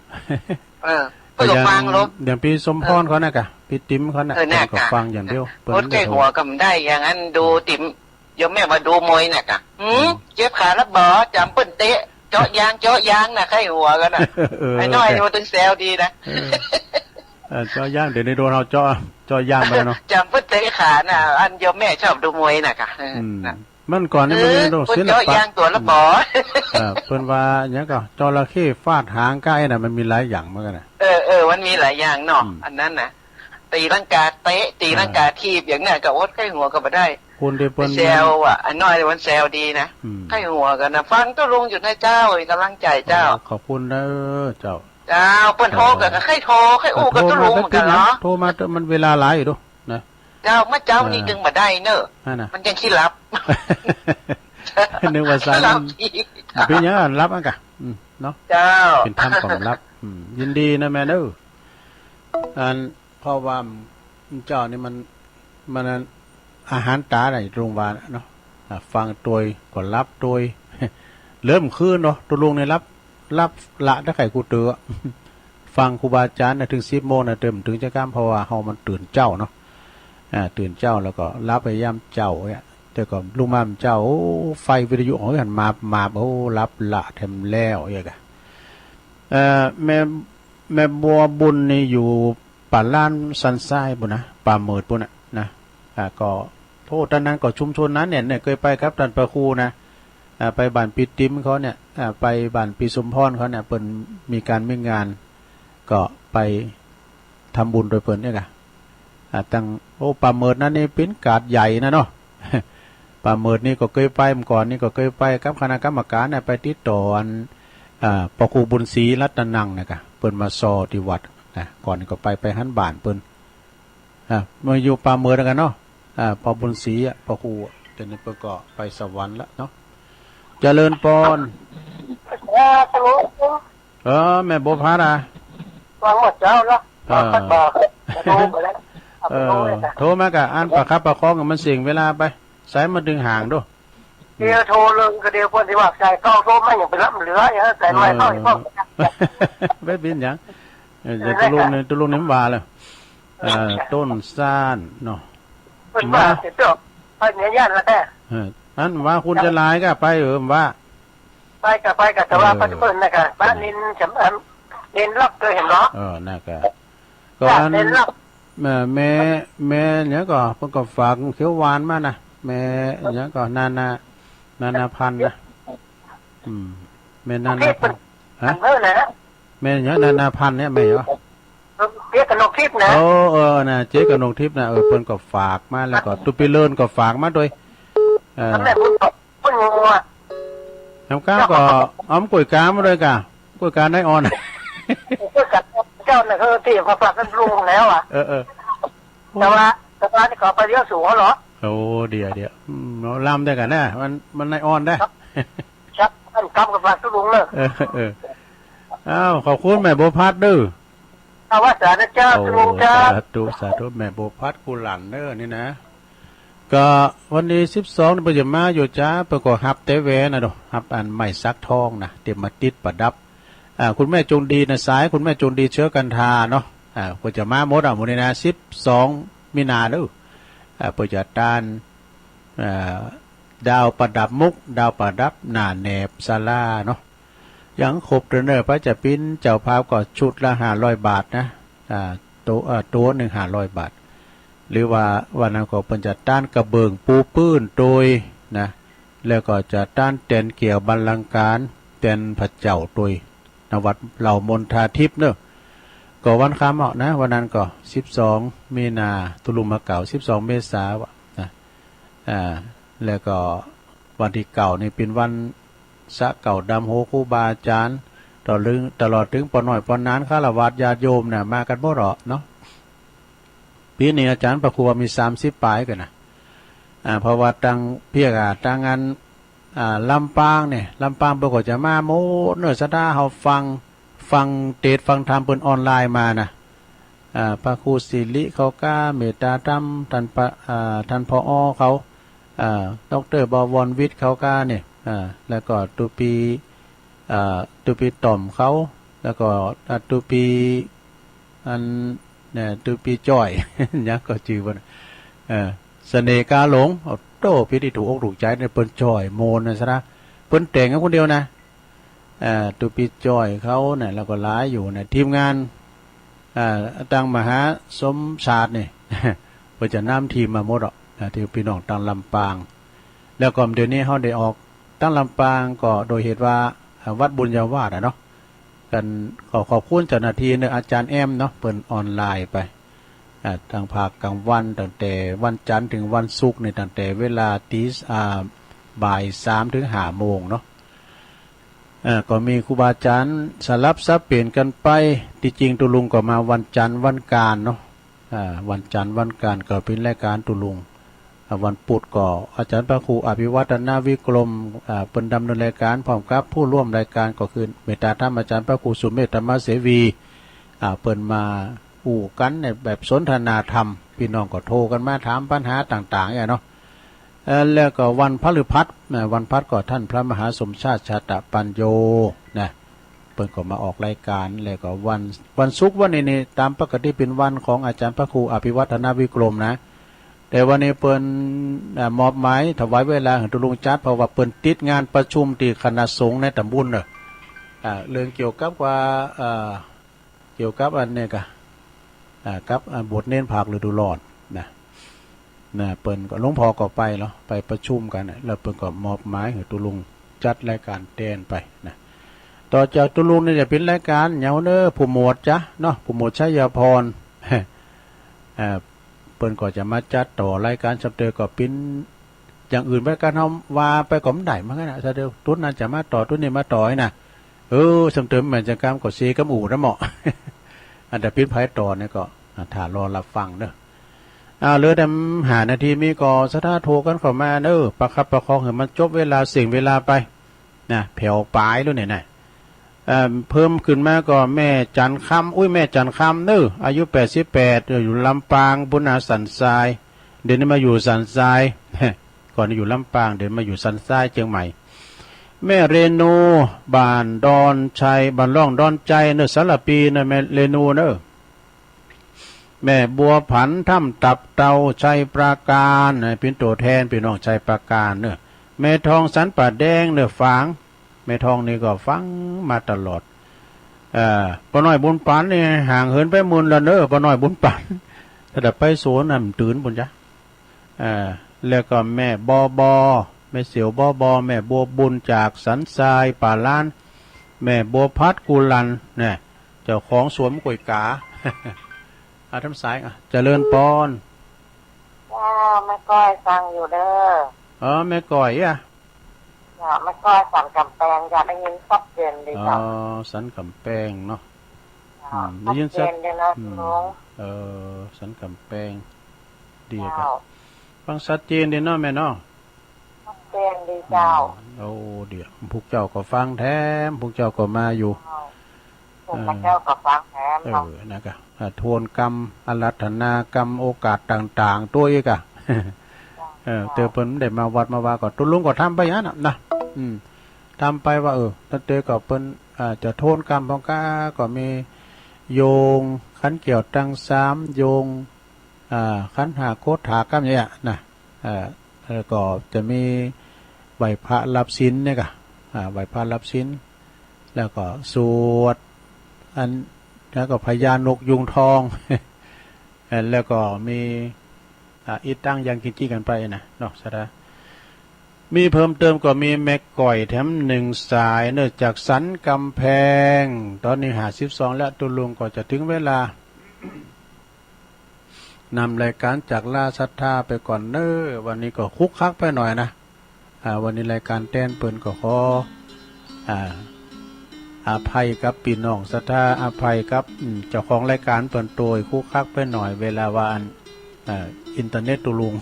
เออ เปิ้นก็ฟังลง อย่าง อย่างพี่สมพรเขาน่ะกะ พี่ติ๋มเขาน่ะ เออ น่ะ เปิ้นก็ กะ ฟังอย่างเดียว เปิ้น อดใกล้หัวก็บ่ได้ อย่างนั้นดู อืม ติ๋ม โยมแม่ว่าดูมวยน่ะกะ หืม อืม เจ็บขาแล้วบ่ จำเปิ้นเตะ เจาะยาง เจาะยางน่ะ ใกล้หัวกันน่ะ เออ ไอ้น้อย กะ นี่มันถึงแซวดีนะ เออ เออ เจาะยาง เดี๋ยวนี้โดนเอาเจาะ เจาะยางไปแล้วเนาะ จำเปิ้นเตะขาน่ะ อันโยมแม่ชอบดูมวยน่ะกะ เออ อืม น่ะ มันก่อนนี่มัน เออ เรียนโรง เปิ้น ศิลปะ เจาะยางตัวละบ่ อืม เออ เปิ้นว่าอย่างก็จระเข้ฟาดหางไก่น่ะ มันมีหลายอย่างเหมือนกันน่ะ เออ เออ มันมีหลายอย่างเนาะ อืม อันนั้นน่ะ ตีลังกาเตะ ตีลังกา อ่า ถีบอย่างเนี้ย ก็อดใกล้หัวก็บ่ได้ คนที่เปิ้น แซวอ่ะ อันน้อยมันแซวดีนะ อืม ใกล้หัวกันนะ ฟังตุลุงอยู่นะเจ้า เป็นกำลังใจเจ้า โอ้ ขอบคุณเด้อเจ้า เจ้า เปิ้นโทรก็ เออ ใครโทร ใครอู้กับตุลุงเหมือนกันเนาะ โทรมาเถอะ มันเวลาหลายอยู่ดู นะ เจ้า เมื่อเจ้านี้ เออ จึงบ่ได้เนอะ นั่นน่ะ มันยังขี้หลับ นึกว่าสายมัน หลับอีก เป็นหยังหลับอันกะ อืม เนาะ เจ้า เป็นธรรมของหลับ อืม ยินดีนะแม่เด้อ อัน เพราะว่าเจ้านี่มัน มันอัน อาหารต๋าได้โรงพยาบาลเนาะ อ่า ฟังตวยก็หลับตวย เริ่มคืนเนาะ ตุลุงนี่หลับ หลับละถ้าใครกูเตือ ฟังครูบาอาจารย์นะ ถึงสิบโมงนะ เติมถึงจะก้าม เพราะว่าเฮามันตื่นเจ้าเนาะ อ่า ตื่นเจ้าแล้วก็หลับไปยามเจ้าเนี่ย แต่ก็ลุกมาเจ้า โอ้ ไฟวิทยุของหันมา มา โอ้ หลับละแถมแล้วเนี่ยกะ เอ่อ แม่ แม่บัวบุญนี่อยู่ป่าล้านสันทรายปุ้นนะ ป่าเมิดปุ้นน่ะนะ อ่า ก็ โอ้ ตอนนั้นก็ชุมชนนั้นเนี่ย เนี่ย เคยไปกับท่านพระครูนะ อ่า ไปบ้านพี่ติ๋มเขาเนี่ย อ่า ไปบ้านพี่สมพรเขาเนี่ย เปิ้นมีการมีงาน ก็ไปทำบุญโดยเปิ้นเนี่ยกะ อ่า ตั้ง โอ้ ป่าเมิดนั้นนี่เป็นกาดใหญ่นะเนาะ ป่าเมิดนี่ก็เคยไป เมื่อก่อนนี่ก็เคยไปกับคณะกรรมการเนี่ย ไปติดต่ออัน อ่า พระครูบุญศรีรัตนังเนี่ยกะ เปิ้นมาซอที่วัดนะ ก่อนนี่ก็ไป ไปหันบ้านเปิ้น อ่ะ มาอยู่ป่าเมิดกันเนาะ อ่า พ่อบุญศรีอ่ะ พ่อครูอ่ะ แต่นี่เปิ้นก็ไปสวรรค์ละเนาะ เจริญปอน เออ ฮัลโหล เออ แม่บัวพัดอ่ะ ฟังหมดเจ้าเนาะ เออ ฟังหมดเจ้า เออ โทรมากะ อันประคับประคองกับมันเสียงเวลาไป สายมาดึงห่างดู เดี๋ยวโทรเรื่องก็เดี๋ยวเปิ้นสิว่าสายเก่าโทรมายังไปรับเหลืออย่างนั้น สายใหม่เข้าอีกพวก เออ ไม่เป็นหยัง เออ เดี๋ยวตกลงนี่ ตกลงนี่มันว่าแล้ว เออ ต้นซ่านเนาะ เปิ้นว่า มา สิเจ้า ไปเหนือย่านแล้วแท้ เออ อันว่าคุณจะลายก็ไป เออ ว่า ไปก็ไปก็ แต่ว่า เออ ไปเปิ้นนะก็บ้านนินจำอัน นินล็อกเคยเห็นเนาะ เออ น่ะก็ ก็อัน เออ แม่ แม่เนี่ยก็เพิ่นก็ฝากเขียวหวานมานะ แม่เนี่ยก็นานา นานาพันธุ์นะ อืม แม่นานาพันธุ์ ฮะ อันเพิ่นนะ แม่เนี่ยนานาพันธุ์เนี่ยแม่เหรอ เจ๊กนกทิพย์นะ โอ้ เออ นะ เจ๊กนกทิพย์นะ เออ เพิ่นก็ฝากมา แล้วก็ตุ๊ปีเลินก็ฝากมาด้วย เออ แม่บุญ เปิ้นงงอ่ะ แถมก้าวก็เอากล้วยกามาด้วยกะ กล้วยกาไนออน กล้วยกาเจ้าน่ะ เออ ที่เขาฝากกันลุงแล้วอ่ะ เออ เออ แต่ว่า แต่ว่านี่เขาไปเลี้ยวสูงเหรอ โอ้ เดี๋ยว เดี๋ยว อืม เอาลำด้วยกันนะ มัน มันไนออนได้ ครับ ครับ ท่านกำกับฝากลุงเลย เออ เออ อ้าว ขอบคุณแม่บัวพัดเด้อ เอาว่าสาธุเจ้า โอ้ ลุงครับ สาธุ สาธุ แม่บัวพัดกุหลันเด้อนี่นะ ก็วันที่สิบสองนี่เปิ้นจะมาอยู่จ้า เปิ้นก็ฮับแต่แหวนนะเนาะ ฮับอันไม้สักทองนะ เตรียมมาติดประดับ อ่า คุณแม่จงดีนะ สายคุณแม่จงดีเชื้อกันทาเนาะ อ่า เปิ้นจะมาหมดอ่ะ มื้อนี้นะ สิบสองมีนาเด้อ อ่า เปิ้นจะตาน อ่า ดาวประดับมุก ดาวประดับหน้าแหนบศาลาเนาะ ยังครบเทรนเนอร์ พระจะปิ้นเจ้าภาพก็ชุดละห้าร้อยบาทนะ อ่า ตัว เอ่อ ตัวหนึ่งห้าร้อยบาท หรือว่าวันนั้นก็เปิ้นจะต้านกระเบื้องปูพื้นโตยนะ แล้วก็จะต้านแตนเกี่ยวบัลลังก์การ แตนพระเจ้าโตย ณ วัดเหล่ามณฑาทิพย์เนอะ ก็วันค่ำเอานะ วันนั้นก็สิบสองมีนา ตุลุงมาเก่า สิบสองเมษา วะนะ อ่า แล้วก็วันที่เก้านี่เป็นวันสะเก่าดำหัวครูบาอาจารย์ ตลอดถึง ตลอดถึงป้อน้อยป้อหนาน ฆราวาสญาติโยมเนี่ย มากันหมดเหรอเนาะ ปีนี้อาจารย์พระครูมีสามสิบปลายกันนะ อ่า เพราะว่าตังเพียกอ่ะ ตังอัน อ่า ลำปางเนี่ย ลำปางเปิ้นก็จะมาหมดเนอะ ศรัทธาเฮาฟัง ฟังเทศน์ฟังธรรมเปิ้นออนไลน์มานะ อ่า พระครูสิริเขาก็เมตตาธรรม ท่านปะ อ่า ท่าน ผอ เขา อ่า ดอกเตอร์ บวรวิทย์เขาก็เนี่ย อ่า แล้วก็ตุปี อ่า ตุปีต่อมเขา แล้วก็ อ่า ตุปี อัน เนี่ย ตุปีจ้อย ยังก็จื่อเปิ้น เออ เสน่ห์กาหลง โอ้โต พิธีถูกอกถูกใจเนี่ย เปิ้นจ้อยโมนนะซะนะ เปิ้นแต่งกันคนเดียวนะ อ่า ตุปีจ้อยเขาเนี่ย แล้วก็หลายอยู่นะ ทีมงาน อ่า ตังมหาสมชาตินี่ เปิ้นจะนำทีมมาหมดอ่ะนะ ที่พี่น้องตังลำปาง แล้วก็เดี๋ยวนี้เฮาได้ออกตังลำปางก็โดยเหตุว่า อ่า วัดบุญญาวาสอ่ะเนาะ กันก็ขอบคุณเจ้าหน้าที่เนอะ อาจารย์แอมเนาะ เปิ้นออนไลน์ไป อ่า ทางภาคกลางวัน ตั้งแต่วันจันทร์ถึงวันศุกร์นี่ ตั้งแต่เวลาตี อ่า บ่ายสามถึงห้าโมงเนาะ อ่า ก็มีครูบาอาจารย์สลับสับเปลี่ยนกันไป ที่จริงตุลุงก็มาวันจันทร์วันการเนาะ อ่า วันจันทร์วันการก็เป็นรายการตุลุง อ่า วันพุธก็อาจารย์พระครูอภิวัฒนวิกรม อ่า เปิ้นดำเนินรายการ พร้อมกับผู้ร่วมรายการก็คือเมตตาธรรมอาจารย์พระครูสุเมธธรรมเสวี อ่า เปิ้นมาอู้กันในแบบสนทนาธรรม พี่น้องก็โทรกันมาถามปัญหาต่างๆเนี่ยเนาะ เอ่อ แล้วก็วันพฤหัสนะ วันพฤหัสก็ท่านพระมหาสมชาติชาตปัญโญนะ เปิ้นก็มาออกรายการ แล้วก็วัน วันศุกร์วันนี้นี่ ตามปกติเป็นวันของอาจารย์พระครูอภิวัฒนวิกรมนะ แต่วันนี้เปิ้น อ่า มอบหมายถวายเวลาให้ตุลุงจัด เพราะว่าเปิ้นติดงานประชุมที่คณะสงฆ์ในตำบลเนอะ อ่า เรื่องเกี่ยวกับว่า เอ่อ เกี่ยวกับอันเนี้ยกะ อ่า กับ อ่า บวชเณรภาคฤดูร้อนนะ นะ เปิ้นก็ หลวงพ่อก็ไปเหรอ ไปประชุมกันน่ะ แล้วเปิ้นก็มอบหมายให้ตุลุงจัดรายการแทนไปนะ ต่อจากตุลุงนี่จะเป็นรายการเหยาะเนอะ ผู้หมวดจ๊ะเนาะ ผู้หมวดชัยพร อ่า เปิ้นก็จะมาจัดต่อรายการ สำเติมก็เป็นอย่างอื่นไป การเฮาว่าไปก็บ่ได้เหมือนกันนะ สำเติมตุ๊ดนั้นจะมาต่อ ตุ๊ดนี้มาต่อนะ เออ สำเติมแม่นจังกำก็เสียกำอู่นะเหมาะ อันแต่เป็นไผต่อเนี่ยก็ อ่า ถ้ารอรับฟังเนอะ อ่า เหลือแต่ห้านาที มีก็ศรัทธาโทรกันเข้ามาเนอะ ประคับประคองให้มันจบเวลา เสี่ยงเวลาไปนะ แผวปลายแล้วเนี่ยนะ เอ่อ เพิ่มขึ้นมาก็แม่จันคำ อุ้ย แม่จันคำเนอะ อายุแปดสิบแปด อยู่ลำปางพุ้นนะ สันทราย เดี๋ยวนี้มาอยู่สันทราย ก่อนอยู่ลำปาง เดี๋ยวมาอยู่สันทรายเชียงใหม่ แม่เรนู บ้านดอนชัย บ้านร่องดอนชัยเนอะ สารพีเนอะ แม่เรนูเนอะ แม่บัวผัน ถ้ำตับเต่า ชัยปราการนะ เป็นตัวแทนพี่น้องชัยปราการเนอะ แม่ทองสันป่าแดงเนอะ ฟัง แม่ทองนี่ก็ฟังมาตลอด เอ่อ ป้าน้อยบุญปันนี่ห่างเหินไปหมื่นแล้วเนอะ ป้าน้อยบุญปัน ถ้าแต่ไปสวนน่ะมันตื่นบุญจ้ะ เอ่อ แล้วก็แม่บอบอ แม่เสียวบอบอ แม่บัวบุญจากสันทรายป่าล้าน แม่บัวพัดกุลันเนี่ย เจ้าของสวนก๋วยกา อาทำสายอ่ะ เจริญปอน จ้า แม่ก้อยฟังอยู่เด้อ อ๋อ แม่ก้อยอ่ะ จ้า แม่ก้อยสันกำแพง อยากได้ยินชัดเจนดี อ๋อ จ้ะ สันกำแพงเนาะ จ้า อืม ได้ยินชัด ชัดเจนดีนะ อืม ลุง เออ สันกำแพง ดีครับ เจ้า ฟังชัดเจนดีเนาะแม่เนาะ ชัดเจนดีเจ้า อืม โอ้ เดี๋ยว พวกเจ้าก็ฟังแถม พวกเจ้าก็มาอยู่ เจ้า พวกเจ้าก็ฟังแถม เออ เนาะ เออ นะครับ อ่า ทวนกำ อาราธนากำ โอกาสต่างๆ ตัวอีกอ่ะ เออ เจ้า เตอเปิ้นได้มาวัดมาวาก็ ตุลุงก็ทำไปอย่างนั้นน่ะนะ อืม ทำไปว่า เออ ตั้งแต่ก็เปิ้น อ่า จะทวนกำ พองกา ก็มีโยง ขันเกี่ยวตังสาม โยง อ่า ขันห้าโคตรถากำเนี่ยนะ เอ่อ แล้วก็จะมีไหว้พระรับศีลเนี่ยกะ อ่า ไหว้พระรับศีล แล้วก็สวด อัน แล้วก็พญานกยูงทอง เอ่อ แล้วก็มี อ่า อีตังยังกินจี้กันไปนะเนาะ สาธุ มีเพิ่มเติมก็มีแม่ก้อยแถมหนึ่งสายเนอะ จากสันกำแพง ตอนนี้ห้าสิบสองแล้ว ตุลุงก็จะถึงเวลานำรายการจากลาศรัทธาไปก่อนเนอะ วันนี้ก็คุกคักไปหน่อยนะ อ่า วันนี้รายการแต้นเปิ้นก็ขอ อ่า อภัยกับพี่น้องศรัทธา อภัยกับ อืม เจ้าของรายการเปิ้นโตยคุกคักไปหน่อย เวลาว่าอัน อ่า อินเทอร์เน็ตตุลุง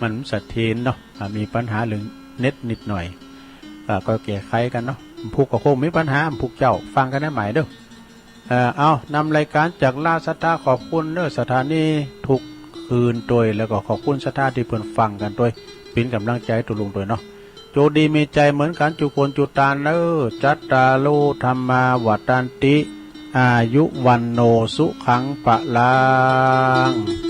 มันเสถียรเนาะ อ่า มีปัญหาเรื่องเน็ตนิดหน่อย อ่า ก็แก้ไขกันเนาะ ผูกก็คงมีปัญหา ผูกเจ้าฟังกันได้ใหม่เด้อ เอ่อ เอา นำรายการจากลาศรัทธา ขอบคุณเนอะ สถานีทุกคืนโดย แล้วก็ขอบคุณศรัทธาที่เปิ้นฟังกันโดย เป็นกำลังใจตุลุงโดยเนาะ โจดีมีใจเหมือนกันจุคนจุตานเนอะ จัตตาโร ธัมมา วัตตันติ อายุ วันโน สุขัง พลัง